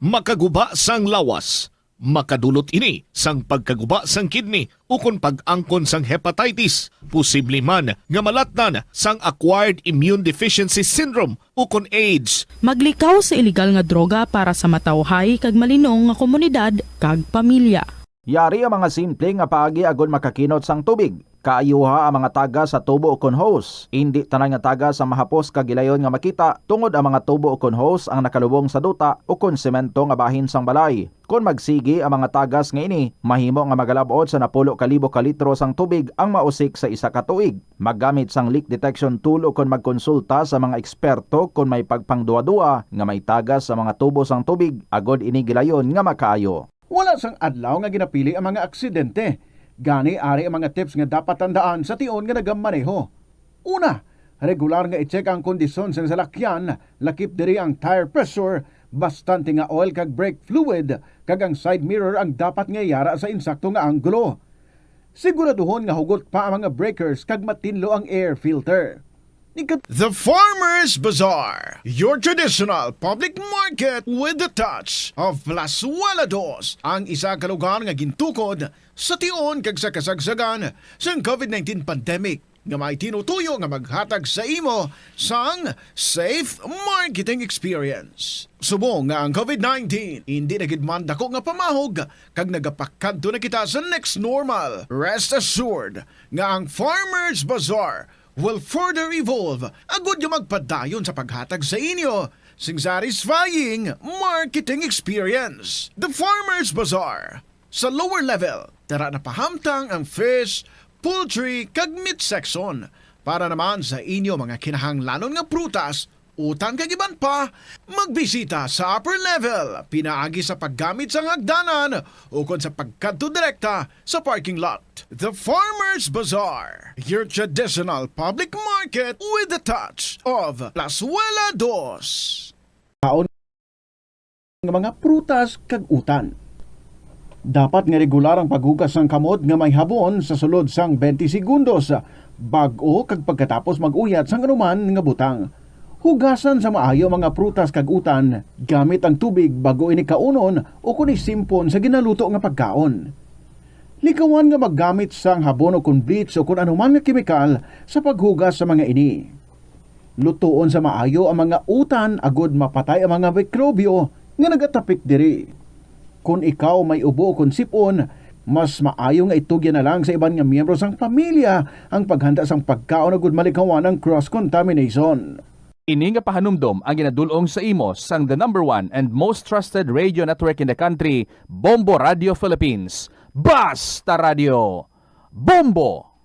Makaguba sang lawas. Makadulot ini sang pagkaguba sang kidney ukon pag-angkon sang hepatitis. Posible man nga malatnan sang acquired immune deficiency syndrome ukon AIDS. Maglikaw sa iligal nga droga para sa matawhay kag malinong nga komunidad kag pamilya. Yari ang mga simple nga paagi agod makakinot sang tubig. Kaayuha ang mga tagas sa tubo ukon hose. Indi tanan nga tagas ang mahapos kag gilayon nga makita, tungod ang mga tubo ukon hose ang nakalubong sa duta ukon semento nga bahin sang balay. Kon magsigi ang mga tagas nga ini, mahimo nga magalab-ot sa napulo ka libo ka litro sang tubig ang mausik sa isa ka tuig. Maggamit sang leak detection tool ukon magkonsulta sa mga eksperto kon may pagpangduwa-duwa nga may tagas sa mga tubo sang tubig agod ini gilayon nga makaayo. Wala sang adlaw nga ginapili ang mga aksidente. Gani, ari ang mga tips nga dapat tandaan sa tion nga nagamaneho. Una, regular nga i-check ang kondisyon sang salakyan, lakip diri ang tire pressure, bastante nga oil kag brake fluid, kag ang side mirror ang dapat nga yara sa insakto nga anggulo. Siguraduhon nga hugot pa ang mga breakers kag matinlo ang air filter. Ni kat- The Farmers Bazaar, your traditional public market with the touch of Plazuela Dos, ang isa ka lugar nga gintukod sa tion kag sa kasagsagan sang covid nineteen pandemic, nga may tinutuyo nga maghatag sa imo sang safe marketing experience. Subong nga ang covid nineteen indi na gid man dako nga pamahog kag nagapakadto na kita sa next normal, rest assured nga ang Farmers Bazaar will further evolve agud nga magpadayon sa paghatag sa inyo sing satisfying marketing experience. The Farmers Bazaar, sa lower level, tara na pahamtang ang fish, poultry, kag meat section. Para naman sa inyo mga kinahanglanon nga prutas, utan kag iban pa, magbisita sa upper level pinaagi sa paggamit sang hagdanan ukon sa pagkadto direkta sa parking lot. The Farmers Bazaar, your traditional public market with the touch of Plazuela Dos. Kaon. nga mga prutas kag utan. Dapat nga regular ang paghugas sang kamot nga may habon sa sulod sang twenty segundos bag-o kag pagkatapos mag-uyat sang anuman nga butang. Hugasan sa maayo ang mga prutas kag utan gamit ang tubig bag-o ini kaunon o kon isimpon sa ginaluto nga pagkaon. Likawan nga maggamit sang habon o kon bleach o kon anuman nga kemikal sa paghugas sa mga ini. Lutoon sa maayo ang mga utan agod mapatay ang mga mikrobyo nga nagatapik diri. Kon ikaw may ubo o kon sip-on, mas maayo nga itugyan na lang sa iban nga miyembro sang pamilya ang paghanda sang pagkaon agud malikawan ang cross-contamination. Ini nga pahanumdom ang ginadul-ong sa imo sang the number one and most trusted radio network in the country, Bombo Radio Philippines. Basta Radio, Bombo!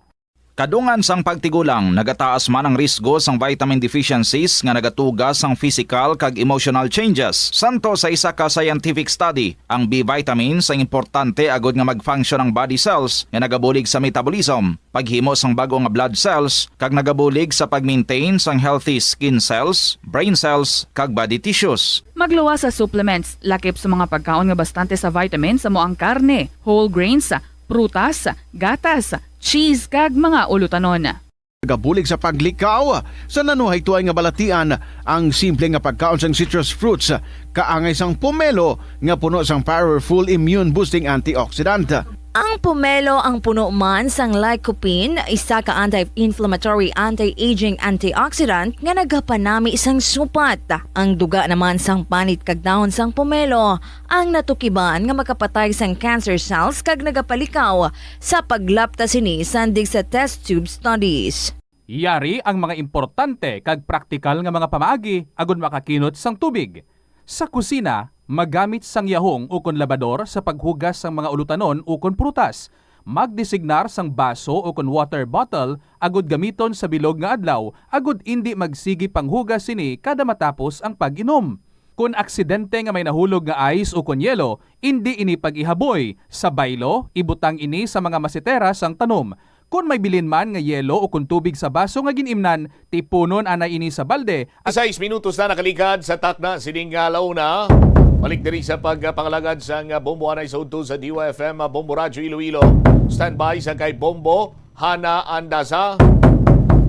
Kadungan sang pagtigulang, nagataas man ang risgo sang vitamin deficiencies nga nagatuga sang physical kag emotional changes. Santo sa isa ka scientific study, ang B vitamins ang importante agud nga mag-function ang body cells nga nagabulig sa metabolism, paghimo sang bag-o nga blood cells, kag nagabulig sa pag-maintain sang healthy skin cells, brain cells, kag body tissues. Magluwas sa supplements, lakip sa mga pagkaon nga bastante sa vitamins amo ang karne, whole grains, prutas, gatas, cheese, kag mga ulutanon. Nagabulig sa paglikaw sa nanuhay tuay nga balatian ang simple nga pagkaon sang citrus fruits, kaangay sang pomelo nga puno sang powerful immune boosting antioxidant. Ang pomelo ang puno man sang lycopene, isa ka anti-inflammatory, anti-aging antioxidant nga nagapanami sang supat. Ang duga naman sang panit kag dahon sang pomelo ang natukiban nga makapatay sang cancer cells kag nagapalikaw sa paglapta sini sandig sa test tube studies. Yari ang mga importante kag praktikal nga mga pamaagi agud makakinot sang tubig. Sa kusina, magamit sang yahong ukon labador sa paghugas sang mga ulutanon ukon prutas. Magdesignar sang baso ukon water bottle agud gamiton sa bilog nga adlaw agud indi magsigi panghugas sini kada matapos ang pag-inom. Kon aksidente nga may nahulog nga ice ukon yelo, indi ini pag-ihaboy. Sa baylo, ibutang ini sa mga masetera sang tanom. Kon may bilin man nga yelo ukon tubig sa baso nga gin-imnan, tipunon anay ini sa balde. Sais minutos na nakaligad sa takna sining, ah, launa. Balik diri sa pagpangalagad sang, ah, Bombo anay sa udto sa D Y F M, ah, Bombo Radyo Iloilo. Standby sa kay Bombo Hana Andasa.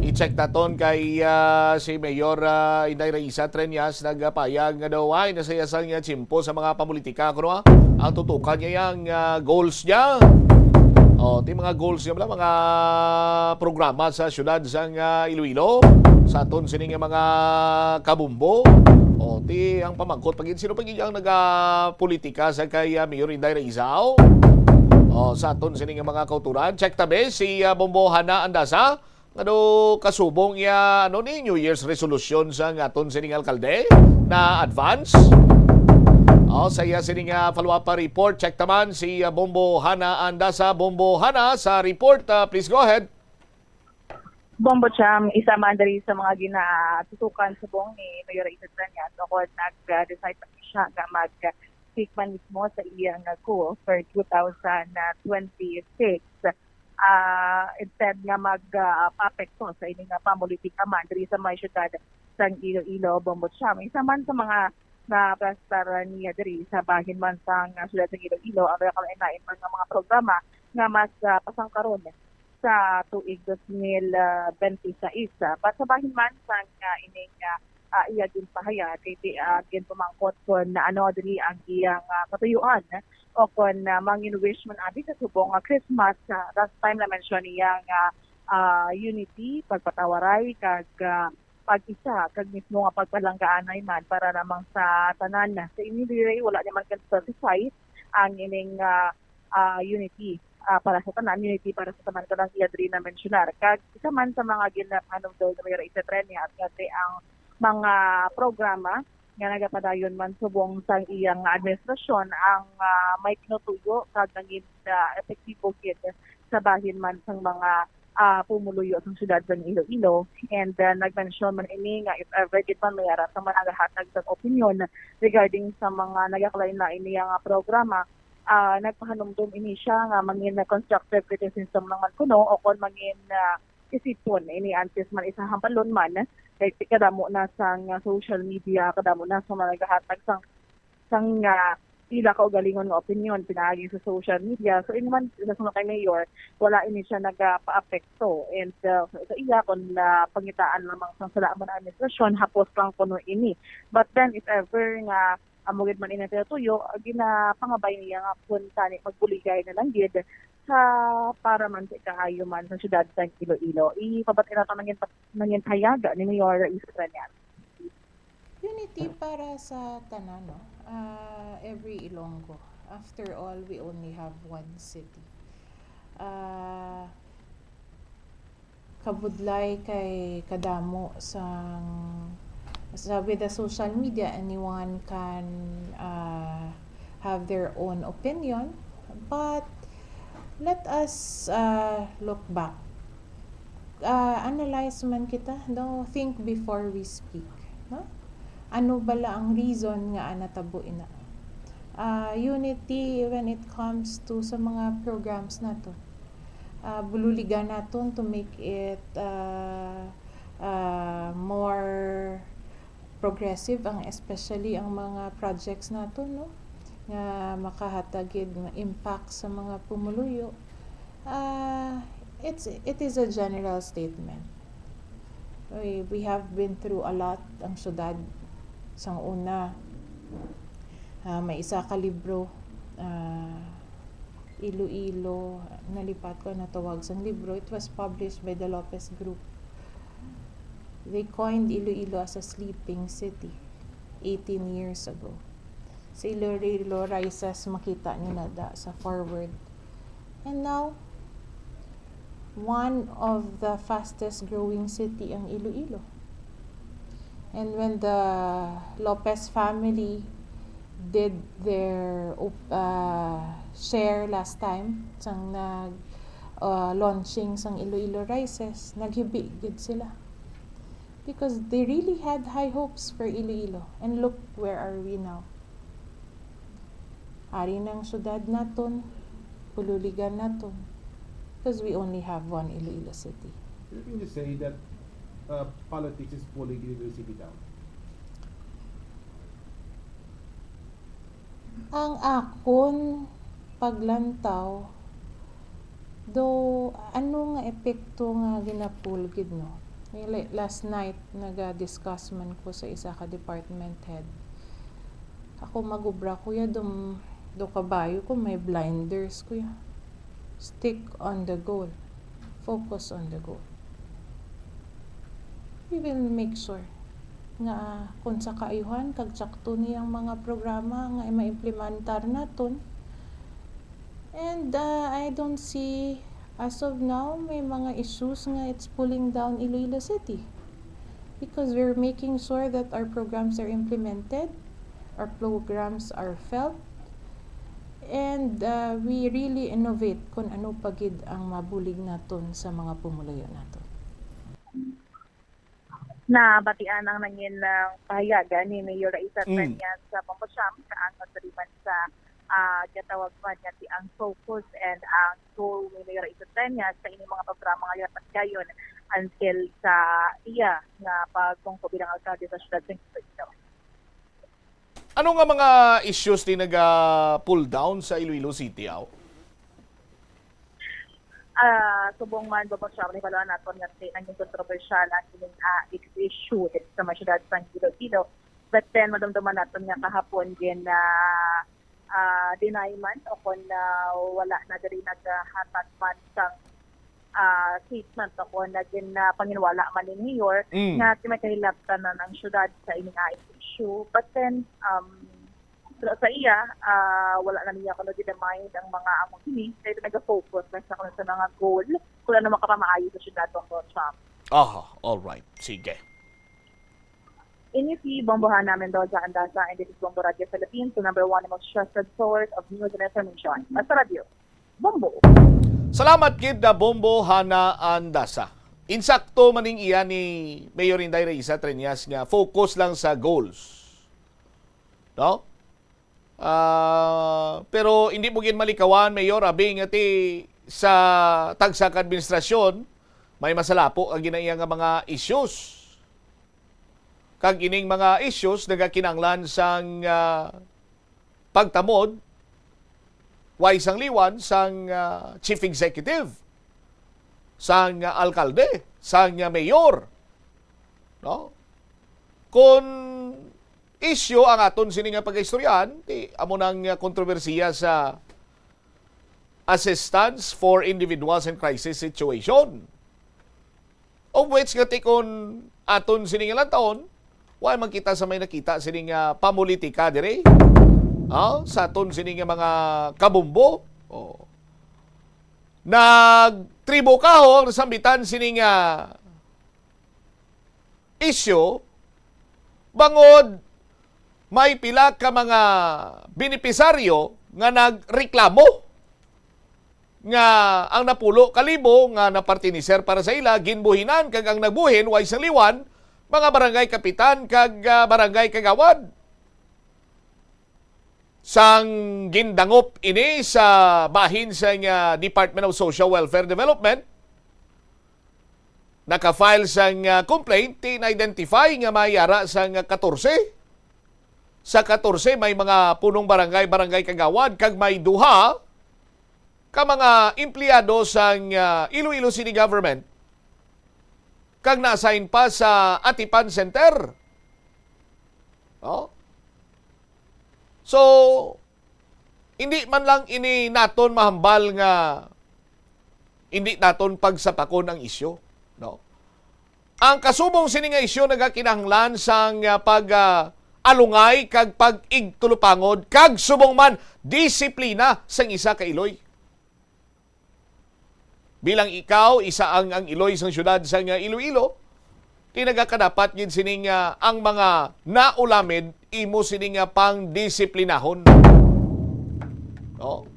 I-check naton kay, ah, si Mayor, ah, Inday Raisa Treñas nagapayag nga daw ay nasayasang niya tiyempo sa mga pamulitika, kuno, ah, ang tutukan niya yang, ah, goals niya. O, ti mga goals niya bala, mga programa sa syudad sang, ah, Iloilo, sa aton sini nga mga kabumbo. O, ti ang pamangkot pagin sino pagin ang nagapolitika sa kay, ah, Mayor Inday Raisa. O, sa aton sini nga mga kauturan, check tabi si, ah, Bombo Hana Andasa. Ano, kasubong iya, ano ni, New Year's resolution sa nga aton sining alkalde na advance? O, sa iya sining, ah, follow-up pa report, check taman si, ah, Bombo Hana Andasa. Bombo Hana sa report, ah, please go ahead. Bombo Cham, isa man diri sa mga ginatutukan subong ni Mayor Raisa Treñas, o kon nag-decide pa siya nga mag-stick man mismo sa iyang goal for two thousand twenty-six. Ah, instead nga mag, ah, paapekto sa ini nga pamulitika man diri sa may siyudad sang Iloilo, Bombo Cham. Isa man sa mga naaplastar niya diri sa bahin man sang, ah, siyudad sang Iloilo ang nagakalain-lain man nga mga programa nga mas, ah, pasangkaron sa tuig dos mil benti sais. But sa bahin man sang, ah, ining, ah, ah, iya ginpahayag kay ti, ah, ginpamangkot kon ano diri ang iyang, ah, katuyuan o kon, ah, mangin-wish man abi sa subong nga Christmas. Ah, last time na-mention niya nga, ah, unity, pagpatawaray, kag, ah, pag-isa, kag mismo nga pagpalanggaanay man para lamang sa tanan. Sa inyo diri, wala niya man kan-specify ang ining, ah, ah, unity, ah, para sa tanan, unity para sa tanan, kanang iya diri na-mensionar. Kag isa man sa mga ginapanumdom ni Mayor Raisa Treñas, nga ti ang mga programa nga nagapadayon man subong sang iyang administrasyon ang, ah, may kinutuyo kag nangin, ah, epektibo gid sa bahin man sang mga, ah, pumuluyo sang siyudad sang Iloilo. And, ah, nag-mention man ini nga if ever gid man may ara sang mga nagahatag sang opinyon regarding sa mga nagakalain-lain niya nga programa, ah, nagpahanumdom ini siya nga mangin constructive criticism lang man kuno o kon mangin, ah, isipon ini antes man isa hambalon man kay kadamo na sang, ah, social media, kadamo na sa mga nagahatag sang sang, ah, ila kaugalingon nga opinion pinaagi sa social media. So, ini man, sa sunod kay Mayor, wala ini siya nagapaapekto. And, ah, sa iya, kung, ah, pangitaan lamang sang sala man ang administrasyon, hapos lang kuno ini. But then, if ever nga amo gid man ini ang tinutuyo, ginapangabay niya nga kung tani magbuligay na lang gid sa para man sa ikaayo man sa siyudad sa Iloilo. Ipabati nato nangin, nangin payaga ni Mayor Raisa Treñas. Unity para sa tanan, no? Ah, every Ilonggo. After all, we only have one city. Ah, kabudlay kay kadamo sang, sa, with the social media, anyone can, ah, have their own opinion, but let us, ah, look back. Ah, analyze man kita, no? Think before we speak, no? Ano bala ang reason nga natabo ina? Ah, unity when it comes to sa mga programs nato. Ah, bululigan naton to make it, ah, ah, more progressive, ang, especially ang mga projects naton, no, nga makahatag gid nga impact sa mga pumuluyo. Ah, it's, it is a general statement. We, we have been through a lot, ang syudad. Sang una, ah, may isa ka libro, ah, Iloilo, nalipat ko ang tawag sang libro. It was published by the Lopez Group. They coined Iloilo as a sleeping city eighteen years ago. Sa Iloilo Rises, makita niyo na da sa forward. And now, one of the fastest growing city ang Iloilo. And when the Lopez family did their op-, uh, share last time, sang nag, uh, launching sang Iloilo Rises, naghibi gid sila. Because they really had high hopes for Iloilo. And look, where are we now? Ari nang syudad naton, pululigan naton. Because we only have one Iloilo City. Can you say that, uh, politics is pulling Iloilo City down? Ang akon paglantaw, do, ano nga epekto nga ginapul gid, no? Like, last night, naga-discuss man ko sa isa ka department head. Ako magubra, kuya, dum-, do kabayo ko, may blinders, kuya. Stick on the goal. Focus on the goal. We will make sure nga, ah, kung sa kaayuhan kag tsakto ni ang mga programa nga maimplementar naton. And, ah, I don't see, as of now, may mga issues nga it's pulling down Iloilo City. Because we're making sure that our programs are implemented, our programs are felt, and, ah, we really innovate kung ano pa gid ang mabulig naton sa mga pumuluyo naton. Nabatian ang nangin, ah, pahayag ni Mayor Raisa Mm. Treñas sa pambasyam kaangkon diri man sa, ah, ginatawag man nga ti ang focus and ang goal ni Mayor Raisa Treñas sa ining mga programa nga ginapatigayon until sa iya nga pagtungko bilang alkalde sa siyudad sa Iloilo. Ano nga mga issues ni naga-pull down sa Iloilo City, aw? Ah, subong man, Bobo Cham, nahibaluan naton nga ti naging kontrobersyal ang ining, ah, issue dito sa may siyudad sang Iloilo. But then, madumduman naton nga kahapon din na, ah, deny man o kon, ah, wala na diri naghatag man sang, ah, statement o kon na gin-, ah, panginwala man ni Mayor Mm. nga ti may kahilabtan na ang syudad sa ining, ah, issue. But then, um, Pero sa iya, ah, wala na niya kuno gid mind ang mga amo ini, kay naga-focus lang siya kuno sa mga goal kung ano makapamaayo sa siyudad, Bobo Cham. Aha, all right. Sige. Ini si Bombo Hana Mendoza Andaza, and this is Bombo Radio Philippines, the number one and most trusted source of news and information. Basta Radio, Bombo. Salamat gid na Bombo Hana Andaza. Insakto man ning iya ni Mayor Inday Raisa Treñas nga focus lang sa goals. No? Ah, pero hindi mo gid malikawan, Mayor, abi nga ti sa tagsa ka administrasyon, may masalapo ang ginaiya nga mga issues. Kag ining mga issues nagakinahanglan sang, ah, pagtamod, way sang liwan sang, ah, chief executive, sang, ah, alkalde, sang, ah, mayor, no? Kung isyu ang aton sini nga pagaistoryahan, ti amo nang, ah, kontrobersiya sa assistance for individuals in crisis situation. Of which, nga ti kon aton sini nga lantawon, wa man kita sa may nakita sini nga pamulitika diri, ha? Sa aton sini nga mga kabumbo. Oh. Nagtribo kaho ang nasambitan sini nga isyu, bangod may pila ka mga benepisaryo nga nagreklamo nga ang napulo ka libo nga napartiniser para sa ila ginbuhinan, kag ang nagbuhin way sang liwan, mga barangay kapitan kag, ah, barangay kagawad. Sang gindangop ini sa bahin sang, ah, Department of Social Welfare Development, naka-file sang, ah, complaint, ti na-identify nga may ara sang katorse. Sa katorse, may mga punong barangay, barangay kagawad, kag may duha ka mga empleyado sang, ah, Iloilo City Government, kag na-assign pa sa Atipan Center. Oh? So, hindi man lang ini naton mahambal nga hindi naton pagsapakon ang isyu, no? Ang kasubong sini nga isyu nagakinahanglan sang, ah, pag, ah, alungay kag pag-igtulupangod kag subong man disiplina sang isa ka iloy. Bilang ikaw, isa ang, ang iloy sang siyudad sang, ah, Iloilo, ti nagakadapat gid sini nga ang mga naulamid imo sini nga pangdisiplinahon. No?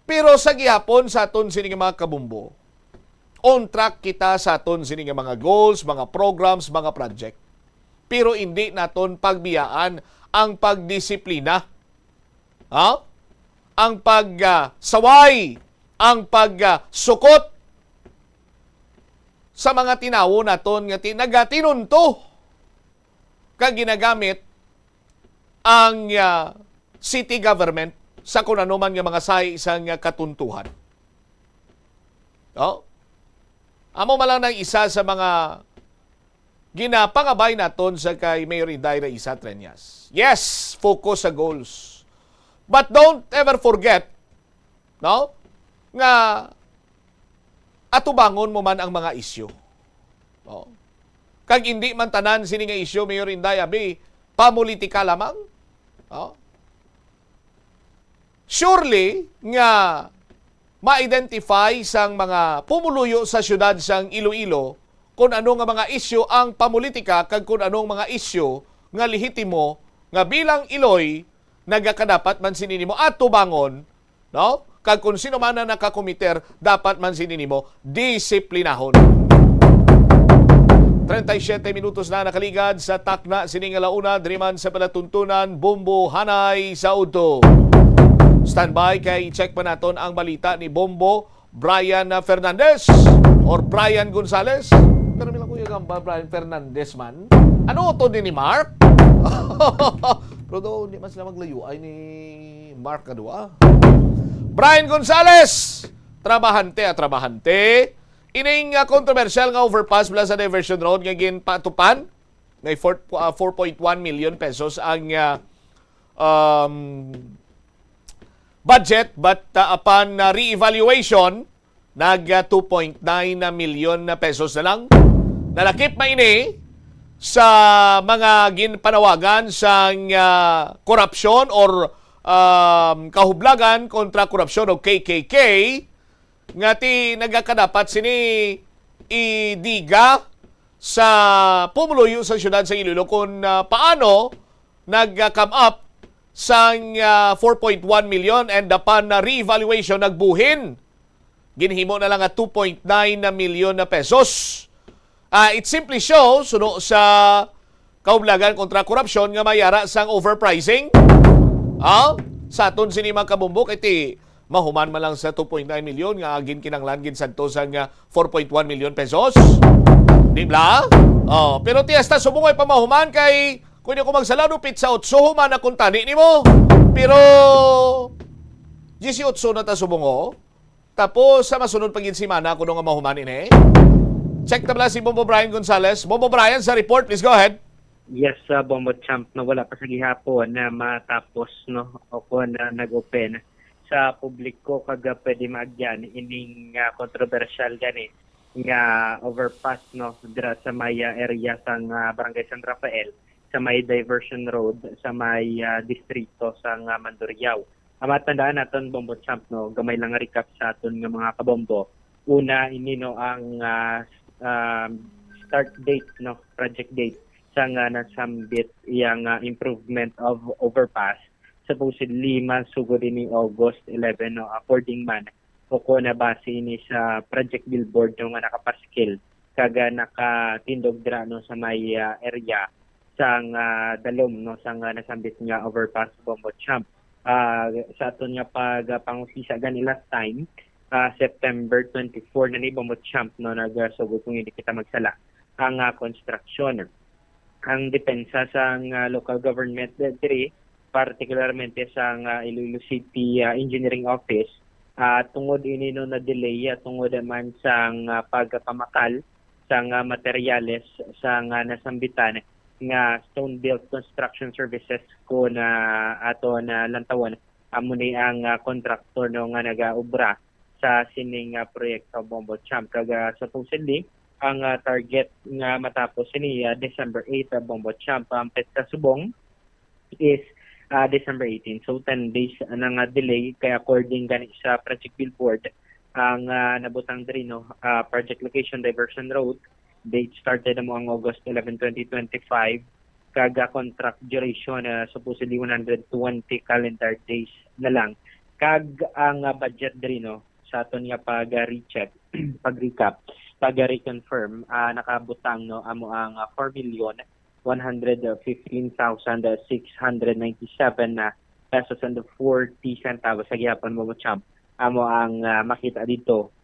Pero sa gihapon sa aton sini nga mga kabumbo, on track kita sa aton sini nga mga goals, mga programs, mga project. Pero hindi naton pagbiyaan ang pagdisiplina. Ha? Ang pag, ah, saway, ang pag, ah, sukot sa mga tinawo naton nga ti-, nagatinunto kag ginagamit ang, ah, city government sa kun ano man nga mga sahi sang, ah, katuntuhan. No? Amo man lang ang isa sa mga ginapangabay naton sa kay Mayor Inday Raisa Treñas. Yes, focus sa goals. But don't ever forget, no, nga atubangon mo man ang mga isyu. Oh. Kag hindi man tanan sini nga isyu, Mayor Inday, abi, pamulitika lamang. Oh. Surely nga ma-identify sang mga pumuluyo sa siyudad sang Iloilo kung ano nga mga isyu ang pamulitika kag kung anong mga isyu nga lehitimo nga bilang iloy nagakadapat man sini nimo atubangon, no? Kag kung sino man ang nakakomiter, dapat man sini nimo disiplinahon. Treinta y siete minutos na nakaligad sa takna sini nga launa, diri man sa palatuntunan, Bombo Hanay sa udto. Standby kay check pa naton ang balita ni Bombo Brian Fernandez or Brian Gonzales. Pero mila kuya gamba, Brian Fernandez man. Ano to din ni Mark? Pero do, hindi man sila maglayo ay ni Mark kadua. Brian Gonzales, trabahante, ah, trabahante. Ining, ah, kontrobersyal nga overpass mula sa Diversion Road nga ginpatupan, may four, ah, four point one million pesos ang, ah, um, budget, but, ah, upon, ah, re-evaluation, nag, ah, two point nine na milyon na pesos na lang. Nalakip man ini sa mga ginpanawagan sang, ah, korupsyon or, um, kahublagan kontra korupsyon o K K K, nga ti nagakadapat sini idiga sa pumuluyo sa siyudad sa Iloilo kung, ah, paano nag-come up sang, ah, four point one million and upon na re-evaluation nagbuhin, ginhimo na lang nga two point nine na milyon na pesos. Ah, it simply shows, suno sa Kahublagan kontra Korupsyon, nga may ara sang overpricing, ah, sa aton sini mga kabumbo, kay ti mahuman man lang sa two point nine million nga ginkinanglan gid sadto sang, ah, four point one million pesos. Di bala? Oh, pero ti hasta subong way pa mahuman kay Pwede ko magsala, no? Pitsa otso, human na kuntani nimo. Pero, disiotso na ta subong, oh. Tapos, sa masunod pa gid simana, kuno nga mahuman ini. Check na bala si Bombo Brian Gonzalez. Bombo Brian, sa report, please go ahead. Yes, uh, Bombo Champ, no, wala pa sa gihapon na matapos, no, o kung na nag-open sa publiko kag, uh, pwede maagyan ining, uh, kontrobersyal gani nga overpass, no, dira sa may, uh, area sang, uh, Barangay San Rafael sa may diversion road sa may, uh, distrito sang, uh, Mandurriao. Ang matandaan naton, Bombo Champ, no, gamay lang nga recap sa aton nga mga kabombo. Una, ini, no, ang, uh, um, start date, no, project date sang, uh, nasambit iyang, uh, improvement of overpass. Supposedly masugod ini August eleven, no, according man o kung nabase ini sa project billboard, no, nga nakapaskil kag, uh, nakatindog dira, no, sa may, uh, area sang, uh, dalom, no, sang, uh, nasambit nga overpass, Bombo Champ. Uh, sa aton nga pagpangusisa gani last time, uh, September twenty-four na ni, Bombo Champ, no, nagsugod, kung hindi kita magsala, ang, uh, construction. Ang depensa sang, uh, local government di- diri, particularmente sang, uh, Iloilo City, uh, Engineering Office, uh, tungod ini, no, na-delay, uh, tungod man sang, uh, pagpamakal sang, uh, materyales sang, uh, nasambitan nga Stone Built Construction Services, kung, uh, aton lantawon, amo ni ang, uh, contractor, no, nga nagaobra sa sining, uh, proyekto, Bombo Champ. Kag, uh, supposedly, ang, uh, target nga matapos ini, uh, December eight, uh, Bombo Champ. Ang petsa subong is, uh, December eighteen. So, ten days na nga delay. Kay according gani sa project billboard, ang, uh, nabutang diri, no, uh, project location, Diversion Road, date started mo ang August eleven, twenty twenty-five, kag, uh, contract duration, uh, supposedly one hundred twenty calendar days na lang. Kag ang, uh, budget diri, no, sa aton nga pag, uh, recheck, pag-recap, pag-reconfirm, ah, nakabutang, no, amo ang, ah, four million one hundred fifteen thousand six hundred ninety-seven na pesos and forty centavos sa gihapon, Bombo Champ. Amo ang, ah, makita dito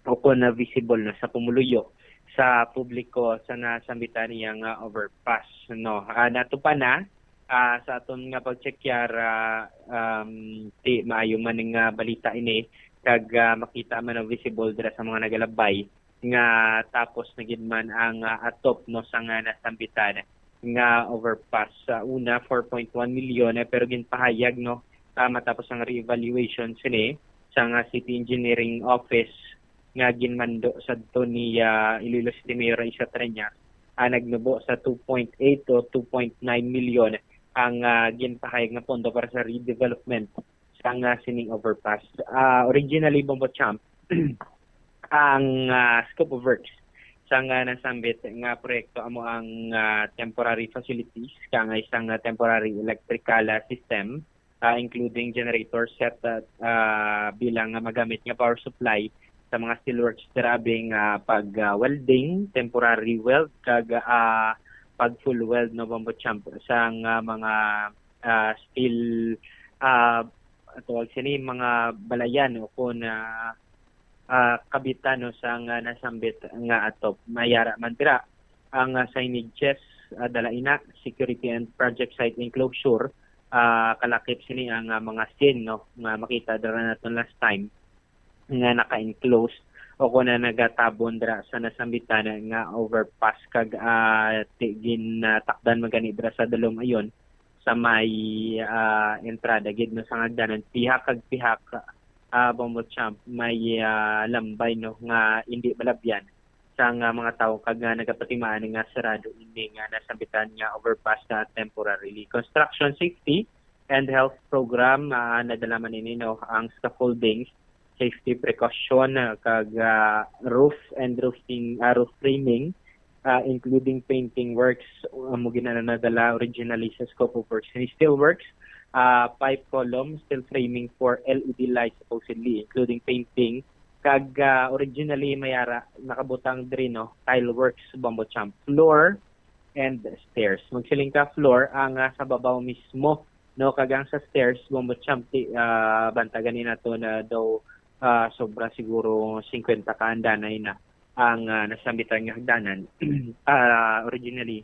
o kung na visible na sa pumuluyo sa publiko sa nasambitan niya nga overpass, no. Ah, nato pa na, ah, sa aton nga pagtsekyar, ah, um, ti maayo man nga balita ini, kag, ah, makita man ang visible dira sa mga nagalabay nga tapos na gid man ang, ah, atop, no, sa nga nasambitan nga overpass. Sa una, four point one million, eh, pero ginpahayag, no, ah, matapos ang re-evaluation sini sa nga City Engineering Office nga ginmando sadto ni, ah, Iloilo City Mayor Raisa Treñas, ah, nagnubo sa two point eight o two point nine million ang, ah, ginpahayag nga pondo para sa redevelopment sang, ah, sining overpass. Ah, originally, Bombo Champ, ang, ah, scope of works sang, ah, nasambit nga proyekto amo ang, ah, temporary facilities, kangay sang, ah, temporary electrical, ah, system, ah, including generator set, ah, ah, bilang nga magamit nga power supply sa mga steelworks, grabe nga pag, ah, welding, temporary weld, kag, ah, pag full weld, no, Bombo Champ, sang, ah, mga, ah, steel, ah, tawag sini, mga balayan o kung, ah, ah, kabitan, no, sang, ah, nasambit nga atop. Mayara man dira ang, ah, signages, ah, dala ina, security and project site enclosure, ah, kalakip sini ang, ah, mga scene, no, nga makita dira naton last time nga naka-enclose o kung na nagatabon dira sa nasambitan nga overpass kag, ah, ti-, ginatakdan man gani dira sa dalom ayon sa may, ah, entrada gid, no, sa hagdanan. Pihak kag pihak, ah, Bombo Champ, may, ah, lambay, no, nga indi malabyan sa nga mga tawo kag nga nagapatimaan nga sarado ini nga nasambitan nga overpass na temporarily. Construction safety and health program, ah, nadala man ini, no, ang scaffoldings, safety precaution, ah, kag, ah, roof and roofing, ah, roof framing, ah, including painting works, ah, mo gina-, nadala originally sa scope of works. And steel works, ah, pipe column, steel framing for L E D lights supposedly, including painting. Kag, ah, originally, mayara, nakabutang diri, no, tile works, Bombo Champ, floor and stairs. Magsiling ka, floor, ang, ah, sa babaw mismo, no, kag ang sa stairs, Bombo Champ, ti, ah, banta gani nato na daw, ah, sobra siguro fifty ka andanay na ang, ah, nasambitan nga hagdanan. Ah, originally,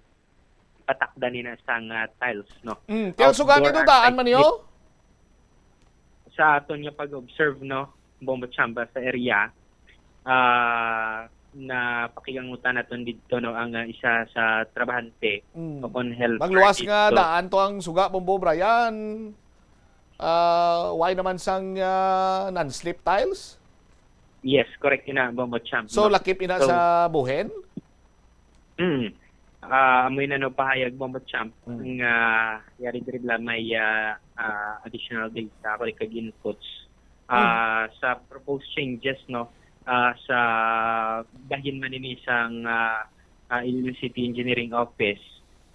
patakdan nila sang, ah, tiles, no? Mm, tiles suga Outdoor nito and daan man site niyo? Sa aton nga pag-observe, no, Bombo Champ, ah, sa area, ah, napakigangutan naton didto, no, ang, ah, isa sa trabahante Mm. o kon helper Magluwas nga didto. Daan to ang suga, Bombo Brian. Ah, why naman sang ah, non-slip tiles? Yes, correct na, Bombo Champ, So, no? lakip ina So, sa buhin? Mm. Ah, amoy na no pahayag, Bombo Champ, Mm. nga yari diri bala may ah, ah, additional data ako kag inputs Mm. ah, sa proposed changes, no, ah, sa bahin man ini sang ah, ah, Iloilo City Engineering Office,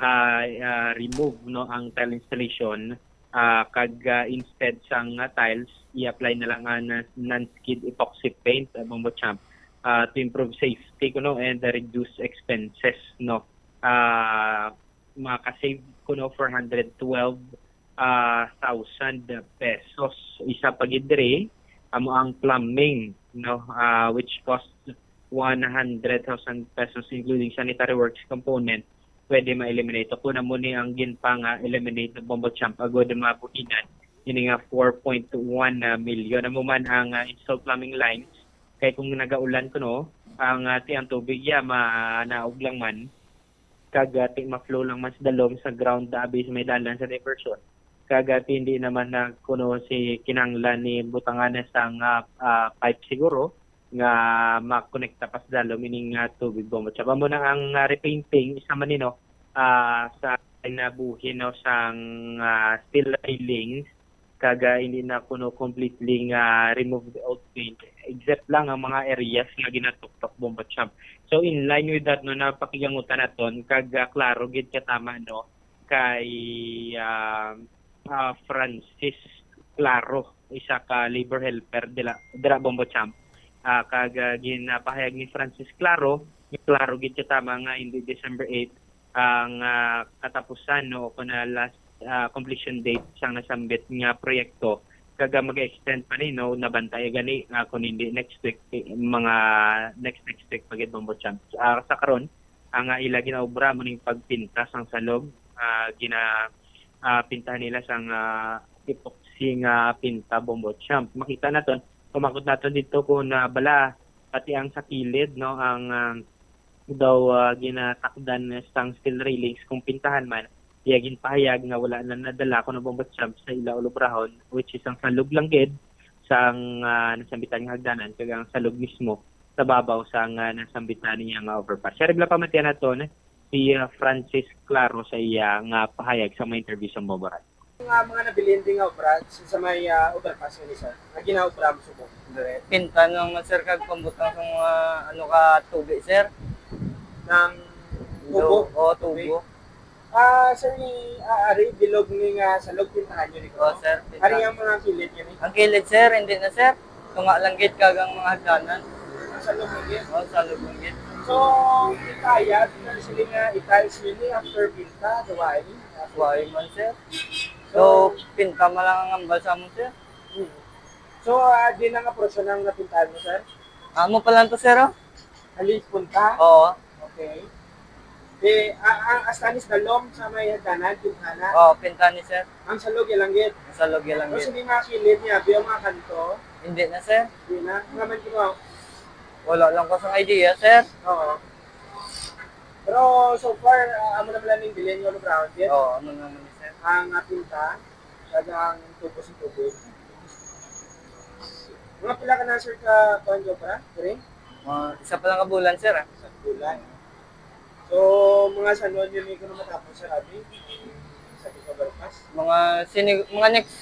ah, ah, remove, no, ang tile installation, ah, kag ah, instead sang ah, tiles, i-apply na lang ang ah, non-skid epoxy paint, ah, Bombo Champ, ah, to improve safety kuno and ah, reduce expenses, no. Ah, makasave kuno four hundred twelve ah, thousand pesos. Isa pa gid diri amo ang plumbing, no, ah, which cost one hundred thousand pesos, including sanitary works component. Pwede ma-eliminate. Kung amo ni ang ginpanga-eliminate ng Bombo Champ, agod mabuhinan ini nga four point one million. Amo man ang ah, installed plumbing lines. Kay kung nagaulan kuno, ang ah, ti ang tubig ya manaog lang man, kag ah, ti ma-flow lang man sa dalom sa ground, abi sa may dalan sa diversion. Kag ah, ti hindi naman na kuno si kinahanglan ni butangan na sang ah, ah, pipe siguro nga makonekta pa sa dalom ining ah, tubig, Bombo Champ. Amo na ang ah, repainting, isa man ni, no, ah, sa nabuhi, no, sang ah, steel railings, kag ah, hindi na kuno completely nga remove the old paint, except lang ang mga areas nga ginatuktok, Bombo Champ. So, in line with that, no, napakigangutan naton kag ah, klaro gid ka tama, no, kay ah, ah, Francis Claro, isa ka labor helper dila, dira, Bombo Champ. Ah, kag ah, ginapahayag ni Francis Claro, klaro gid ka tama nga hindi December eight ang ah, katapusan, no, o kon, ah, last ah, completion date sang nasambit nga proyekto, kag ah, mag-extend pa ni, no, nabantay gani nga kung hindi next week, eh, mga next next week pa gid, Bombo Champ. Ah, sa karon, ang ah, ila ginaobra mo ning pagpinta sang salog, ah, gina ah, pintahan nila sang ah, epoxy nga pinta, Bombo Champ. Makita naton, kumakot naton dito kung ah, bala pati ang sa kilid, no, ang ah, daw ah, ginatakdan sang steel railings kung pintahan man, iya ginpahayag nga wala na nadala kuno, Bombo Champ, sa ila ulubrahon, which is ang salog lang gid sang ah, nasambitan nga hagdanan kag ang salog mismo sa babaw sang ah, nasambitan niya nga overpass. Siya rin lang pamatian naton si ah, Francis Claro sa iya nga pahayag sa mga interview sa Bombo Radyo. Nga mga nabilin din nga obra sa, sa may ah, overpass nga ni sir, nga ginaobra mo subong dire. Pinta lang man, sir, kag pambutang sa mga, ano, ka tubi, sir. Ng tubo? Oo, tubo. Ah, sir, ni ah, ari bilog ni nga salog, pintahan nyo ni ko? Oo, sir, pintahan. Ari ang mga kilid nga ni? Ang kilid, sir, hindi na, sir. Tunga lang gid kag ang mga hagdanan. Ang salog lang gid? Oo, salog lang gid. So, kaya na sila nga i-tiles nyo ni after pinta, gawain? Gawain man, sir. So, pinta man lang ang ambal sa amon, sir. Hmm. So, ah, di na nga portion ang napintahan mo, sir? Amo pa lang to, sir, oh. Halis punta? Oo. Okay. Di, ah, ang astanis dalom sa may hagdanan, pintana? Oo, pintani, sir. Ang salog, ilanggit? Ang salog, ilanggit. Tapos hindi mga kilid niya, biyo mga kanto? Hindi na, sir. Hindi na? Nga man kinuha? Wala lang ko sang idea, sir. Oo. Pero so far, ah, amo naman lang ning bilin nga ground, yes? Oo, amo naman, sir. Ang ah, pinta, kag ang tubo sa tubig. Mga pila ka na, sir, ka kuan ka obra? Diri? Mga isa pa lang ka bulan, sir, ah. Sa bulan. So, mga sanon yun yung matapos, sir, abi? Sa Picabal Pass? Mga sini-, mga next,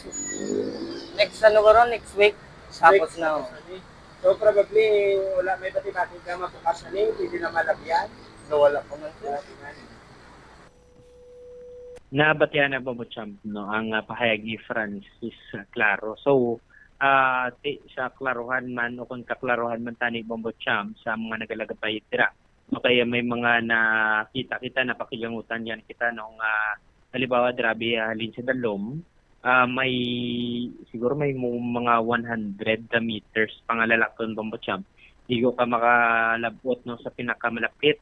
next ano karon, next week. Tapos na, oh. Tapos na ni. So, probably, wala may bati-bati ka mabukas na ni, hindi na malabyan. So, wala pa man, sir. Wala pa man. Nabatian na, Bombo Champ, no, ang ah, pahayag ni Francis, ah, Claro. So, ah, ti, sa klaruhan man o kung kaklaruhan man tani, Bombo Champ, sa mga nagalagapay dira, no, kaya may mga nakita kita, napakigangutan yan kita, no, nga halimbawa, dira abi, ah, halin sa dalom, ah, may, siguro may mo-, mga one hundred meters pa nga lalakton, Bombo Champ. Di ko ka makalabot, no, sa pinakamalapit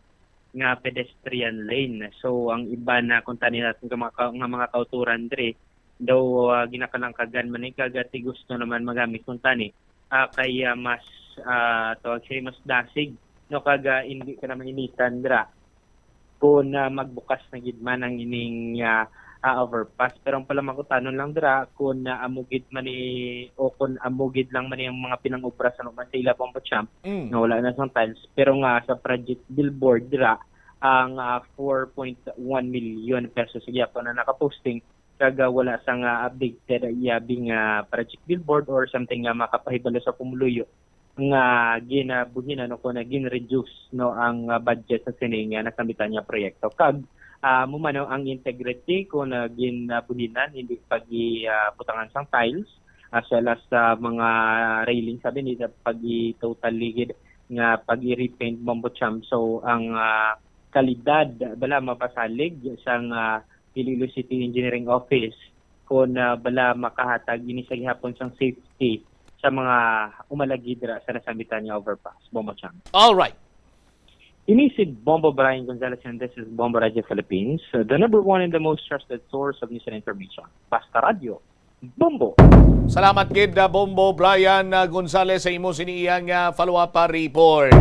nga pedestrian lane. So, ang iban na kuntani naton nga mga ka-, nga mga kauturan diri, daw, ah, ginakalangkagan man ni kag ti gusto naman magamit kuntani, ah, kay, ah, mas, ah, tawag siya, mas dasig, no, kag, ah, hindi ka naman initan dira kung, ah, magbukas na gid man ang ining, ah, ah, overpass. Pero ang palamangkutanon lang dira kung, ah, amo gid man ni, o kung amo gid lang man ni ang mga pinang-obra sa man sa ila, Bombo Champ, Mm. nga wala na sang tiles, pero nga sa project billboard dira ang, ah, four point one million pesos sa gyapon na nakaposting, kag, ah, wala sang, ah, updated, ah, iyabing, ah, project billboard or something nga makapahibalo sa pumuluyo nga ginabuhinan o kung gin-reduce, no, ang, ah, budget sa sining, ah, nasambitan nga proyekto. Kag, ah, amo man, no, ang integrity kung, ah, ginabuhinan, hindi pag-i-, ah, butangan sang tiles, as well as sa mga railing, sabi, hindi sa pag-i-totally gid nga pag-i-repaint, Bombo Champ. So, ang, ah, kalidad bala mapasalig sang, ah, Iloilo City Engineering Office kung, ah, bala makahatag ini sa gihapon sang safety sa mga umalagi dira sa nasambitan nga overpass, Bombo Champ. All right. Ini si Bombo Brian Gonzalez, and this is Bombo Radio Philippines, uh, the number one and the most trusted source of news and information. Basta Radyo, Bombo. Salamat gid, uh, Bombo Brian, uh, Gonzalez, sa imo sini iyang, uh, follow-up, uh, report.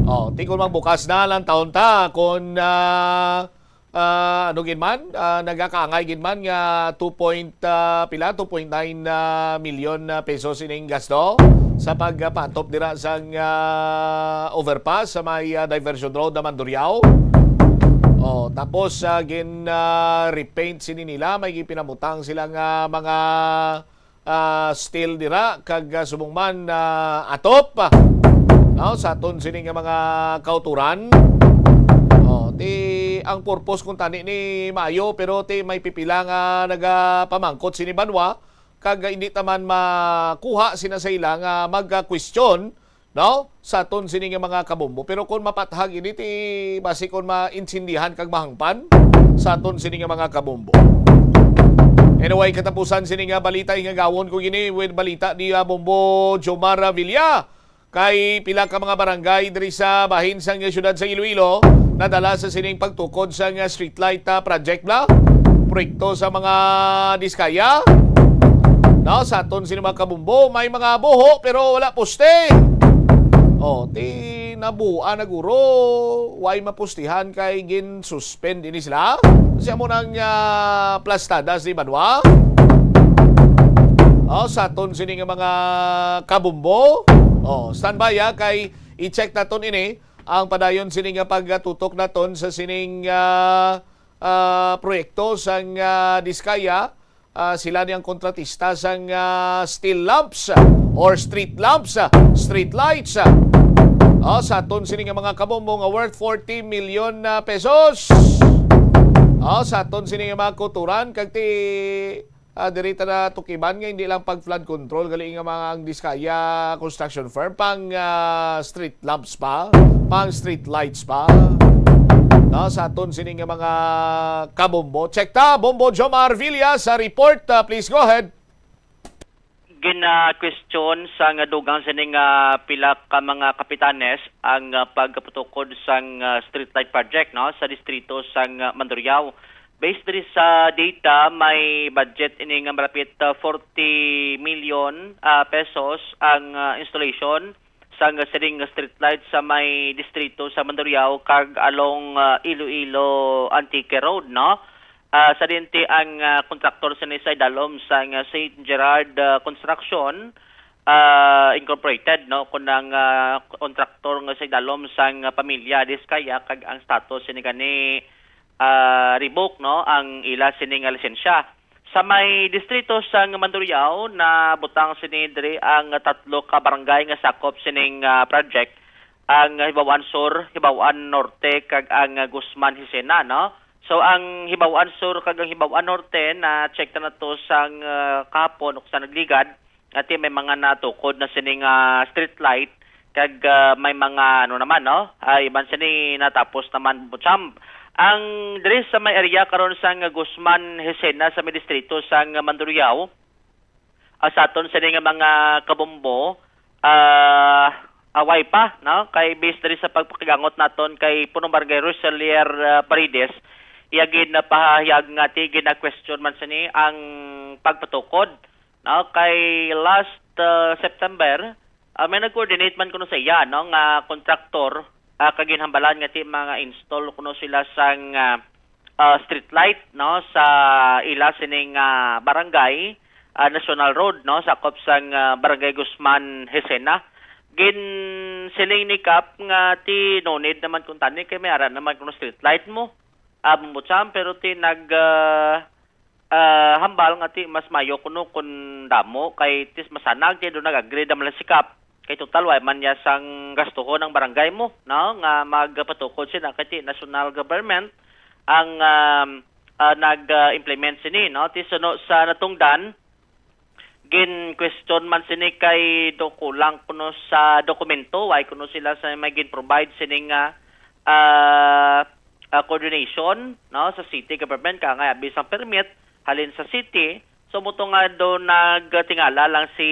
Oh, ti kung magbukas na lang taon ta kung, uh, ah, ano gid man, ah, nagakaangay gid man nga two point, ah, pila, two point nine, ah, million, ah, pesos ining gasto sa pagpatop dira sang, ah, overpass sa may, ah, diversion road na Mandurriao. Oh, tapos, ah, gin, ah, repaint sini nila, may ginpinamutang sila nga mga, ah, steel dira kag, ah, subong man, ah, atop, ah, no, sa aton sini nga mga kauturan. Oh, ti ang purpose kung tani ni maayo, pero ti may pipila nga nagapamangkot sini banwa kag, ah, hindi ta man makuha sina sa ila nga mag-question, no, sa aton sini nga mga kabombo. Pero kung mapathag ini, ti basi kung maintindihan kag mahangpan sa aton sini nga mga kabombo. Anyway, katapusan sini nga balita, ingagawon ko gini with balita ni, ah, Bombo Jomar Villa. Kay pila ka mga barangay diri sa bahin sang siyudad sa Iloilo nadala sa sining pagtukod sang streetlight, ah, project, bala proyekto sa mga Diskaya. No, sa aton sini mga kabombo, may mga buho pero wala poste. Oh, ti nabuan na guro, way mapustihan kay gin-suspend ini sila. Kasi amo nang, ah, plastada si Banwa. Oh, sa aton sini nga mga kabombo. Oh, standby, ah, kay i-check naton ini ang padayon sini nga pagtutok naton sa sining, ah, ah, proyekto sang, ah, Diskaya. Ah, sila ni ang kontratista sang, ah, steel lamps or street lamps, ah, street lights. Ah, sa aton sini nga mga kabombo nga worth forty million na pesos. Ah, sa aton sini nga mga kuturan, kag ti, ah, diri ta natukiban nga hindi lang pag flood control, gali nga mga ang Diskaya construction firm, pang, ah, street lamps pa, pang street lights pa. No, sa aton sini nga mga kabombo. Check ta, Bombo Jomar Villa sa report. Ah, please go ahead. Gina-question sang dugang sini nga pila ka mga kapitanes ang, ah, pagpatukod sang, ah, streetlight project, no, sa distrito sang, ah, Mandurriao. Based diri sa data, may budget ini nga malapit, ah, forty million, ah, pesos ang, ah, installation sang sining streetlight sa may distrito sa Mandurriao kag along, ah, Iloilo Antique Road, no? Ah, sa dinti ang, ah, kontraktor sini sa idalom sang Saint Gerard, ah, Construction, ah, Incorporated, no? Kun ang, ah, kontraktor nga sa idalom sang pamilya Diskaya kag ang status sini gani, ah, revoke, no, ang ila sini nga lisensya. Sa may distrito sang Mandurriao, nabutang sini diri ang tatlo ka barangay nga sakop sining, ah, project, ang Hibaw-an Sur, Hibaw-an Norte, kag ang Guzman Hesena, no? So, ang Hibaw-an Sur kag ang Hibaw-an Norte, na-check na nato sang, ah, kahapon o sa nagligad, ati may mga natukod na sini nga street light, kag, ah, may mga ano naman, no? Ay, iban sini natapos naman, Bocham. Ang diri sa may area karon sang Guzman Hesena sa may distrito sang Mandurriao, ah, sa aton sini nga mga kabombo, ah, away pa, no? Kay based diri sa pagpakigangot naton kay Punong Barangay Roselier, ah, Paredes, iya ginapahayag nga ti gina-question man sini ang pagpatukod, no? Kay last, ah, September, ah, may nag-coordinate man kuno sa iya, no, nga kontraktor, ah, kag ginhambalan nga ti mga install kuno sila sang, ah, ah, street light, no, sa ila sining, ah, barangay, ah, National Road, no, sakop sang, ah, Barangay Guzman, Jisena. Ginsiling ni Kap nga ti no need naman kuntani kay may ara naman kuno street light mo, ah, Bombo Cham, pero ti nag, ah, ah, hambal nga ti mas mayo kuno kun damo kay tis masanag ti do nag-agree naman lang si Kap. Kay total, wa man niya sang gastuhon ang barangay mo, no? Nga magpatukod sina kay ti national government ang, um, ah, nag-implement sini, no? Ti suno sa natungdan, gin-question man sini kay do kulang kuno sa dokumento, why kuno sila sa may gin-provide sini nga, ah, ah, coordination, no, sa city government, kangay abi sang permit halin sa city. So, mo to nga do nagtingala lang si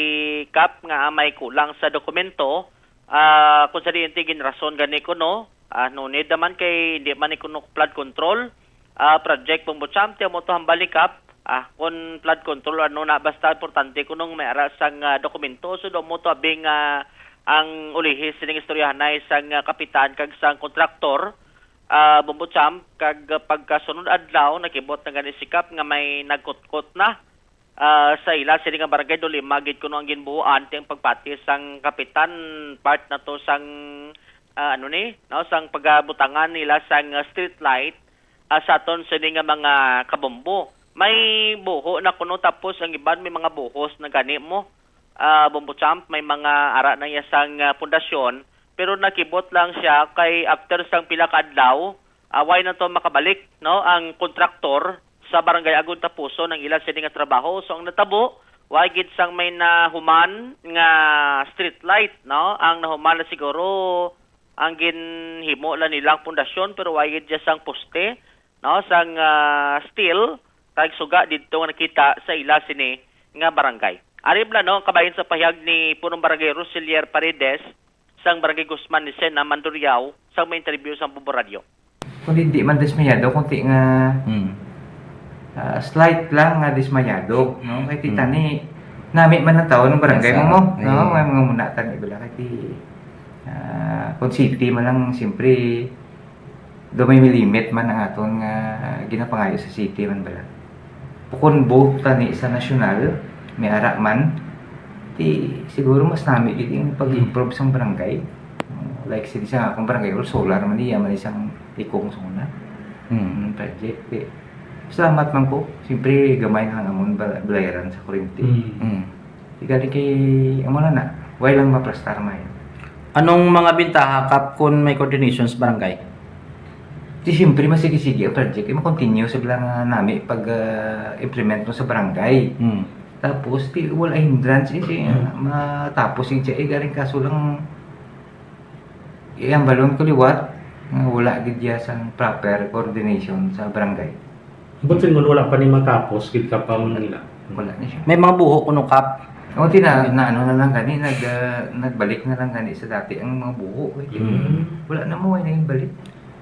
Kap nga may kulang sa dokumento, ah, kung sa diin ti ginrason gani kuno, ah, no need naman kay hindi man ni kuno flood control, ah, project Bombo Cham, ti amo to hambal ni Kap, ah, kung flood control, ano na, basta importante kuno nga may ara sang, ah, dokumento. So, do mo to abi nga ang ulihi sining istoryahanay sang, ah, kapitan kag sang kontraktor, ah, Bombo Cham, kag, ah, pagkasunod adlaw, nakibot na gani si Kap nga may nagkutkot na, ah, sa ila sini nga barangay. Do lima gid kuno ang ginbuhuan, ti ang pagpati sang kapitan, part na to sang, ah, ano ni, no, sang pagabutangan nila sang, ah, street light, ah, sa aton sini nga mga kabombo. May buho na kuno, tapos ang iban may mga buhos na gani mo. Ah, Bombo Cham, may mga ara na iya sang, ah, pundasyon, pero nakibot lang siya kay after sang pila ka adlaw, ah, way na to makabalik, no, ang kontraktor sa barangay agon tapuson ang ila sini nga trabaho. So, ang natabo, way gid sang may nahuman nga street light, no? Ang nahuman na siguro ang ginhimo lang nilang pundasyon, pero way gid siya sang poste, no, sang, ah, steel, kag suga didto nga nakita sa ila sini nga barangay. Ari bala, no, kabahin sa pahayag ni Punong Barangay Roselier Paredes sang Barangay Guzman ni Sena Manduriao sang may interview sa Bombo Radio. Kung hindi man dismayado, kunti nga, Hmm. ah, slight lang nga dismayado, no? Kay ti Hmm. tani, nami man ang tao ng barangay Yes, mo, mo, ah, no? eh. May mga muna tani bala kay ti, ah, kung city man lang, siyempre, do may limit man ang aton nga ginapangayo sa city man bala. Bukon both tani sa nasyonal, may ara man, ti siguro mas nami gid yung pag-improve sang barangay. Like, sige sa akong barangay, all solar man iya, man isang ikong sa una. Hmm. Mm, project, eh. Salamat man ko. Siyempre, gamay na lang amon bal-, balayaran sa kuryente. Hmm. Hmm. Di gali kay, amo na na. Way lang maplastar, may. Anong mga bintaha, Kap, kun may coordination sa barangay? Di siyempre, masigi-sige ang project. Eh, ma-continue sa bilang, ah, nami pag, ah, implement mo sa barangay. Hmm. Tapos, di, wala hindrance, eh, di, Hmm. matapos yung siya, eh, galing kaso lang, eh, ang balon ko liwat, nga wala gid ya sang proper coordination sa barangay. Butin mo, wala pa ni matapos, gid ka pa mo nila. Wala na siya. May mga buho kuno, Kap. O, ti na, na ano na lang gani, nag, ah, nagbalik na lang gani sa dati ang mga buho, eh. Hmm. Wala na mo, ay naging balik.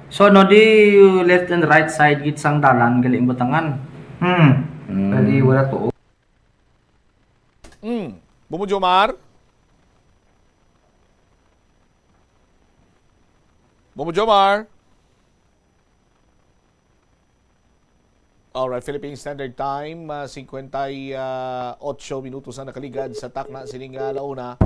So, ano, di left and right side gid sang dalan, gali ang butangan? Hmm. Hmm. Bali, wala to. Hmm. Bombo Jomar? Bombo Jomar? Alright, Philippine Standard Time, ah, singkwenta y otso minutos ang nakaligad sa takna sining, ah, alauna.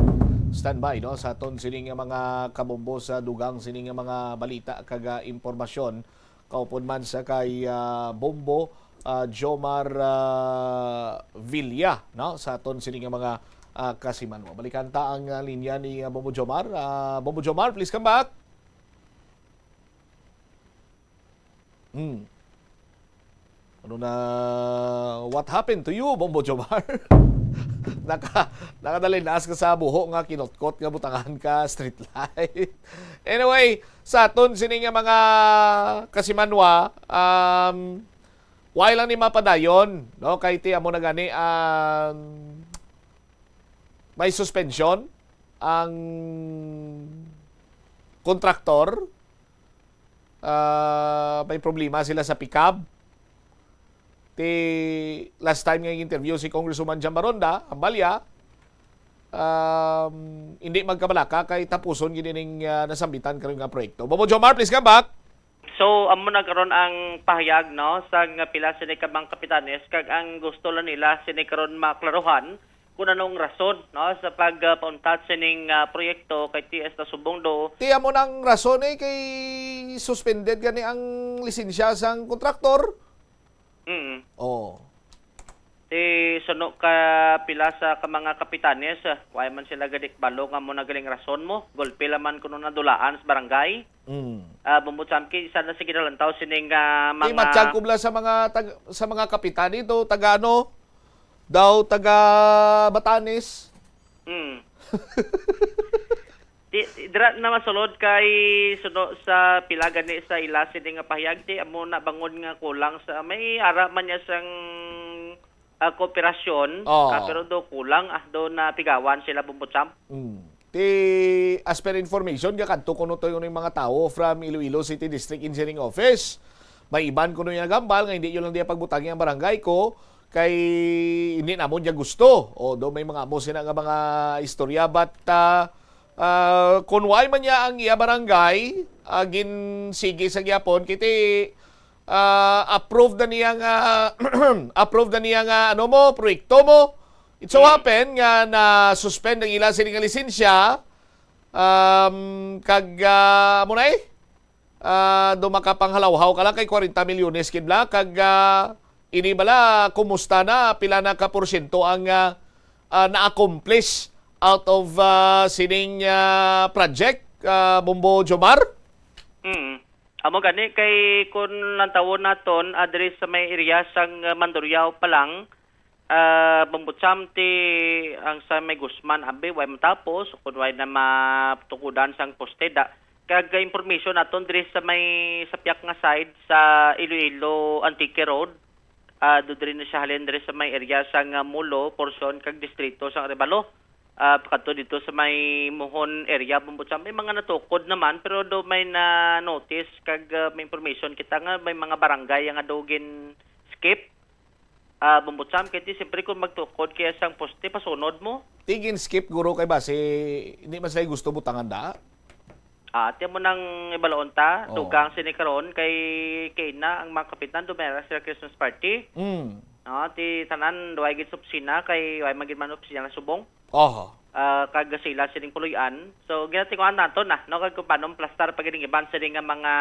Standby, no, sa aton sining, ah, mga kabombo sa dugang sining, ah, mga balita kag, ah, impormasyon. Kaupod man sa kay, ah, Bombo, ah, Jomar, ah, Villa, no, sa aton sining, ah, mga, ah, kasimanwa. Balikan ta ang, ah, linya ni, ah, Bombo Jomar. Ah, Bombo Jomar, please come back. Hmm. Ano na, what happened to you, Bombo Jomar? Naka, nakadalinas ka sa buho nga kinutkot nga butangan ka street light. Anyway, sa aton sini nga mga kasimanwa, um, why lang ni mapadayon, no? Kay ti amo na gani, um, may suspension ang kontraktor, ah, may problema sila sa pickup. Ti last time nga interview si Congresswoman Jam Baronda, ang Balya, um, hindi magkabalaka kay tapuson gid ining, ah, nasambitan karon nga proyekto. Bobo Jomar, please come back. So, amo na karon ang pahayag, no, sa nga pila sini ka mga kapitanes, kag ang gusto lang nila sini karon maklaruhan kung anong rason, no, sa pagpauntat sining, ah, proyekto kay T S Nasubong do. Ti amo nang rason, eh, kay suspended gani ang lisensya sang kontraktor. Mm. Oh. Ti suno ka pila sa ka mga kapitanes, ah, wala man sila gani kabalo nga amo na galing rason mo. Gulpi lang man kuno nadulaan sa barangay. Mm. Ah, Bombo Chamki, isa na sa ginalantaw sining, ah, mga matiyag ko bala sa mga tag-, sa mga kapitan dito, taga ano? Daw taga Batanes. Mm. Di, di, dira na masulod kay suno sa pila gani sa ila sini nga pahayag, ti amo na bangod nga kulang sa may ara man niya sang, ah, kooperasyon, oh, ah, pero do kulang, ah, do na pigawan sila, Bombo Champ. Mm. Ti, as per information nga kadto kuno to yung mga tawo from Iloilo City District Engineering Office. May iban kuno yung nagambal nga hindi yun lang diya pagbutangi ang barangay ko kay hindi namon niya gusto. O do may mga amo sina nga mga istorya, but, ah, ah, kung why man niya ang iya barangay, ah, ginsigi sa gyapon, kiti, ah, approve na niya nga, approve na niya nga, ano mo, proyekto mo. It so, mm, happen nga na-suspend ang ila sini nga lisensya, um, kag, ah, amo na eh, ah, do makapanghalawhaw ka lang kay kwarenta milyones kid bala, kag, ah, ini bala, kumusta na, pila na ka porsyento ang, ah, ah, na-accomplish out of, ah, sining, ah, project, ah, Bombo Jomar? Mm. Amo gani kay kun lantawon naton, ah, diri sa may area sang, ah, Mandurriao pa lang, ah, Bombo Champ, ti ang sa may Guzman, abi, way matapos, kun way na matukudan sang poste da. Kag information naton diri sa may sapyak nga side sa Iloilo Antique Road, ah, do diri na siya halin diri sa may area sang, ah, Molo, portion kag distrito sang Arevalo. Ah, kadto dito sa may Mohon area, Bombo Champ, may mga natukod naman, pero do may na-notice kag, ah, may information kita nga may mga barangay nga do gin-skip. Ah, Bombo Champ, kay ti siyempre kung magtukod kaya sang poste, pasunod mo. Ti gin-skip, guro, kay basi hindi man sila gusto butangan da. Ah, ti mo nang ibalaon ta, oh, dugang sini karon kay, kay na ang mga kapitan, dumera sila Christmas party. Mm. Ah, ti tanan, duway gid sa opisina, kay way man gid man opisina na subong. Oho. Ah, kag sila sining puloy-an. So, ginatinguhan nato na, no, kag kung paano plastar pa gid ang iban sini nga mga,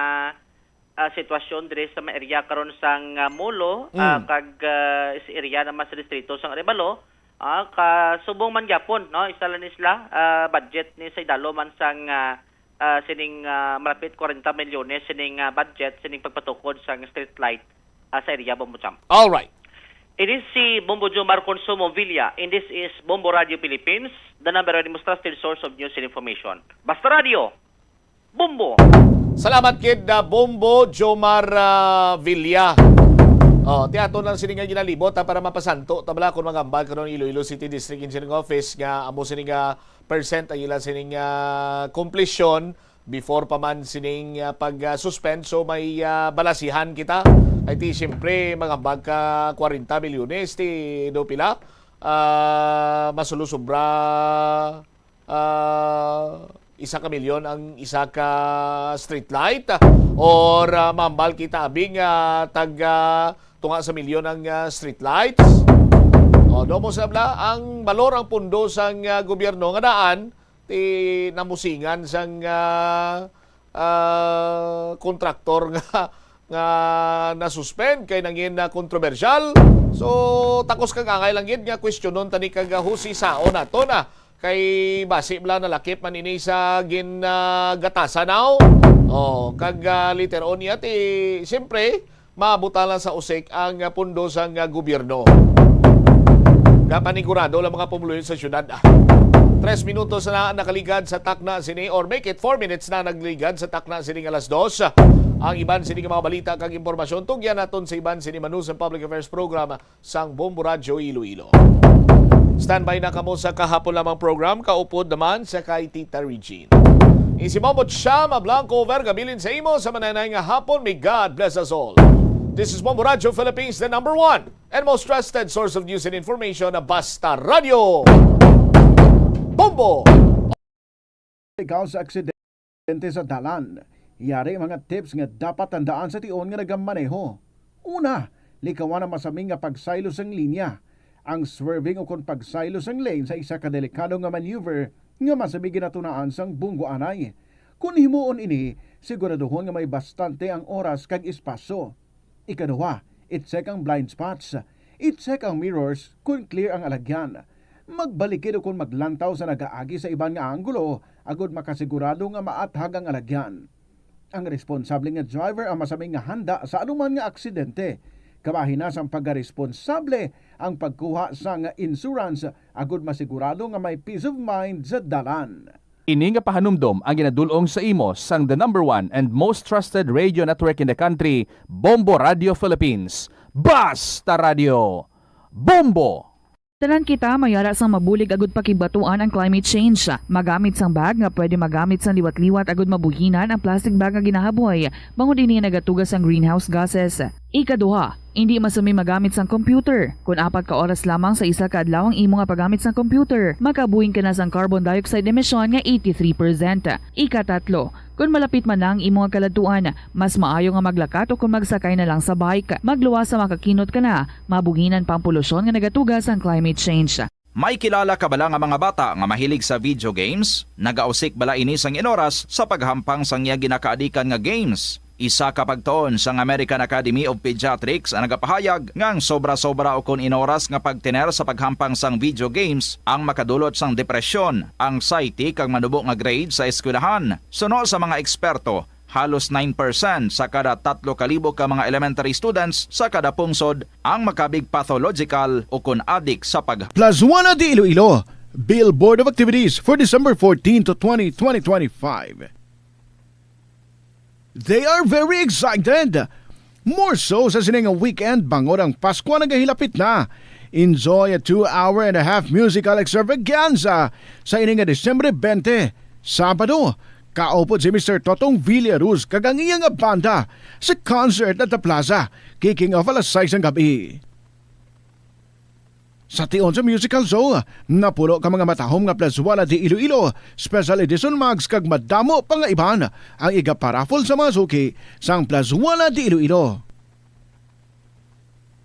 ah, sitwasyon diri sa may area karon sang, ah, Molo, ah, mm, kag, ah, sa area naman sa distrito sang Arevalo, ah, kasubong man gyapon, no, isa lang isla, ah, budget ni sa idalo man sang, ah, ah, sining, ah, malapit kwarenta milyones sining, ah, budget sining pagpatukod sang street light, ah, sa area, Bombo Champ. All right. It is si Bombo Jomar Consumo Villa, and this is Bombo Radio Philippines, the number one most trusted source of news and information. Basta Radio, Bombo! Salamat kid, ah, Bombo Jomar, ah, Villa. Oh, ti aton lang sini nga ginalibot, ah, para mapasanto ta bala kung magambal karon Iloilo City District Engineering Office nga amo sini nga percent ang ila sining, ah, komplisyon before pa man sining, ah, pag-suspend. So, may, ah, balasihan kita. Ay ti, siyempre, magambag ka kwarenta milyones, ti do pila? Ah, masulo sobra, ah, isa ka milyon ang isa ka street light, or, ah, mambal kita, abi, nga tag, ah, tunga sa milyon ang, ah, street lights. O, do mo sa bla, ang balor, ang pundo sang, ah, gobyerno nga daan, ti namusingan sang, ah, ah, kontraktor nga, nga na-suspend kay nangin na kontrobersyal. So, takos kag angay lang gid nga kwestiyonon tani kag, ah, husisaon nato na kay basi bala nalakip man ini sa gin, ah, gatasan now. Oh, kag, ah, later on niya ti, siyempre, maabutan lang sa usik ang, ah, pundo sang, ah, gobyerno. Kapanigurado lang mga pumuluyo sa syudad, ah. Tres minutos na nakaligad sa takna sini, or make it four minutes na nagligad sa takna sini nga alas dos. Ang iban sini nga mga balita kag impormasyon, tugyan naton sa iban sini Manus and Public Affairs Program sang Bombo Radyo Iloilo. Standby na kamo sa kahapon lamang program, kaupod naman sa kay Tita Regine. Isi mo mo siya, mablanco over, gabilin sa imo sa mananay nga hapon. May God bless us all. This is Bombo Radio Philippines, the number one and most trusted source of news and information, na Basta Radio. Bombo! Ikaw sa aksidente sa dalan. Yari mga tips nga dapat tandaan sa tion nga nagamaneho. Una, likawan ang masami nga pagsaylo sang linya. Ang swerving ukon pagsaylo sang lane sa isa ka delikado nga maneuver nga masami ginatunaan sang bunggo anay. Kon himuon ini, siguraduhon nga may bastante ang oras kag espasyo. Ikaduha, i-check ang blind spots. I-check ang mirrors kon clear ang alagyan. Magbalikid ukon maglantaw sa nagaagi sa iban nga anggulo agod makasigurado nga maathag ang alagyan. Ang responsable nga driver ang masami nga handa sa anuman nga aksidente. Kabahin na sang pagkaresponsable ang pagkuha sang insurance agod masigurado nga may peace of mind sa dalan. Ini nga pahanumdom ang ginadul-ong sa imo sang the number one and most trusted radio network in the country, Bombo Radio Philippines. Basta Radio! Bombo! Tanan kita mayara sang mabulig agud pakibatuan ang climate change. Magamit sang bag nga pwede magamit sang liwat-liwat agud mabuhinan ang plastic bag nga ginahaboy, bangod ini nagatuga sang greenhouse gases. Ikaduha, indi masami magamit sang computer. Kon apat ka oras lamang sa isa ka adlaw ang imo nga paggamit sang computer, makabuhing ka na sang carbon dioxide emission nga eighty-three percent. Ikatatlo, kon malapit man na ang imo nga kaladtuan, mas maayo nga maglakat o kon magsakay na lang sa bike. Magluwas sa makakinot ka na, mabuhinan pa ang polusyon nga nagatuga sang climate change. May kilala ka bala nga mga bata nga mahilig sa video games? Nagausik bala ini sang inoras sa paghampang sang iya ginakaadikan nga games? Isa ka pagtuon sang American Academy of Pediatrics ang nagapahayag nga ang sobra-sobra ukon inoras nga pagtener sa paghampang sang video games ang makadulot sang depresyon, anxiety, kag manubo nga grade sa eskwelahan. Suno sa mga eksperto, halos nine percent sa kada tatlo ka libo ka mga elementary students sa kada pungsod ang makabig pathological o kon adik sa pag- Plazuela de Iloilo, Bill Board of Activities for December fourteen to twenty, twenty twenty-five. They are very excited. More so sa sini nga weekend, bangod ang Pasko nagahilapit na. Enjoy a two hour and a half musical extravaganza sa ini nga Disyembre twenty, Sabado. Kaupod si Mister Totong Villaruz kag ang iya nga banda sa Concert at the Plaza, kicking off alas sais sang gab-i. Sa tion sa musical show, napulo ka mga matahom nga Plazuela de Iloilo Special Edition mugs kag madamo pa nga iban ang igaparaffle sa mga suki sang Plazuela de Iloilo.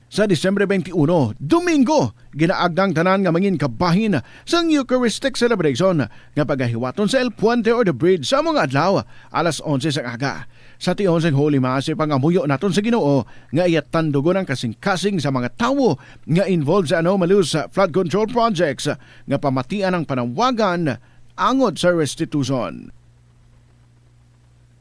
Sa Disyembre twenty-one, Domingo, ginaagda ang tanan nga mangin kabahin sang Eucharistic celebration nga pagahiwaton sa El Puente or the Bridge sa mga adlaw, alas onse sang aga. Sa tion sang Holy Mass, ipangamuyo naton sa Ginoo nga iya tandugon ang kasingkasing sa mga tawo nga involved sa anomalous flood control projects nga pamatian ang panawagan angod sa restitution.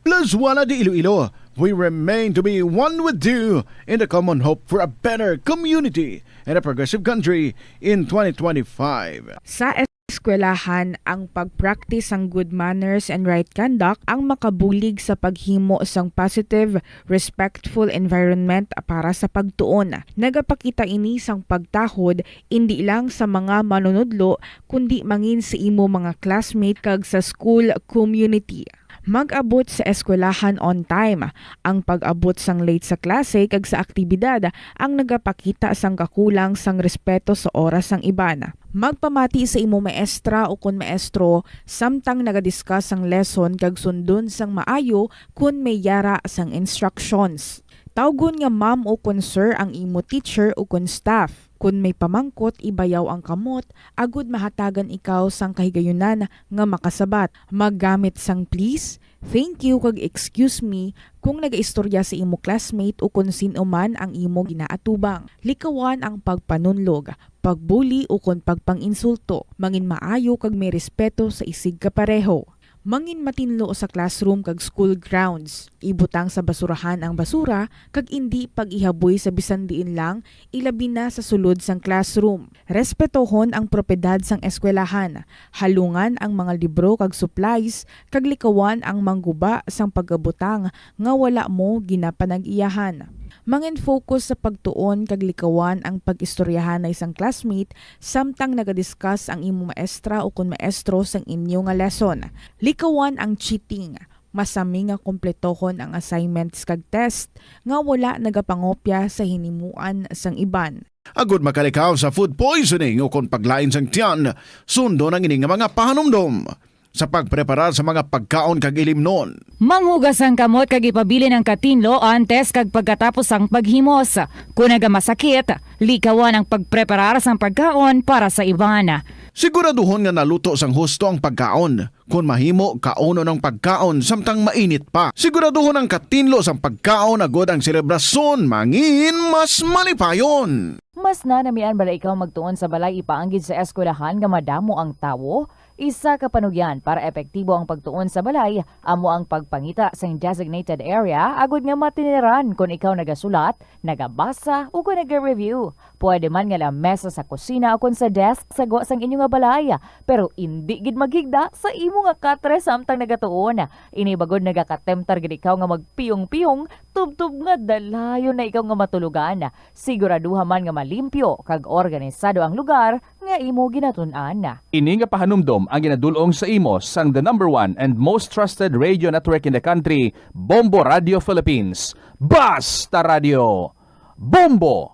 Plazuela de Iloilo, we remain to be one with you in the common hope for a better community and a progressive country in twenty twenty-five. Sa eskwelahan, ang pag-practice sang good manners and right conduct ang makabulig sa paghimo sang positive, respectful environment para sa pagtuon. Nagapakita ini sang pagtahod indi lang sa mga manunudlo, kundi mangin sa imo mga classmate kag sa school community. Mag-abot sa eskwelahan on time. Ang pag-abot sang late sa klase kag sa aktibidad ang nagapakita sang kakulang sang respeto sa oras sang iban. Magpamati sa imo maestra ukon maestro samtang naga-discuss sang lesson kag sundon sang maayo kon may yara sang instructions. Tawgon nga ma'am ukon sir ang imo teacher ukon staff. Kon may pamangkot, ibayaw ang kamot agud mahatagan ikaw sang kahigayunan nga makasabat. Maggamit sang please, thank you, kag excuse me kon nagaistorya sa imo classmate ukon sin-o man ang imo ginaatubang. Likawan ang pagpanunlog, pagbuli, ukon pagpang-insulto. Mangin maayo kag may respeto sa isigkapareho. Mangin matinlo sa classroom kag school grounds. Ibutang sa basurahan ang basura kag indi pag-ihaboy sa bisan diin lang, ilabi na sa sulod sang classroom. Respetohon ang propiedad sang eskwelahan. Halungan ang mga libro kag supplies, kag likawan ang mangguba sang pagabutang nga wala mo ginapanag-iyahan. Mangin-focus sa pagtuon kag likawan ang pag-istoryahanay sang classmate samtang nagadiscuss ang imo maestra ukon maestro sang inyo nga lesson. Likawan ang cheating. Masami nga kumpletohon ang assignments kag test nga wala nagapangopya sa hinimuan sang iban. Agud makalikaw sa food poisoning ukon paglain sang tiyan, sundon ang ini nga mga pahanumdom sa pagpreparar sa mga pagkaon kag ilimnon. Manghugas ang kamot kag ipabilin ang katinlo antes kag pagkatapos sang paghimos. Kon nagamasakit, likawan ang pagpreparar sang pagkaon para sa iban. Siguraduhon nga naluto sang husto ang pagkaon. Kon mahimo, kaunon ang pagkaon samtang mainit pa. Siguraduhon ang katinlo sang pagkaon agud ang selebrasyon mangin mas malipayon. Mas nanamian bala ikaw magtuon sa balay ipaanggid sa eskwelahan nga madamo ang tawo? Isa ka panugyan para epektibo ang pagtuon sa balay amo ang pagpangita sing designated area agud nga matiniran kon ikaw nagasulat, nagabasa, o kon naga-review. Pwede man nga lamesa sa kusina o kon sa desk sa gwa sang inyo nga balay, pero indi gid maghigda sa imo nga katre samtang nagatuon. Ini bagod nagakatemtar gid ikaw nga magpiyong-piyong, tubtob nga dalayon na ikaw nga matulogan. Siguraduha man nga malimpyo kag organisado ang lugar nga imo ginatun-an. Ini nga pahanumdom ang ginadul-ong sa imo sang the number one and most trusted radio network in the country, Bombo Radio Philippines. Basta Radio! Bombo!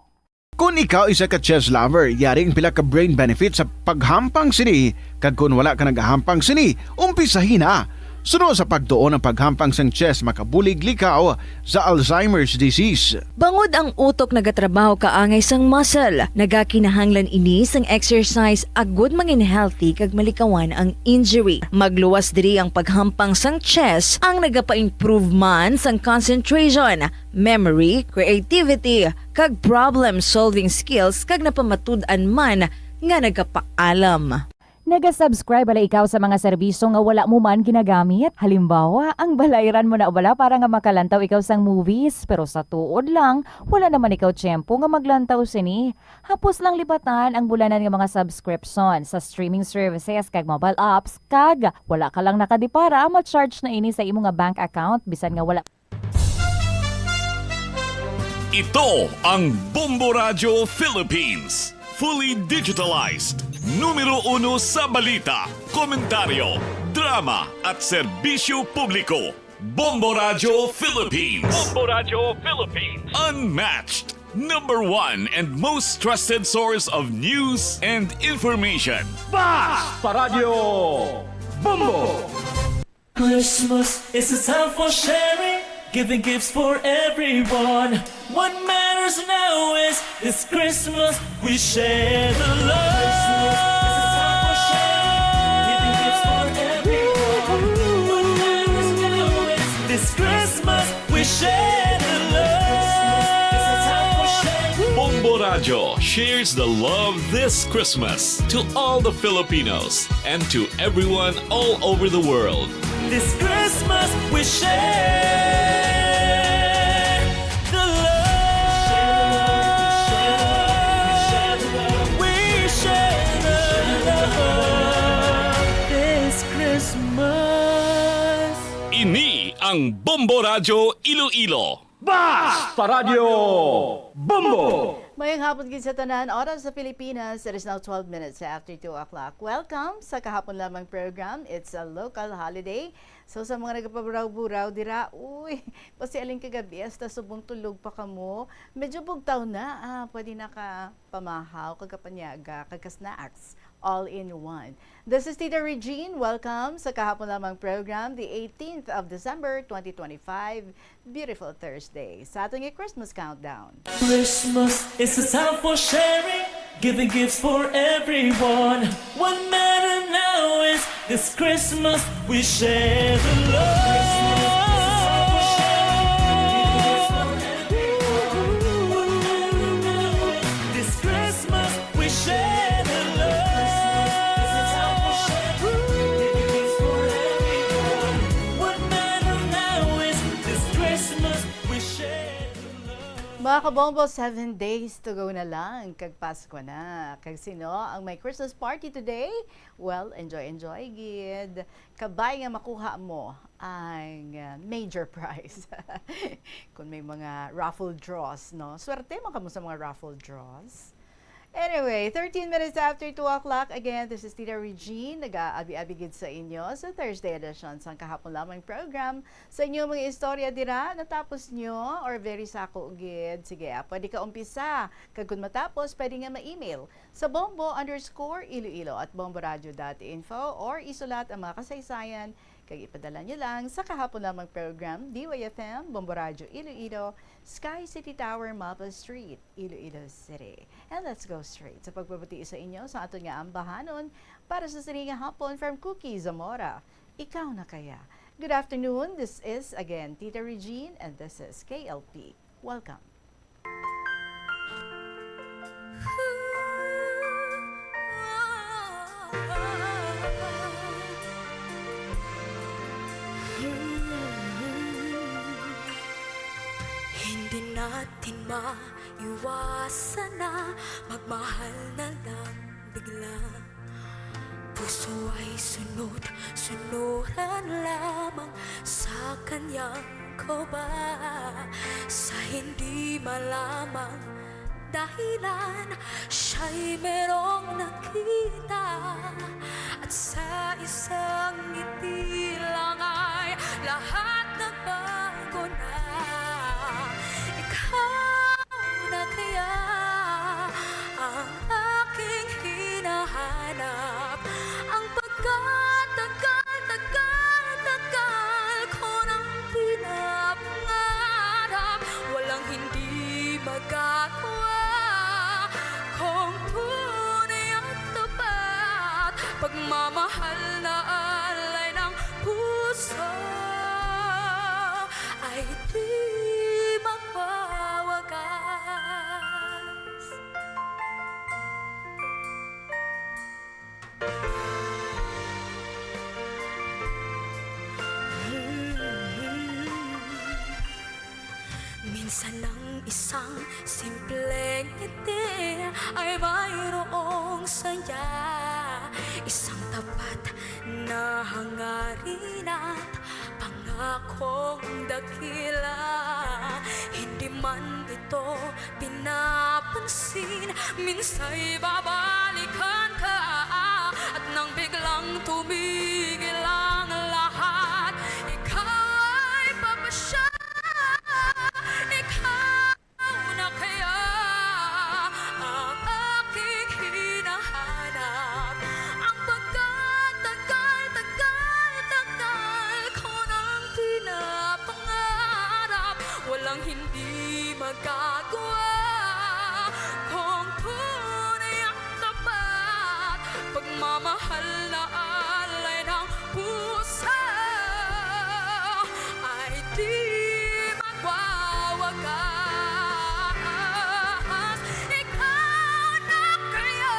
Kon ikaw isa ka chess lover, yari ang pila ka brain benefits sa paghampang sini, kag kon wala ka nagahampang sini, umpisahi na. Suno sa pagtuon, ang paghampang sang chess makabulig likaw sa Alzheimer's disease. Bangod ang utok nagatrabaho kaangay sang muscle, nagakinahanglan ini sang exercise agud mangin healthy kag malikawan ang injury. Magluwas diri ang paghampang sang chess ang nagapa-improve man sang concentration, memory, creativity, kag problem-solving skills kag napamatud-an man nga nagapaalam. Naga-subscribe bala ikaw sa mga serbisyo nga wala mo man ginagamit? Halimbawa, ang balayran mo na bala para nga makalantaw ikaw sang movies, pero sa tuod lang, wala naman ikaw tiyempo nga maglantaw sini. Hapos lang libatan ang bulanan nga mga subscription sa streaming services kag mobile apps, kag wala ka lang nakadipara, ma-charge na ini sa imo nga bank account bisan nga wala. Ito ang Bombo Radyo Philippines. Fully digitalized. Numero uno sa balita, komentaryo, drama, at serbisyo publiko. Bombo Radyo Philippines. Bombo Radyo Philippines. Unmatched. Number one and most trusted source of news and information. Basta Radyo Bombo! Christmas is a time for sharing, giving gifts for everyone. What matters now is this Christmas we share the love. Christmas is a time for sharing, giving gifts for everyone. What matters now is this Christmas we share the love. Bombo Radyo shares the love this Christmas to all the Filipinos and to everyone all over the world. This Christmas, we share the love. We share the love. This Christmas. Ini ang Bombo Radyo Iloilo. Basta Radyo Bombo! Mayong hapon gid sa tanan. Oras sa Pilipinas, it is now twelve minutes after two o'clock. Welcome sa Kahapon Lamang program. It's a local holiday. So, sa mga nagapaburaw-buraw dira, uy, pasialin kagabi, hasta subong tulog pa kamo. Medyo bugtaw na, ah, pwede na ka pamahaw, kag kapanyaga, kag ka-snacks. All in one. This is Tita Regine. Welcome sa Kahapon Lamang program, the eighteenth of December, twenty twenty-five. Beautiful Thursday. Sa aton nga Christmas countdown. Christmas is a time for sharing, giving gifts for everyone. What matter now is this Christmas we share the love. This Christmas we share the love. What matter now is this Christmas we share the love. Kabombo, seven days to go na lang kag Pasko na. Kag sino ang may Christmas party today? Well, enjoy, enjoy gid. Kabay nga makuha mo ang, uh, major prize. Kung may mga raffle draws, no? Swerte man kamo sa mga raffle draws. Anyway, thirteen minutes after two o'clock. Again, this is Tita Regine. Nag-aabi-abi gid sa inyo sa Thursday edition sang Kahapon Lamang program. Sa inyo mga istorya dira, natapos nyo or very sako gid? Sige, ah, pwede ka umpisa. Kag kung matapos, pwede nga ma-email sa bombo underscore iloilo at bomboradio dot info or isulat ang mga kasaysayan kag ipadala nyo lang sa Kahapon Lamang program, D Y F M, Bombo Radio Iloilo, Sky City Tower, Mapa Street, Iloilo City. And let's go straight sa pagpabati sa inyo sa aton nga ambahanon para sa sini nga hapon from Cookie Zamora. Ikaw na kaya? Good afternoon. This is again Tita Regine and this is K L P. Welcome. Hindi natin maiwasan na magmahal na lang bigla. Puso ay sunod-sunuran lamang sa kanyang koba. Sa hindi malamang dahilan, siya'y merong nakita. At sa isang ngiti lang ay lahat nagbago na. Ikaw na kaya ang aking hinahanap? Ang pagkatagal-tagal-tagal ko nang pinapangarap, walang hindi magagawa. Kung tunay at tapat, pagmamahal na alay ng puso ay di magwawakas. Minsan ang isang simpleng ngiti ay mayroong saya, isang tapat na hangarin at pangakong dakila. Hindi man ito pinapansin, minsa'y babalikan ka. At nang biglang tumigil ang lahat, ikaw ay papasya. Ikaw na kaya ang aking hinahanap? Ang pagkatagal-tagal-tagal ko nang pinapangarap, walang hindi magagawa. Kung tunay ang tapat, pagmamahal na alay ng puso ay di magwawakas. Ikaw na kaya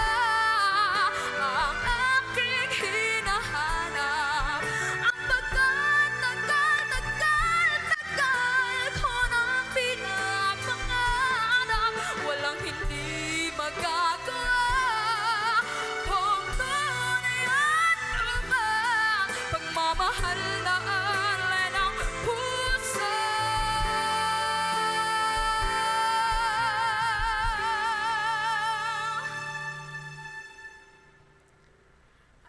ang aking hinahanap? Ang pagkatagal-tagal-tagal ko nang pinapangarap, walang hindi magagawa. Kung tunay at tama, pagmamahal na alay ng puso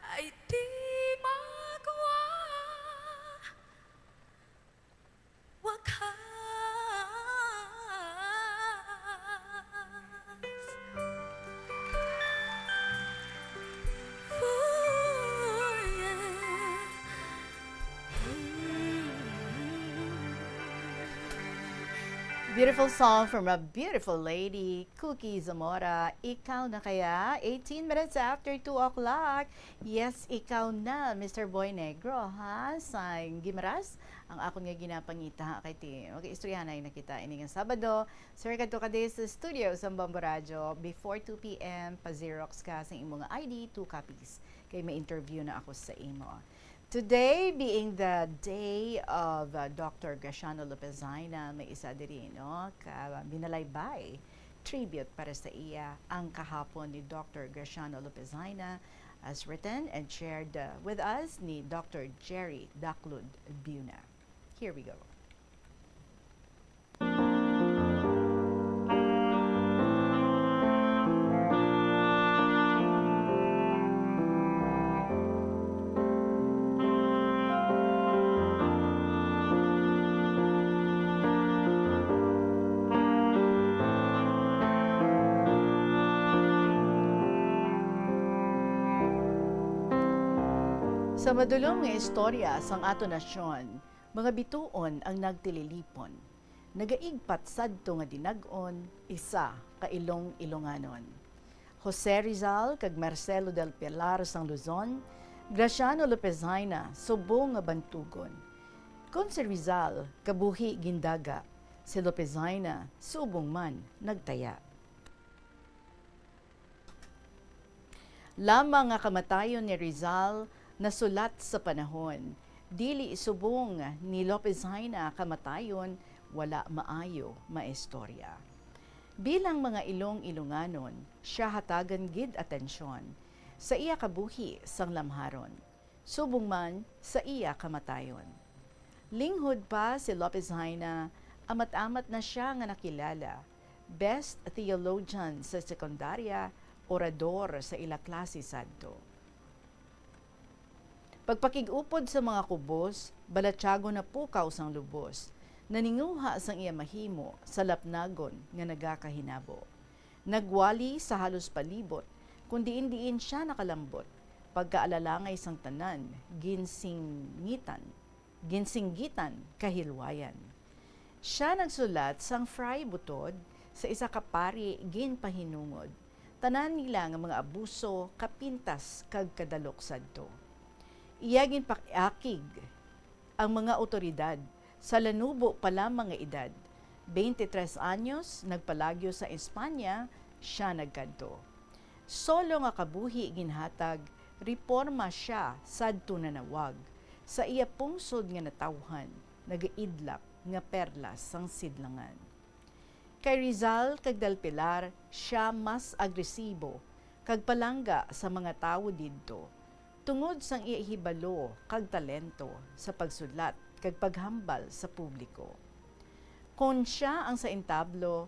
ay di magwa wakas. Ooh, yeah. Beautiful song from a beautiful lady, Cookie Zamora. Ikaw na kaya? Eighteen minutes after two o'clock. Yes, ikaw na, Mister Boy Negro, ha? Sa Guimaras, ang akon nga ginapangita, ha, kay ti, mag-istoryahanay na kita ini nga Sabado. Sir, kadto ka di sa studio sa Bombo Radyo. Before two P M, pa-xerox ka sa imong I D, two copies. Kay may interview na ako sa imo. Today being the day of, uh, Doctor Graciano Lopez Jaena, may isa diri, no, ka binalaybay tribute para sa iya. Ang Kahapon ni Doctor Graciano Lopez Jaena, as written and shared, uh, with us ni Doctor Jerry Daclud Biuna. Here we go. Sa madulom nga istorya sang aton nasyon, mga bituon ang nagtililipon. Nagaigpat sadto nga dinag-on, isa ka Ilong-Ilonganon. Jose Rizal kag Marcelo del Pilar sang Luzon, Graciano Lopez Jaena subong nga bantugon. Kon si Rizal kabuhi gindaga, si Lopez Jaena subong man nagtaya. Lamang nga kamatayon ni Rizal nasulat sa panahon, dili subong ni Lopez Jaena kamatayon, wala maayo maistorya. Bilang mga Ilong-Ilonganon, siya hatagan gid atensyon sa iya kabuhi sang lamharon, subong man sa iya kamatayon. Linghod pa si Lopez Jaena, amat-amat na sia nga nakilala, best theologian sa sekundarya, orador sa ila klase sadto. Pagpakig-upod sa mga kubos, balatyagon na pukaw sang lubos, naninguha sang iya mahimo sa lapnagon nga nagakahinabo. Nagwali sa halos palibot, kun diin-diin sia nakalambot, pagkaalalangay sang tanan, ginsingitan, ginsinggitan kahilwayan. Sia nagsulat sang Fray Butod sa isa ka pari ginpahinungod, tanan nila nga mga abuso, kapintas, kag kadalok sadto. Iya ginpaakig ang mga awtoridad sa lanubo pa lamang nga edad, twenty tres anyos, nagpalagyo sa Espanya, sia nagkadto. Solo nga kabuhi ginhatag, reporma sia sadto nanawag. Sa iya pungsod nga natawhan, nagaidlap nga perlas sang sidlangan. Kay Rizal kag Del Pilar, sia mas agresibo kag palangga sa mga tawo didto, tungod sang iya hibalo kag talento sa pagsulat kag paghambal sa publiko. Kon sia ang sa entablo,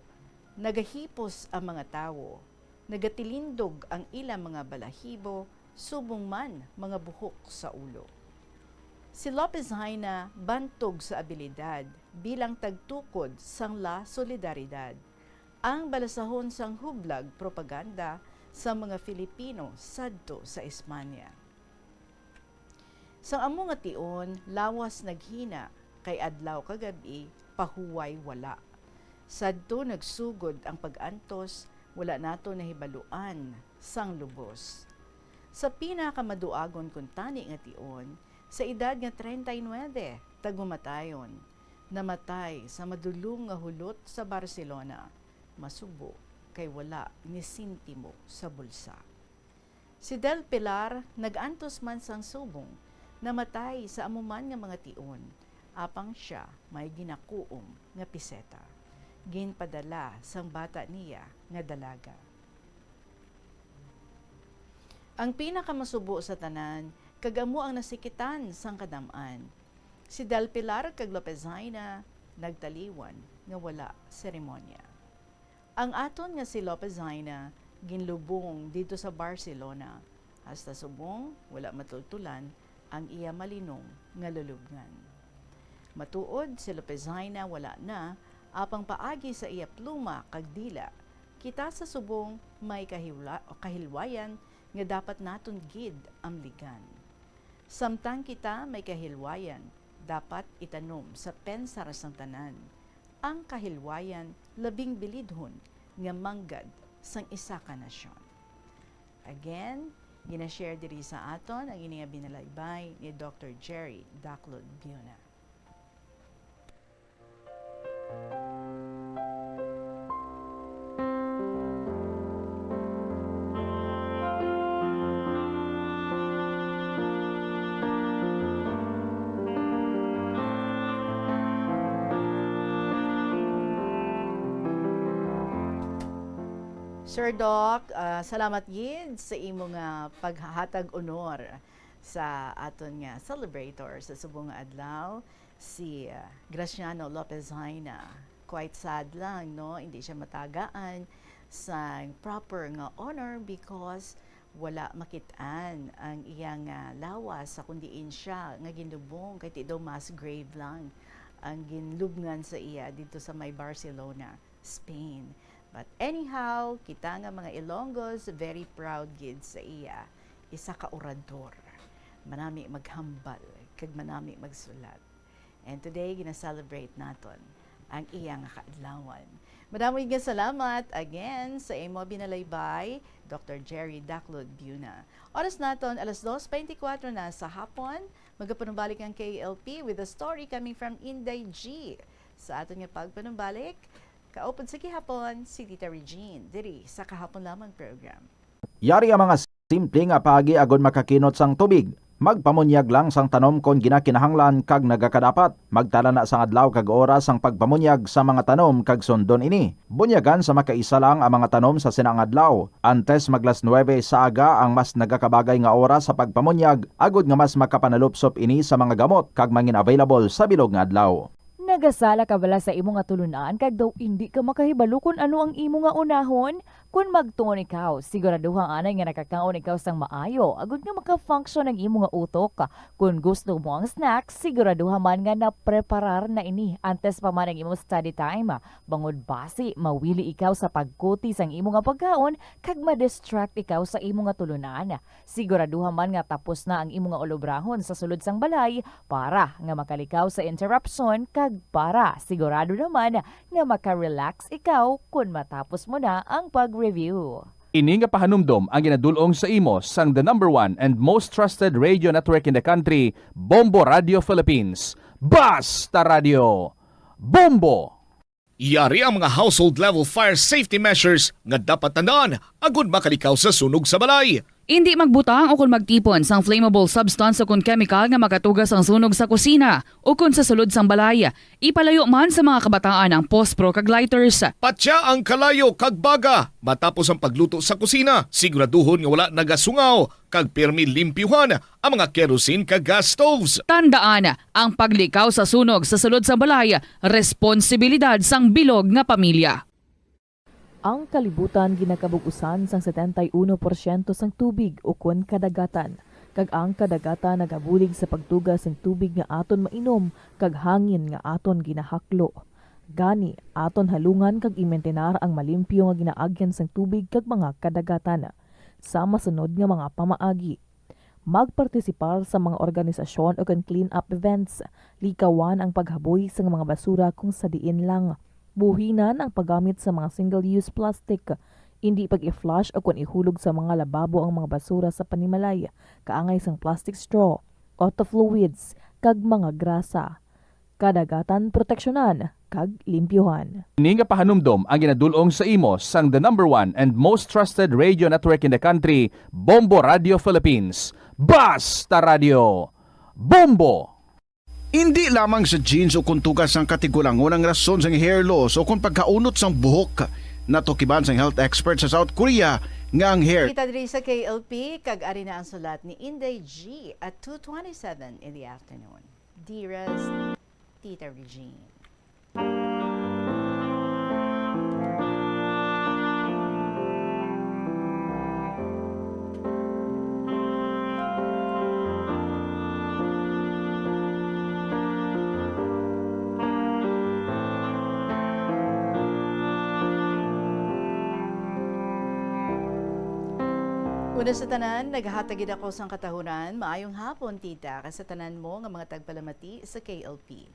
nagahipos ang mga tawo, nagatilindog ang ila mga balahibo, subong man mga buhok sa ulo. Si Lopez Jaena bantog sa abilidad bilang tagtukod sang La Solidaridad, ang balasahon sang hublag propaganda sa mga Filipino sadto sa Espanya. Sang amo nga tion, lawas naghina, kay adlaw kag gab-i, pahuway wala. Sadto nagsugod ang pag-antos, wala nato nahibaluan sang lubos. Sa pinakamaduagon kuntani nga tion, sa edad nga treinta y nuebe, tagumatayon, namatay sa madulom nga hulot sa Barcelona, masubo kay wala ni sentimo sa bulsa. Si Del Pilar nag-antos man sang subong, namatay sa amo man nga mga tion, apang sia may ginakuom nga piseta, ginpadala sang bata niya nga dalaga. Ang pinakamasubo sa tanan, kag amo ang nasikitan sang kadam-an, si Del Pilar kag Lopez Jaena nagtaliwan nga wala seremonya. Ang aton nga si Lopez Jaena ginlubong didto sa Barcelona, hasta subong wala matultulan ang iya malinong nga lulubngan. Matuod, si Lopez Jaena wala na, apang paagi sa iya pluma kag dila, kita sa subong may kahiwla-, kahilwayan nga dapat naton gid amligan. Samtang kita may kahilwayan, dapat itanom sa pensar sang tanan ang kahilwayan, labing bilidhon nga manggad sang isa ka nasyon. Again, gina-share diri sa aton ang ini nga binalaybay ni Doctor Jerry Daclud Biuna. Sir Doc, ah, salamat gid sa imo nga paghatag honor sa aton nga celebrator sa subong nga adlaw, si, ah, Graciano Lopez Jaena. Quite sad lang, no? Hindi siya matagaan sa proper nga honor because wala makit-an ang iyang, ah, lawas sa kung diin siya nga ginlubong, kay ti daw mass grave lang ang ginlubngan sa iya didto sa may Barcelona, Spain. But anyhow, kita nga mga Ilonggos, very proud gid sa iya. Isa ka orador. Manami maghambal, kag manami magsulat. And today, gina-celebrate naton ang iya nga kaadlawan. Madamo nga salamat again sa imo binalaybay, Doctor Jerry Daclud Biuna. Oras naton, alas dos twenty-four na sa hapon. Magapanumbalik ang K L P with a story coming from Inday G. Sa aton nga pagpanumbalik, kaupod sa gihapon, si Tita Regine, diri sa Kahapon Lamang program. Yari ang mga simple nga paagi agud makakinot sang tubig. Magpamunyag lang sang tanom kon ginakinahanglan kag nagakadapat. Magtala na sang adlaw kag oras sang pagpamunyag sa mga tanom kag sundon ini. Bunyagan sa makaisa lang ang mga tanom sa sina nga adlaw. Antes mag las nuebe sa aga ang mas nagakabagay nga oras sa pagpamunyag, agud nga mas makapanalupsop ini sa mga gamot kag mangin-available sa bilog nga adlaw. Nagasala ka bala sa imo nga tulunan kag daw indi ka makahibalo kon ano ang imo nga unahon? Kon magtuon ikaw, siguraduha anay nga nakakaon ikaw sang maayo, agud nga maka-function ang imo nga utok. Kon gusto mo ang snack, siguraduha man nga napreparar na ini antes pa man ang imo study time, bangod basi mawili ikaw sa pagkuti sang imo nga pagkaon kag ma-distract ikaw sa imo nga tulunan. Siguraduha man nga tapos na ang imo nga ulobrahon sa sulod sang balay para nga makalikaw sa interruption kag para sigurado naman nga maka-relax ikaw kon matapos mo na ang pag-review. Ini nga pahanumdom ang ginadul-ong sa imo sang the number one and most trusted radio network in the country, Bombo Radio Philippines. Basta Radio, Bombo! Yari ang mga household level fire safety measures nga dapat tandaan agud makalikaw sa sunog sa balay. Indi magbutang o kon magtipon sang flammable substance o kon chemical nga makatuga sang sunog sa kusina o kon sa sulod sang balay. Ipalayo man sa mga kabataan ang pospro kag lighters. Patya ang kalayo kag baga matapos ang pagluto sa kusina. Siguraduhon nga wala nagasungaw kag pirmi limpyuhan ang mga kerosene kag gas stoves. Tandaan, ang paglikaw sa sunog sa sulod sang balay responsibilidad sang bilog nga pamilya. Ang kalibutan ginakabug-usan sang setenta y uno porsyento sang tubig ukon kadagatan, kag ang kadagatan nagabulig sa pagtuga sang tubig nga aton mainom kag hangin nga aton ginahaklo. Gani, aton halungan kag imintenar ang malimpyo nga ginaagyan sang tubig kag mga kadagatan. Sa masunod nga mga pamaagi, magpartisipar sa mga organisasyon ukon clean-up events. Likawan ang paghaboy sang mga basura kung sa diin lang. Buhinan ang paggamit sa mga single-use plastic. Indi pag-i-flush ukon ihulog sa mga lababo ang mga basura sa panimalay, kaangay sang plastic straw, auto fluids, kag mga grasa. Kadagatan proteksyonan kag limpyuhan. Ini nga pahanumdom ang ginadul-ong sa imo sang the number one and most trusted radio network in the country, Bombo Radio Philippines. Basta Radio, Bombo! Indi lamang sa jeans o kon tuga sang katigulangon ang rason sang hair loss o kon pagkaunot sang buhok. Natukiban sang health expert sa South Korea nga ang hair. Kita diri sa K L P, kag ari na ang sulat ni Inday G at two twenty-seven in the afternoon. Dearest Tita Regine. Una sa tanan, naghatag gid ako sang katahunan. Maayong hapon, tita, kag sa tanan mo nga mga tagpalamati sa K L P.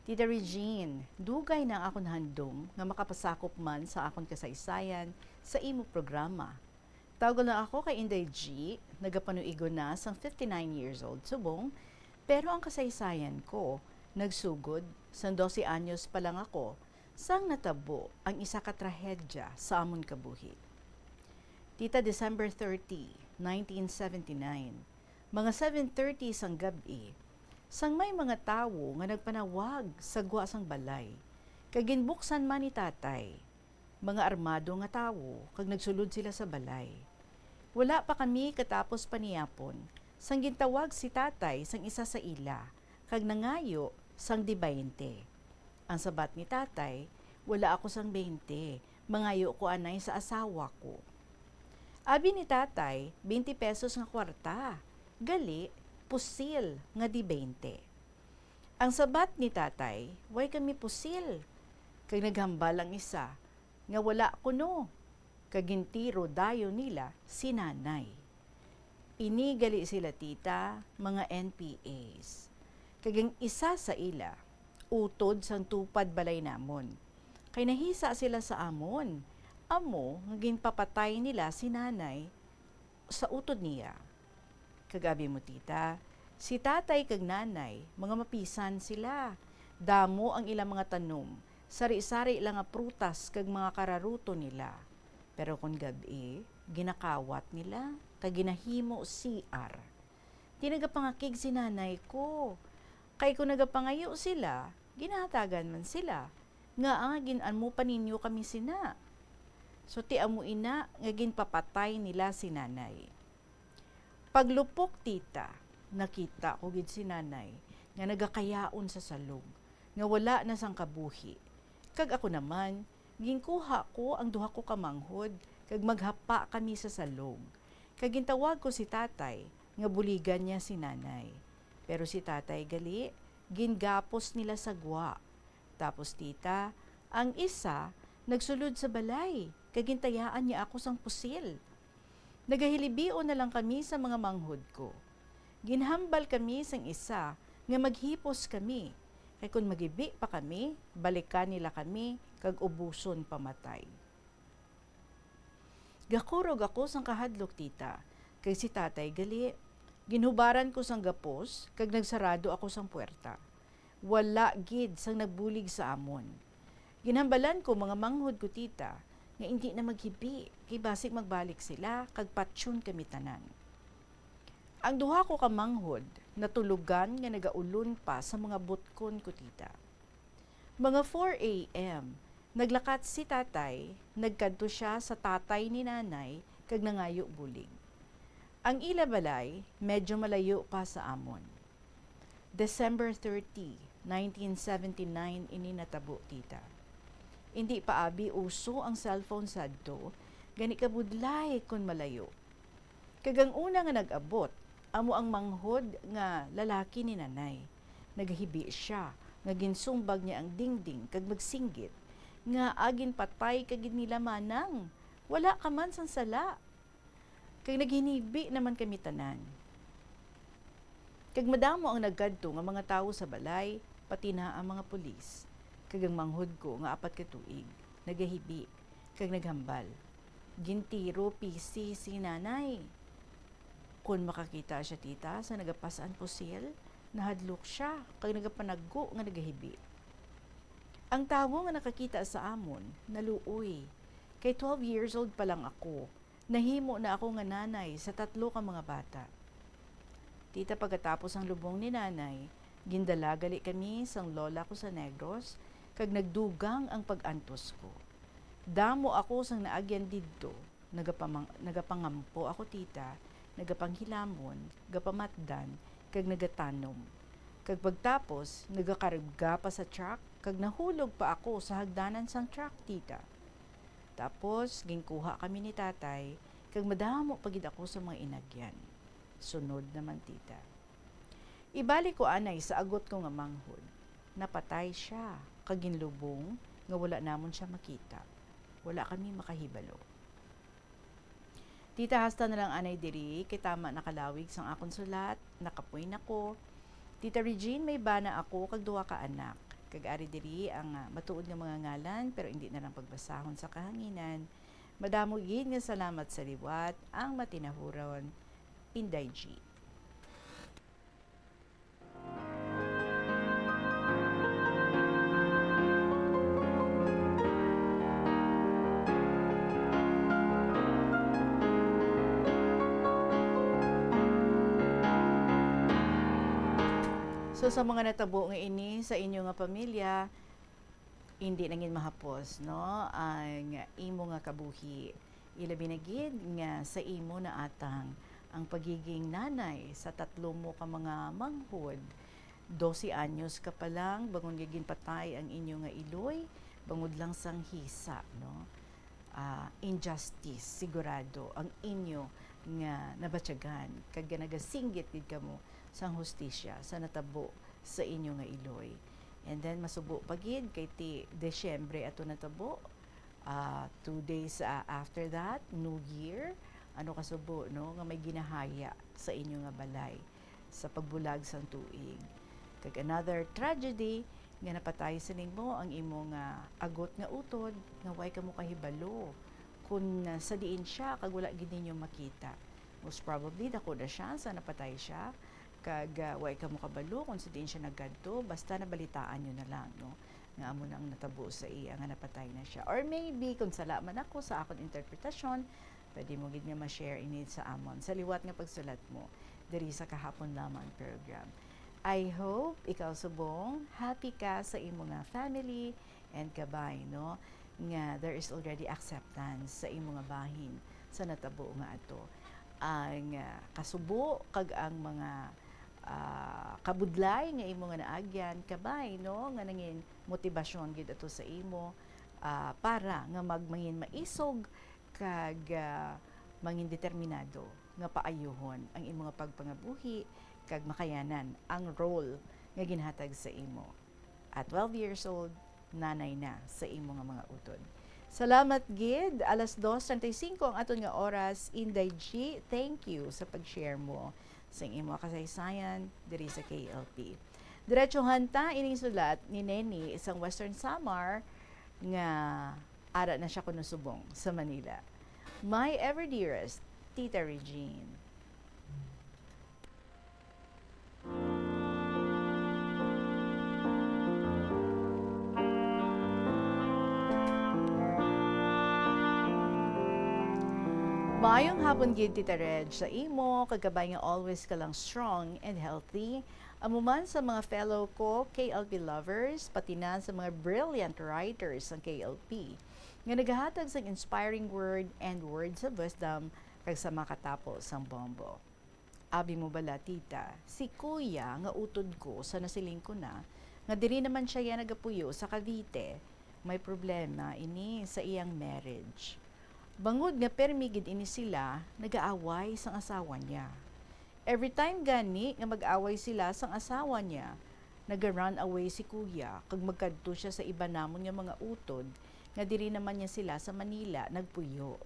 Tita Regine, dugay na ang akon handom nga makapasakop man sa akon kasaysayan sa imo programa. Tawgon lang ako kay Inday G, nagapanuigon na sang fifty-nine years old subong, pero ang kasaysayan ko nagsugod sang dose anyos pa lang ako sang natabo ang isa ka trahedya sa amon kabuhi. Tita, December thirty, nineteen seventy-nine, mga seven thirty sang gab-i, sang may mga tawo nga nagpanawag sa gwa sang balay, kag ginbuksan man ni Tatay. mga armado nga tawo, kag nagsulod sila sa balay. Wala pa kami katapos paniyapon, sang gintawag si tatay sang isa sa ila, kag nangayo sang di baynte. Ang sabat ni tatay, "Wala ako sang baynte, mangayo ko anay sa asawa ko." Abi ni tatay, "Baynte pesos nga kwarta, gali, pusil nga di baynte." Ang sabat ni tatay, "Way kami pusil." Kag naghambal ang isa nga wala kuno, kag gintiro dayon nila si nanay. Ini gali sila, tita, mga N P As. Kag ang isa sa ila, utod sang tupad balay namon. Kay nahisa sila sa amon, amo nga ginpapatay nila si nanay sa utod niya. Kag abi mo, tita, si tatay kag nanay, mga mapisan sila. Damo ang ilang mga tanom, sari-sari lang nga prutas kag mga kararuto nila. Pero kon gab-i, ginakawat nila, kag ginahimo C R. Di nagapangakig si nanay ko. Kay kon nagapangayo sila, ginahatagan man sila. Ngaa gin-amo pa ninyo kami sina? So, ti amo ina nga ginpapatay nila si nanay. Paglupok, tita, nakita ko gid si nanay nga nagakayaon sa salog, nga wala na sang kabuhi. Kag ako naman, ginkuha ko ang duha ko ka manghod, kag maghapa kami sa salog. Kag gintawag ko si tatay, nga buligan niya si nanay. Pero si tatay gali, gingapos nila sa gwa. Tapos, tita, ang isa nagsulod sa balay, kag gintayaan niya ako sang pusil. Nagahilibion na lang kami sa mga manghod ko. Ginhambal kami sang isa nga maghipos kami, kay kon maghibi pa kami, balikan nila kami kag ubuson pamatay. Gakurog ako sang kahadlok, tita, kag si tatay gali. Ginhubaran ko sang gapos kag nagsarado ako sang puwerta. Wala gid sang nagbulig sa amon. Ginhambalan ko mga manghod ko, tita, nga indi na maghibi, kay basig magbalik sila kag patyon kami tanan. Ang duha ko ka manghod natulogan nga nagaulon pa sa mga butkon ko, tita. Mga four A M, naglakat si tatay, nagkadto siya sa tatay ni nanay kag nangayo bulig. Ang ila balay medyo malayo pa sa amon. December thirty, nineteen seventy-nine ini natabo, tita. Indi pa abi uso ang cellphone sadto, gani kabudlay kon malayo. Kag ang una nga nag-abot, amo ang manghod nga lalaki ni nanay. Nagahibi sia nga ginsumbag niya ang dingding kag magsinggit nga, "Agin patay ka gid nila, manang. Wala ka man sang sala." Kag naghinibi naman kami tanan. Kag madamo ang nagkadto nga mga tawo sa balay, pati na ang mga pulis. Kag ang manghod ko nga apat ka tuig, nagahibi, kag naghambal, "Gintiro pisi si nanay." Kon makakita sia, tita, sa nagapas-an pusil, nahadlok sia, kag nagapanagko nga nagahibi. Ang tawo nga nakakita sa amon, naluoy, kay twelve years old pa lang ako, nahimo na ako nga nanay sa tatlo ka mga bata. Tita, pagkatapos ang lubong ni nanay, gindala gali kami sang lola ko sa Negros, kag nagdugang ang pag-antos ko. Damo ako sang naagyan didto, nagapamang-, nagapangampo ako, tita, nagapanghilamon, gapamatdan, kag nagatanom. Kag pagtapos, nagakarga pa sa truck, kag nahulog pa ako sa hagdanan sang truck, tita. Tapos, ginkuha kami ni tatay, kag madamo pa gid ako sa mga inagyan. Sunod naman, tita. Ibalik ko anay sa agot ko nga manghod. Napatay sia, kag ginlubong nga wala namon sia makita. Wala kami makahibalo. Tita, hasta na lang anay diri, kay tama na kalawig sang akon sulat, nakapoy na ko. Tita Regine, may bana ako kag duha ka anak. Kag ari diri ang, ah, matuod nga mga ngalan, pero indi na lang pagbasahon sa kahanginan. Madamo gid nga salamat sa liwat, ang matinahuron, Inday G. So, sa mga natabo nga ini sa inyo nga pamilya, Indi na gid mahapos, no, ang imo nga kabuhi. Ilabi na gid nga sa imo naatang ang pagiging nanay sa tatlo mo ka mga manghod. Dose anyos ka pa lang, bangon nga ginpatay ang inyo nga iloy, bangod lang sang hisa, no? Ah, injustice, sigurado, ang inyo nga nabatyagan, kag nga nagasinggit gid kamo sang hustisya sa natabo sa inyo nga iloy. And then, masubo pa gid, kay ti Disyembre ato natabo, ah, two days, ah, after that, New Year, ano kasubo, no, nga may ginahaya sa inyo nga balay sa pagbulag sang tuig. Kag another tragedy nga napatay sa nimo ang imo nga agot nga utod, nga way kamo kahibalo kun, ah, sa diin siya, kag wala gid ninyo makita. Most probably, dako na siya sa napatay siya, kag, ah, way kamo kabalo kung sa diin siya nagkadto, basta nabalitaan nyo na lang, no, nga amo na ang natabo sa iya, nga napatay na siya. Or maybe, kung sala man ako sa akon interpretasyon, pwede mo gid nga ma-share ini sa amon sa liwat nga pagsulat mo diri sa Kahapon Lamang program. I hope ikaw subong happy ka sa imo nga family and kabay, no, nga there is already acceptance sa imo nga bahin sa natabo nga ato. Ang, ah, kasubo kag ang mga, ah, kabudlay nga imo nga naagyan, kabay, no, nga nangin motibasyon gid ato sa imo, ah, para nga magmangin maisog kag, ah, mangin determinado nga paayuhon ang imo nga pagpangabuhi kag makayanan ang role nga ginhatag sa imo. At twelve years old, nanay na sa imo nga mga utod. Salamat gid. Alas dos treinta y cinco ang aton nga oras. Inday G, thank you sa pag-share mo sa imo kasaysayan diri sa K L P. Diretsohan ta ining sulat ni Neni sang Western Samar nga ara na siya kuno subong sa Manila. My ever dearest, Tita Regine. Maayong hapon gid, Tita Reg, sa imo, kag kabay nga always ka lang strong and healthy. Amo man sa mga fellow ko, K L P lovers, pati na sa mga brilliant writers sang K L P, nga nagahatag sang inspiring word and words of wisdom kag sa makatapo sang bombo. Abi mo bala, tita, si kuya nga utod ko sa nasiling ko na nga diri naman siya ya nagapuyo sa Cavite, may problema ini sa iyang marriage. Bangod nga permi gid ini sila nagaaway sang asawa niya. Every time gani nga mag-away sila sang asawa niya, naga-run away si kuya kag magkadto siya sa iban namon nga mga utod nga diri naman niya sila sa Manila nagpuyo.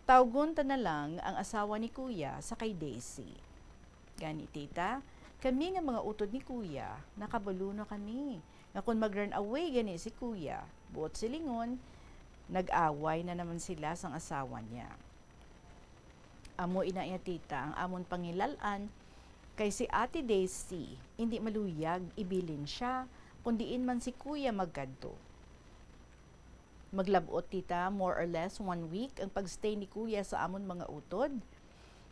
Tawgon ta na lang ang asawa ni kuya sa kay Daisy. Gani, tita, kami nga mga utod ni kuya, nakabalo na kami nga kon mag-run away gani si kuya, buot silingon, nag-away na naman sila sang asawa niya. Amo ina iya, tita, ang amon pangilal-an, kay si Ate Daisy indi maluyag ibilin siya kon diin man si kuya magkadto. Maglab-ot, tita, more or less one week ang pag-stay ni kuya sa amon mga utod.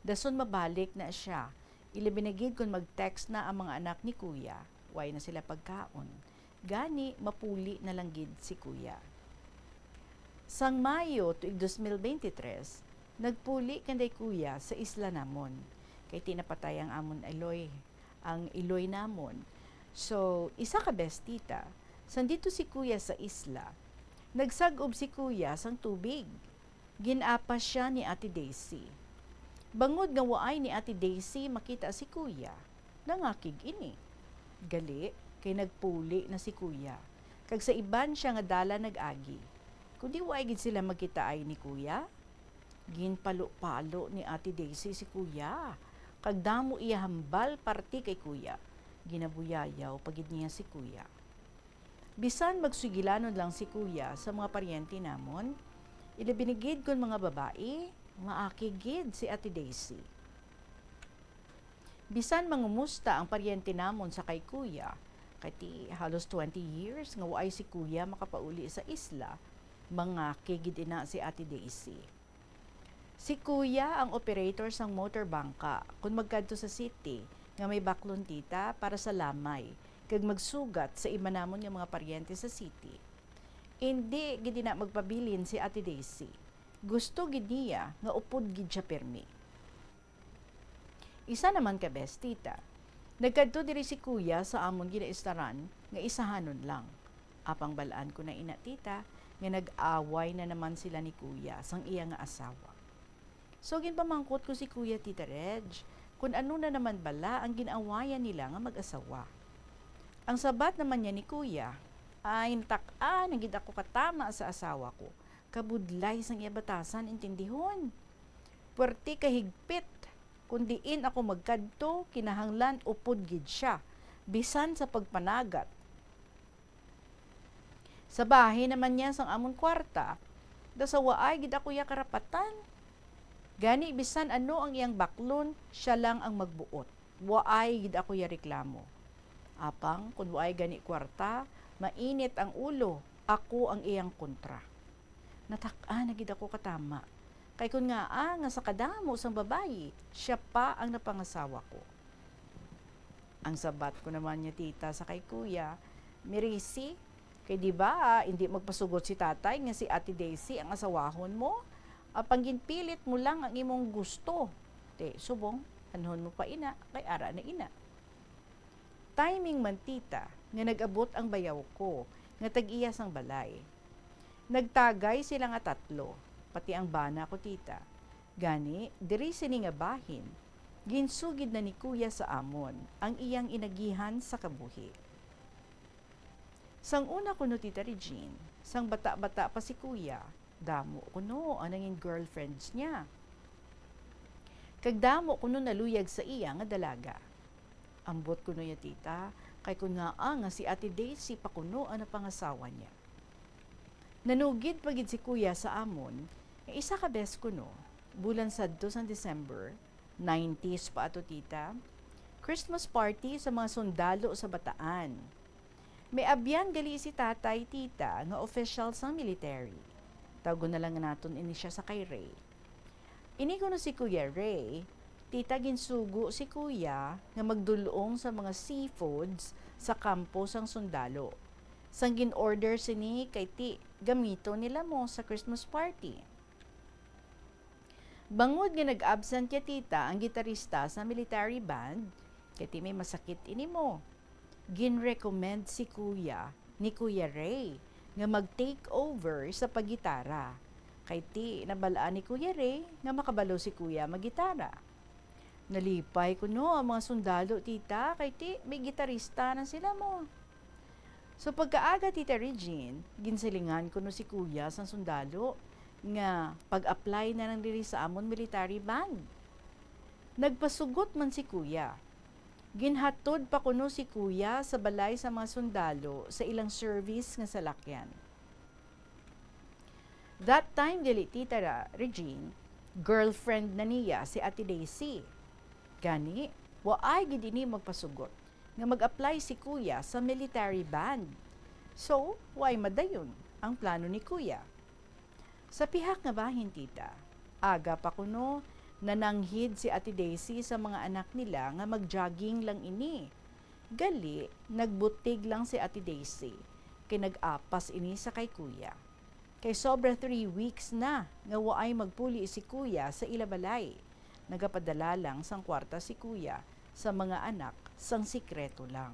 Dason mabalik na siya. Ilabi na gid kon mag-text na ang mga anak ni kuya, way na sila pagkaon. Gani, mapuli na lang gid si kuya. Sang Mayo tuig dos mil beintitres, nagpuli kanday kuya sa isla namon, kay ti napatay ang amon iloy, ang iloy namon. So, isa ka bes, tita, sang didto si kuya sa isla, nagsag-ob si kuya sang tubig. Gin-apas sia ni Ate Daisy. Bangod nga waay ni Ate Daisy makita si kuya, nangakig ini. Gali, kay nagpuli na si kuya, kag sa iban sia nga dalan nag-agi. Kundi waay gid sila magkitaay ni kuya. Ginpalo-palo ni Ate Daisy si kuya, kag damo iya hambal parti kay kuya. Ginabuyayaw pa gid niya si kuya. Bisan magsugilanon lang si kuya sa mga paryente namon, ilabi na gid kon mga babayi, maakig gid si Ate Daisy. Bisan mangumusta ang paryente namon sa kay kuya, kay ti halos twenty years nga waay si kuya makapauli sa isla, mangakig gid ina si Ate Daisy. Si kuya ang operator sang motor bangka kon magkadto sa city nga may baklon, tita, para sa lamay kag magsugat sa iban namon nga mga paryente sa city. Indi gid ina magpabilin si Ate Daisy. Gusto gid niya nga upod gid siya pirmi. Isa naman ka bes, tita, nagkadto diri si kuya sa amon ginaistaran nga isahanon lang. Apang bal-an ko na ina, tita, nga nag-away na naman sila ni kuya sang iya nga asawa. So, ginpamangkot ko si Kuya, Tita Reg, kun ano na naman bala ang gin-awayan nila nga mag-asawa. Ang sabat naman niya ni Kuya, "Ay, natak-an na gid ako katama sa asawa ko. Kabudlay sang iya batasan, intindihon. Puwerte kahigpit, kun diin ako magkadto, kinahanglan upod gid siya, bisan sa pagpanagat. Sa bahin naman niya sang amon kwarta, daw sa waay gid ako iya karapatan. Gani, bisan ano ang iyang baklon, siya lang ang magbuot. Waay gid ako iya reklamo. Apang kun waay gani kwarta, mainit ang ulo, ako ang iyang kontra. Natak-an na gid ako katama. Kay kun ngaa nga sa kadamo sang babayi, siya pa ang napangasawa ko." Ang sabat ko naman niya, tita, sa kay kuya, "Mirisi, kay di ba, indi magpasugot si tatay nga si Ate Daisy ang asawahon mo? Apang ginpilit mo lang ang imong gusto. Te, subong, anhon mo pa ina, kay ara na ina." Timing man, tita, nga nag-abot ang bayaw ko nga tag-iya sang balay. Nagtagay sila nga tatlo, pati ang bana ko, tita. Gani, diri sini nga bahin, ginsugid na ni Kuya sa amon ang iyang inagihan sa kabuhi. Sang una kuno, Tita Regine, sang bata-bata pa si Kuya, damo kuno ang nangin girlfriends niya. Kag damo kuno naluyag sa iya nga dalaga. Ambot kuno ya, tita, kay kun ngaa nga si Ate Daisy pa kuno ang napangasawa niya. Nanugid pa gid si Kuya sa amon nga isa ka bes kuno, bulan sadto sang December, nineties pa ato, tita, Christmas party sa mga sundalo sa Bataan. May abyan gali si tatay, tita, nga official sang military. Tawgon na lang naton ini siya sa kay Ray. Ini kuno si Kuya Ray, tita, ginsugo si Kuya nga magdul-ong sa mga seafoods sa kampo sang sundalo. Sang gin-order sini kay ti gamiton nila mo sa Christmas party. Bangod nga nag-absent ya, tita, ang gitarista sa military band, kay ti may masakit ini mo, gin-recommend si Kuya ni Kuya Ray nga mag-take over sa paggitara. Kay ti nabal-an ni Kuya Ray nga makabalo si Kuya maggitara. Nalipay kuno ang mga sundalo, tita, kay ti may gitarista na sila mo. So, pagkaaga, Tita Regine, ginsilingan kuno si Kuya sang sundalo nga pag-apply na lang diri sa amon military band. Nagpasugot man si Kuya. Ginhatod pa kuno si Kuya sa balay sa mga sundalo sa ilang service nga salakyan. That time gali, Tita Ra-, Regine, girlfriend na niya si Ate Daisy. Gani, waay gid ini magpasugot nga mag-apply si Kuya sa military band. So, way madayon ang plano ni Kuya. Sa pihak nga bahin, tita, aga pa kuno, nananghid si Ate Daisy sa mga anak nila nga mag-jogging lang ini. Gali, nagbutig lang si Ate Daisy, kay nag-apas ini sa kay Kuya. Kay sobra three weeks na nga waay magpuli si Kuya sa ila balay. Nagapadala lang sang kwarta si Kuya sa mga anak sang sikreto lang.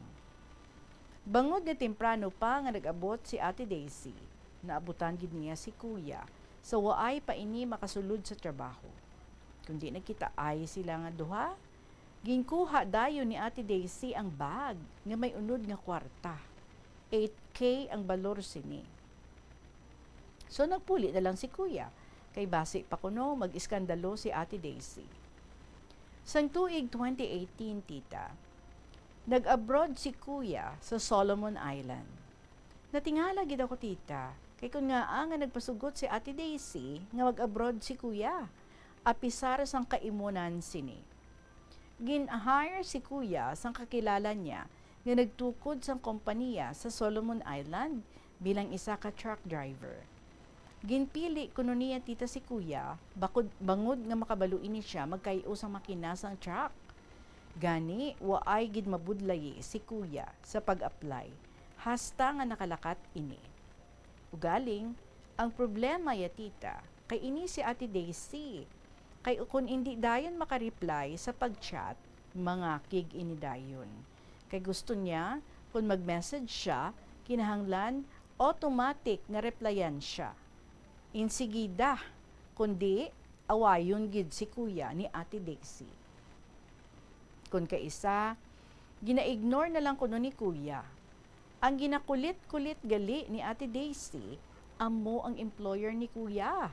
Bangod nga temprano pa nga nag-abot si Ate Daisy, naabutan gid niya si Kuya sa waay pa ini makasulod sa trabaho. Kundi nagkitaay sila nga duha, ginkuha dayon ni Ate Daisy ang bag nga may unod nga kwarta. Eight K ang balor sini. So, nagpuli na lang si Kuya, kay basi pa kuno mag-iskandalo si Ate Daisy. Sang tuig twenty eighteen, tita, nag-abroad si Kuya sa Solomon Island. Natingala gid ako, tita, kay kun ngaa nga nagpasugot si Ate Daisy nga mag-abroad si Kuya, apisar sang kaimunan sini. Gin-hire si Kuya sang kakilala niya nga nagtukod sang kompaniya sa Solomon Island bilang isa ka truck driver. Ginpili kuno niya, tita, si Kuya bakod, bangod nga makabalo ini siya magkay-o sang makina sang truck. Gani, waay gid mabudlayi si Kuya sa pag-apply, hasta nga nakalakat ini. Ugaling, ang problema ya tita kay ini si Ate Daisy. Kay kun indi dayon makareply sa pag-chat, mangakig ini dayon. Kay gusto niya, kun mag-message siya, kinahanglan automatic nga replyan siya. Insigida, kundi awayon gid si Kuya ni Ate Daisy. Kun kaisa, gina-ignore na lang kuno ni Kuya. Ang ginakulit-kulit gali ni Ate Daisy amo ang employer ni Kuya.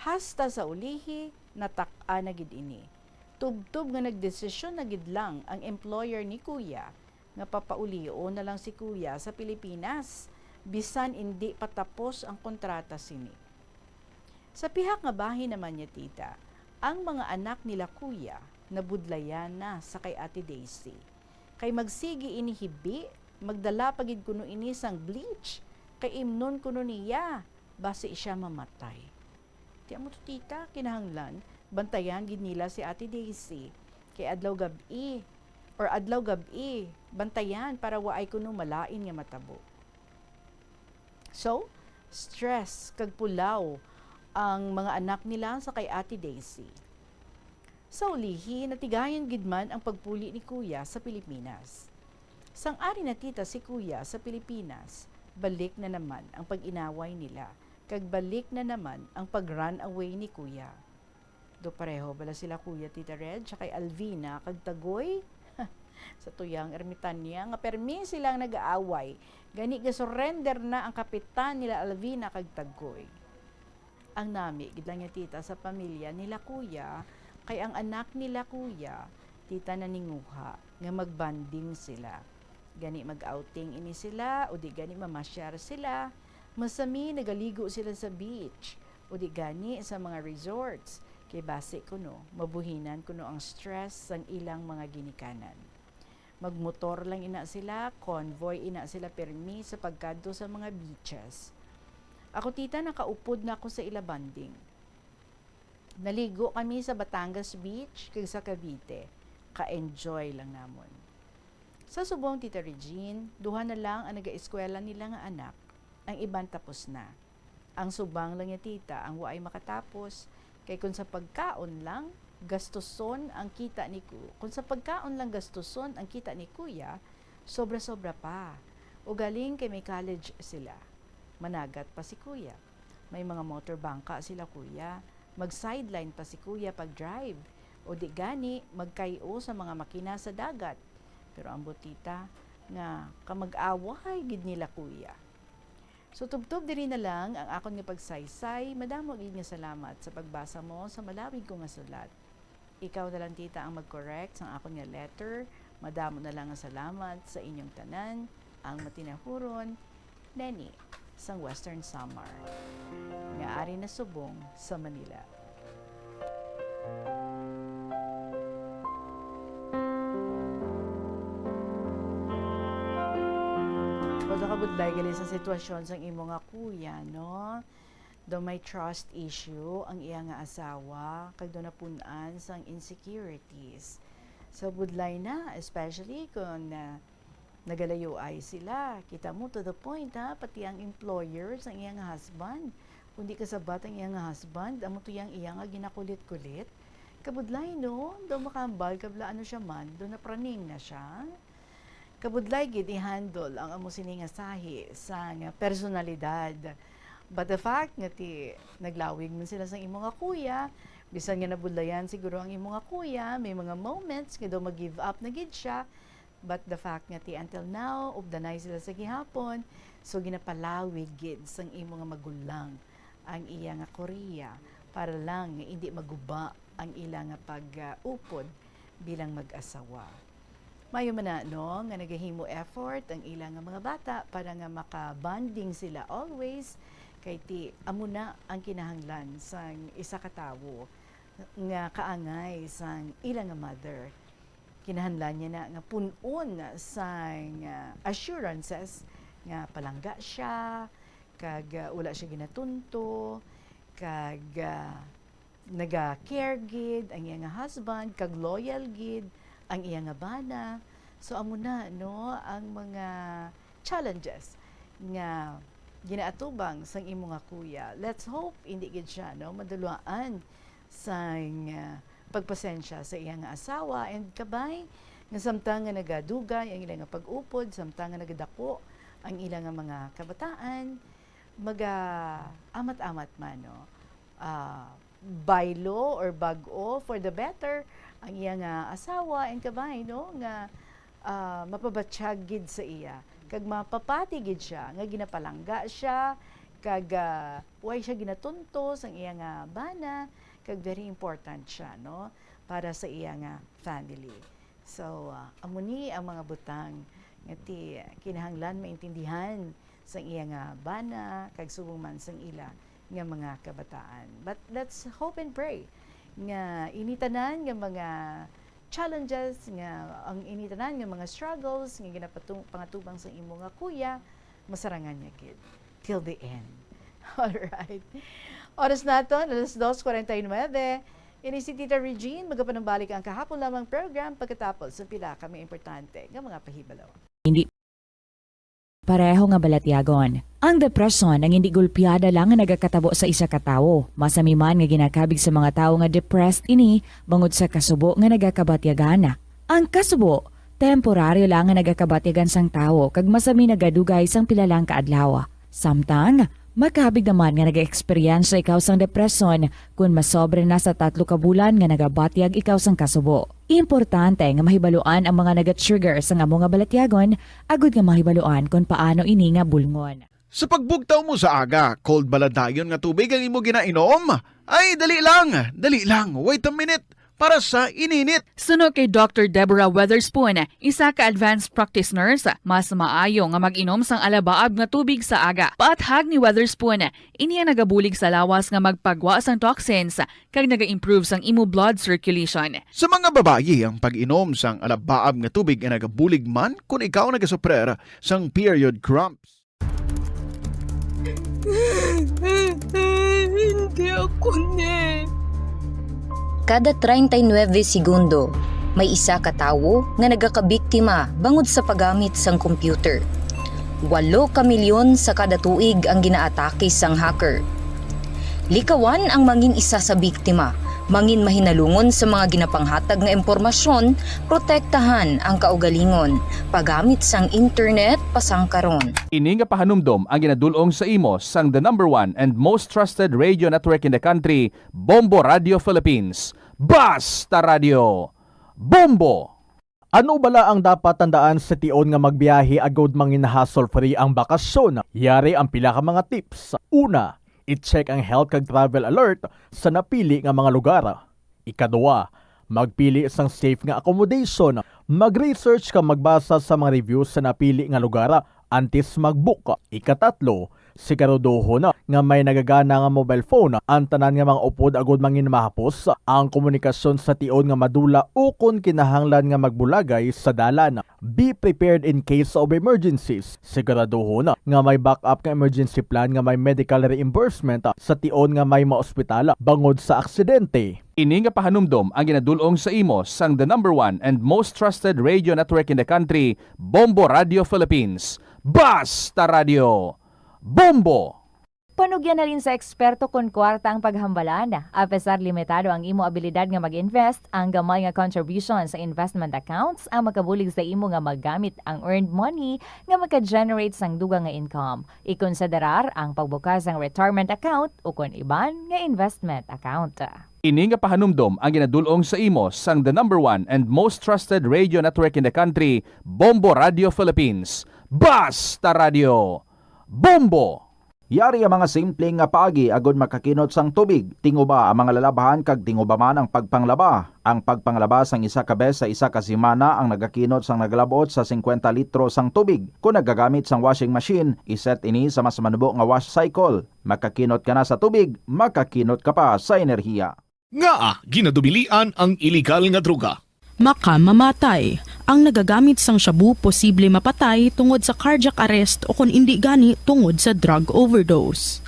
Hasta sa ulihi, natak-a na gid ini. Tubtob nga nagdesisyon na gid lang ang employer ni Kuya nga papaulion na lang si Kuya sa Pilipinas, bisan indi pa tapos ang kontrata sini. Sa pihak nga bahin naman niya tita, ang mga anak nila Kuya nabudlayan na sa kay Ate Daisy. Kay magsigi ini hibi, magdala pa gid kuno ini sang bleach, kay imnon kuno niya, basi siya mamatay. Ti amo to tita, kinahanglan bantayan gid nila si Ate Daisy, kay adlaw gab-i or adlaw gab-i bantayan para waay kuno malain nga matabo. So, stress kag pulaw ang mga anak nila sa kay Ate Daisy. Sa ulihi, natigayon gid man ang pagpuli ni Kuya sa Pilipinas. Sang ari na tita si Kuya sa Pilipinas, balik na naman ang pag-inaway nila, kag balik na naman ang pag-run away ni Kuya. Do pareho bala sila Kuya, Tita Reg, kay Alvina kag Tagoy? Sa tuyang ermitan niya nga permi silang nag-aaway, gani ga-surrender na ang kapitan nila Alvina kag Tagoy. Ang nami gid lang niya tita sa pamilya nila Kuya, kay ang anak nila Kuya, tita, naninguha nga mag-bonding sila. Gani mag-outing ini sila, o di gani mamasyar sila, masami nagaligo sila sa beach, o di gani sa mga resorts, kay basi kuno mabuhinan kuno ang stress sang ilang mga ginikanan. Magmotor lang ina sila, convoy ina sila pirmi sa pagkadto sa mga beaches. Ako tita, nakaupod na ako sa ila bonding. Naligo kami sa Batangas Beach kag sa Cavite. Ka-enjoy lang namon. Sa subong, Tita Regine, duha na lang ang nagaeskwela nila nga anak. Ang iban tapos na. Ang subong lang niya tita ang waay makatapos, kay kun sa pagkaon lang gastuson ang kita ni ku-, kun sa pagkaon lang gastuson ang kita ni Kuya, sobra-sobra pa. Ugaling kay may college sila. Managat pa si Kuya. May mga motor bangka sila Kuya. Mag-sideline pa si Kuya pag-drive. O di gani, magkay-o sa mga makina sa dagat. Pero ambot tita nga kamag-away gid nila Kuya. So, tubtob diri na lang ang akon nga pagsaysay. Madamo gid nga salamat sa pagbasa mo sa malawig ko nga sulat. Ikaw na lang, tita, ang mag-correct sang akon nga letter. Madamo na lang nga salamat sa inyong tanan, ang matinahuron, Neni, sang Western Samar, nga ari na subong sa Manila. Pagkakabudlay gali sa sitwasyon sang imo nga kuya, no? Daw may trust issue ang iya nga asawa, kag daw napun-an sang insecurities. So, budlay na, especially kung, ah, nagalayoay sila. Kita mo, to the point, ha, pati ang employer sang iya nga husband. Kung di kasabat ang iya nga husband, amo to yang iya nga ginakulit-kulit. Kabudlay, no? Daw makahambal, kabla ano siya man, daw napraning na siya. Kabudlay gid i-handle ang amo sini nga sahi sang personalidad. But the fact nga ti naglawig man sila sang imo nga kuya, bisan nga nabudlayan siguro ang imo nga kuya, may mga moments nga daw mag-give up na gid siya. But the fact nga ti until now, ubdanay sila sa gihapon, so ginapalawig gid sang imo nga magulang ang iya nga Korea para lang nga indi maguba ang ila nga pag-upod bilang mag-asawa. Mayo man na, no, nga nagahimo effort ang ila nga mga bata para nga maka-bonding sila always, kay ti amo na ang kinahanglan sang isa ka tawo nga kaangay sang ila nga mother. Kinahanglan niya na nga pun-on sang, ah, assurances nga palangga siya, kag, ah, wala siya ginatunto, kag, ah, naga-care gid ang iya nga husband, kag loyal gid ang iya nga bana. So, amo na, no, ang mga challenges nga ginaatubang sang imo nga kuya. Let's hope hindi gid siya, no, maduluan sang, ah, pagpasensya sa iya nga asawa, and kabay nga samtang nga nagadugay ang ila nga pag-upod, samtang nga nagadako ang ila nga mga kabataan, maga-amat-amat man, no? Ah, baylo or bag-o for the better ang iya nga asawa, and kabay, no, nga, ah, mapabatyag gid sa iya kag mapapati gid siya nga ginapalangga siya kag, ah, way siya ginatunto sang iya nga bana, kag very important siya, no, para sa iya nga family. So, ah, amo ni ang mga butang nga ti kinahanglan maintindihan sang iya nga bana kag subong man sang ila nga mga kabataan. But let's hope and pray nga ini tanan nga mga challenges, nga ang ini tanan nga mga struggles nga ginapatung-, pangatubang sang imo nga kuya, masarangan niya gid till the end. Alright. Oras naton, alas dos forty-nine. Ini si Tita Regine, magapanumbalik ang kahapon lamang program pagkatapos sa pila ka mga importante nga mga pahibalo. Hindi pareho nga balatyagon. Ang depresyon ang hindi gulpiada lang nga nagakatabo sa isa ka tawo. Masami man nga ginakabig sa mga tawo nga depressed ini bangod sa kasubo nga nagakabatyagan. Ang kasubo, temporaryo lang nga nagakabatyagan sang tawo kag masami nagadugay sang pila lang ka adlaw. Samtang, makabig naman nga nag-eksperyensya ikaw sang depresyon kon masobra na sa tatlo ka bulan nga nagabatyag ikaw sang kasubo. Importante nga mahibaluan ang mga naga-trigger sang amo nga balatyagon agud nga mahibaluan kon paano ini nga bulngon. Sa pagbugtaw mo sa aga, cold bala dayon nga tubig ang imo ginainom? Ay, dali lang, dali lang, wait a minute, para sa ininit. Suno kay Doctor Deborah Weatherspoon, isa ka advanced practice nurse, mas maayo nga mag-inom sang alabaab nga tubig sa aga. Paathag ni Weatherspoon, ini ang nagabulig sa lawas nga magpagwa sang toxins kag naga-improve sang imo blood circulation. Sa mga babayi, ang pag-inom sang alabaab nga tubig ay nagabulig man kon ikaw nagasuprer sang period cramps. Hindi ako ni. Kada treinta y nueve segundo, may isa ka tawo nga nagakabiktima bangod sa paggamit sang computer. Walo ka milyon sa kada tuig ang ginaatake sang hacker. Likawan ang mangin isa sa biktima, mangin mahinalungon sa mga ginapanghatag nga impormasyon, protektahan ang kaugalingon, paggamit sang internet pasangkaron. Ini nga pahanumdom ang ginadul-ong sa imo sang the number one and most trusted radio network in the country, Bombo Radio Philippines. Basta Radio! Bombo! Ano bala ang dapat tandaan sa tion nga magbiyahe agud mangin hassle-free ang bakasyon? Yari ang pila ka mga tips. Una, i-check ang health kag travel alert sa napili nga mga lugar. Ikaduha, magpili sang safe nga accommodation. Mag-research kag magbasa sa mga reviews sa napili nga lugar antes mag-book. Ikatatlo, siguraduhon nga may nagagana nga mobile phone ang tanan nga mga upod agud mangin mahapos ang komunikasyon sa tion nga madula ukon kinahanglan nga magbulagay sa dalan. Be prepared in case of emergencies. Siguraduhon nga may backup nga emergency plan nga may medical reimbursement sa tion nga may maospital bangod sa aksidente. Ini nga pahanumdom ang ginadul-ong sa imo sang the number one and most trusted radio network in the country, Bombo Radio Philippines. Basta Radio! Bombo! Panugyan halin sa eksperto kon kwarta ang paghambalan. Apesar limitado ang imo abilidad nga mag-invest, ang gamay nga contribution sa investment accounts ang makabulig sa imo nga magamit ang earned money nga maka-generate sang dugang nga income. Ikonsiderar ang pagbukas sang retirement account ukon iban nga investment account. Ini nga pahanumdom ang ginadul-ong sa imo sang the number one and most trusted radio network in the country, Bombo Radio Philippines. Basta Radio! Bombo! Yari ang mga simple nga paagi agud makakinot sang tubig. Tinguba ang mga lalabhan kag tinguba man ang pagpanglaba. Ang pagpanglaba sang isa ka bes sa isa ka semana ang nagakinot sang nagalab-ot sa singkwenta litro sang tubig. Kon nagagamit sang washing machine, i-set ini sa mas manubo nga wash cycle. Makakinot ka na sa tubig, makakinot ka pa sa enerhiya. Ngaa ginadubilian ang iligal nga droga? Makamamatay. Ang nagagamit sang shabu posible mapatay tungod sa cardiac arrest o kon indi gani tungod sa drug overdose.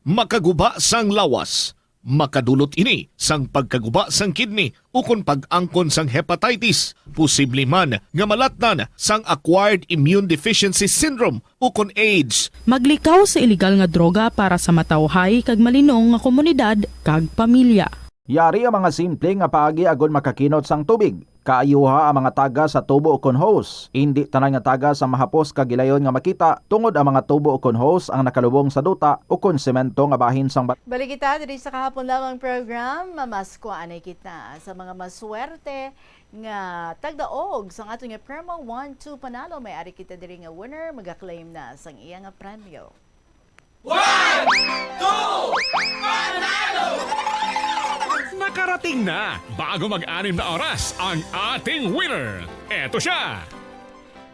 Makaguba sang lawas. Makadulot ini sang pagkaguba sang kidney ukon pag-angkon sang hepatitis, posible man nga malatnan sang acquired immune deficiency syndrome ukon AIDS. Maglikaw sa iligal nga droga para sa matawhay kag malinong nga komunidad kag pamilya. Yari ang mga simple nga paagi agod makakinot sang tubig. Kaayuha ang mga tagas sa tubo ukon hose. Indi tanan nga tagas ang mahapos kag gilayon nga makita, tungod ang mga tubo ukon hose ang nakalubong sa duta ukon semento nga bahin sang ba- Balik kita diri sa kahapon lamang program. Mamaskwa anay kita sa mga maswerte nga tagdaog sang ato nga promo One Two Panalo. May ari kita diri nga winner, magaklaim na sang iya nga premyo. One, two, panalo! Nakarating na, bago mag-anim na oras, ang ating winner. Eto siya!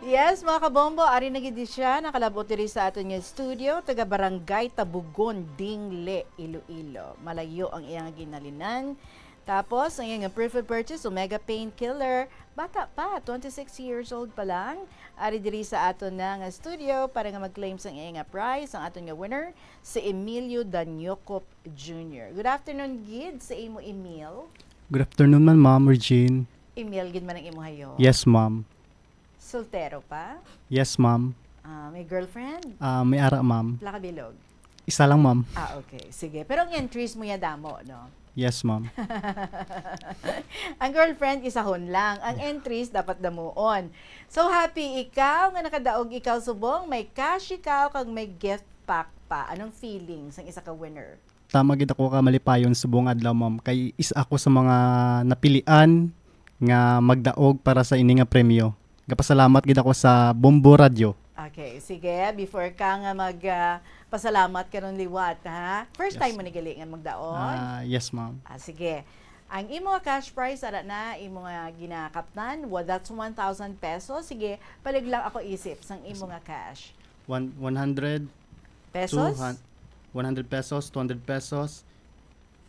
Yes, mga kabombo, ari na gid siya, nakalabot diri sa aton nga studio, taga Barangay Tabugon, Dingle, Iloilo. Malayo ang iyang ginhalinan. Tapos, ang iyang proof of purchase, Omega Painkiller. Bata pa, twenty-six years old pa lang. Ari diri sa aton na nga studio para nga mag-claim sang iya nga prize, ang aton nga winner, si Emilio Danyokop Junior. Good afternoon gid sa imo, Emil. Good afternoon man, Ma'am Regine. Emil gid man ang imo hayo? Yes, ma'am. Soltero pa? Yes, ma'am. Ah, may girlfriend? Ah, may ara, ma'am. Pila ka bilog? Isa lang, ma'am. Ah, okay. Sige. Pero ang entries mo ya damo, no? Yes, ma'am. Ang girlfriend, isahon lang. Ang entries, dapat damuon. So, happy ikaw nga nakadaog ikaw subong. May cash ikaw, kag may gift pack pa. Anong feelings ang isa ka winner? Tama gid ako ka malipayon subong adlaw, ma'am. Kay isa ako sa mga napilian nga magdaog para sa ini nga premyo. Gapasalamat gid ako sa Bombo Radyo. Okay, sige. Before ka nga mag, ah, pasalamat karon liwat, ha? First Yes. time mo ni gali nga magdaog? Ah, yes, ma'am. Ah, sige. Ang imo nga cash prize, ara na, imo nga ginakaptan, wa, that's one thousand pesos. Sige, palig lang ako isip sang imo nga cash. One, one hundred, Pesos? two hun-, one hundred pesos, two hundred pesos,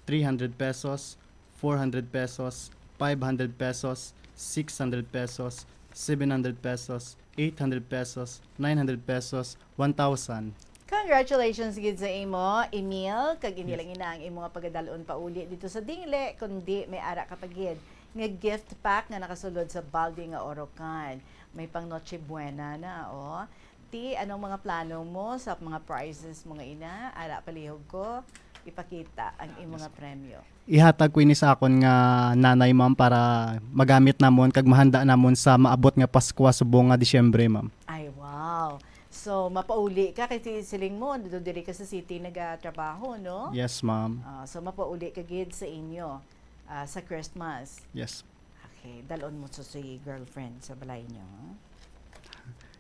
three hundred pesos, four hundred pesos, five hundred pesos, six hundred pesos, seven hundred pesos, eight hundred pesos, nine hundred pesos, one thousand. Congratulations gid sa imo, Emil, kag hindi Yes. lang ina ang imo nga pagadalon pauli dito sa Dingle, kundi may ara ka pa gid nga gift pack nga nakasulod sa balde nga Orocan. May pang Noche Buena na, oh. Ti, anong mga plano mo sa mga prizes mo nga ina? Ara, palihog ko, ipakita ang imo nga premyo. Ihatag ko ini sa akon nga nanay, ma'am, para magamit namon kag mahanda namon sa maabot nga Paskwa subong nga Disyembre, ma'am. Ay, wow. So, mapauli ka kay si-, siling mo, do-, diri ka sa city nagatrabaho, no? Yes, ma'am. Ah, so, mapauli ka gid sa inyo, ah, sa Christmas. Yes. Okay, dalon mo sa si girlfriend sa balay nyo, ha?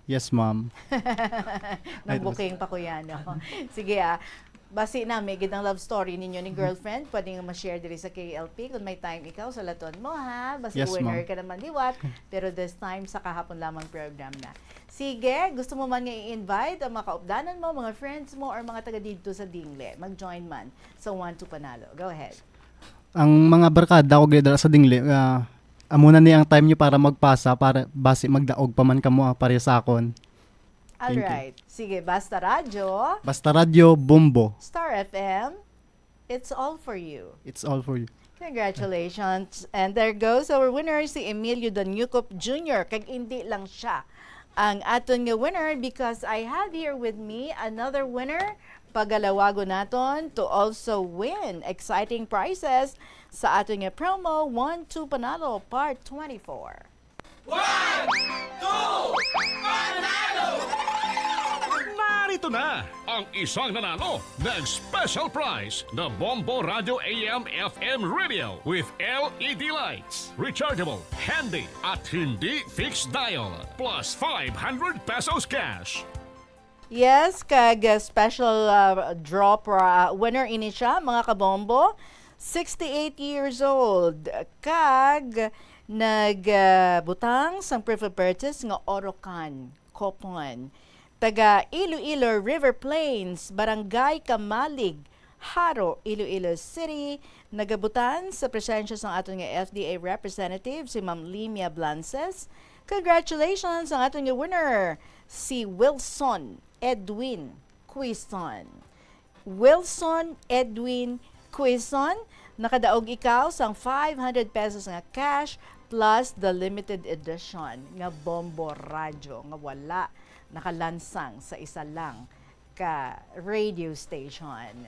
Yes, ma'am. Nang Ay, booking pa ko yan, no? Sige, ah. Basi na, may gid ang love story ninyo ni girlfriend. Pwede nga ma-share diri sa K L P kung may time ikaw sa laton mo, ha? Basi Yes, winner ma'am. ka naman liwat. Pero this time, sa kahapon lamang program na. Sige, gusto mo man nga i-invite ang mga kaupdanan mo, mga friends mo, or mga taga didto sa Dingle. Mag-join man sa One to Panalo. Go ahead. Ang mga barkada ko gid dira sa Dingle, ah, amo na ni ang time nyo para magpasa, para basi magdaog pa man kamo, ah, pareho sa akon. Thank you. Alright. Sige, Basta Radyo. Basta Radyo, Bombo. Star F M, it's all for you. It's all for you. Congratulations. And there goes our winner, si Emilio Danyucop Junior. Kag hindi lang siya ang aton nga winner, because I have here with me another winner. Pagalawagon naton to also win exciting prizes sa aton nga promo, One Two Panalo Part twenty-four. One, two, panalo! Narito na ang isang nanalo ng special prize na Bombo Radio A M F M Radio with L E D lights, rechargeable, handy, at hindi fixed dial, plus five hundred pesos cash. Yes, kag, uh, special, uh, draw pra-, winner ini siya, mga kabombo. Sixty-eight years old, kag nag, uh, butang sang proof of purchase nga Orocan coupon. Taga Iloilo River Plains, Barangay Camalig, Jaro, Iloilo City, nagabutang sa presensya sang aton nga F D A representative, si Ma'am Limia Blances. Congratulations ang aton nga winner, si Wilson Edwin Quiston. Wilson Edwin Quizon, nakadaog ikaw sang five hundred pesos nga cash plus the limited edition nga Bombo Radyo nga wala nakalansang sa isa lang ka radio station.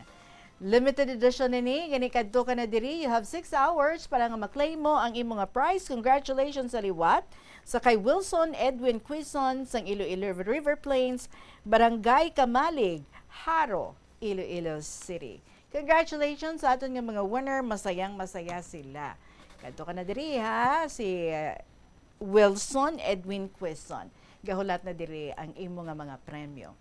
Limited edition ini, gani kadto ka na diri, you have six hours para nga ma-claim mo ang imo nga prize. Congratulations sa liwat sa kay Wilson Edwin Quizon sang Iloilo River Plains, Barangay Camalig, Jaro, Iloilo City. Congratulations sa aton nga mga winner, masayang masaya sila. Kadto ka na diri ha, si uh, Wilson Edwin Quizon. Gahulat na diri ang imo nga mga premyo.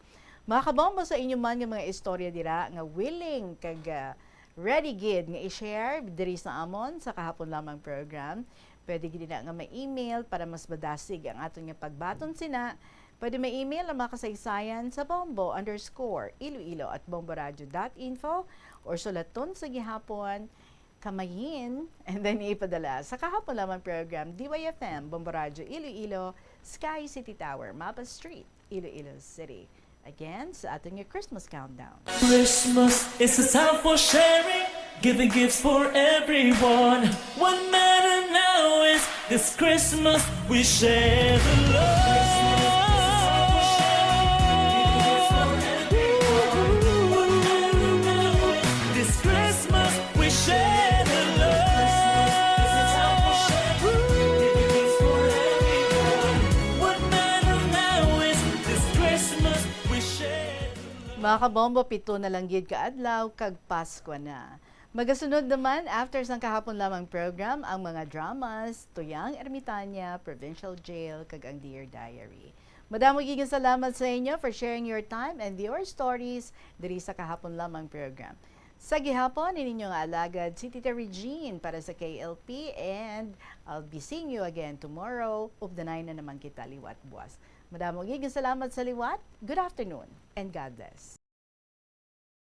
Mga kabombo, sa inyo man nga mga istorya dira nga willing kag ah, ready gid nga i-share diri sa amon sa kahapon lamang program, pwede gid na nga ma-email para mas madasig ang aton nga pagbaton sina. Pwede ma-email ang mga kasaysayan sa bombo underscore iloilo at bomboradio dot info or sulaton sa gihapon kamayin, and then ipadala sa kahapon lamang program, D Y F M, Bombo Radyo Iloilo, Sky City Tower, Mapa Street, Iloilo City. Again, sa aton nga Christmas countdown. Christmas is a time for sharing, giving gifts for everyone. What matter now is this Christmas we share the love. This Christmas we share the love. What matter now is this Christmas we share the love. Mga kabombo, pito na lang gid ka adlaw kag Pasko na. Magasunod naman after sang kahapon lamang program ang mga dramas, Tuyang Ermitaña, Provincial Jail, kag ang Dear Diary. Madamo gid nga salamat sa inyo for sharing your time and your stories diri sa kahapon lamang program. Sa gihapon, ini ninyo nga alagad si Tita Regine para sa K L P, and I'll be seeing you again tomorrow. Updanay na naman kita liwat buwas. Madamo gid nga salamat sa liwat. Good afternoon and God bless.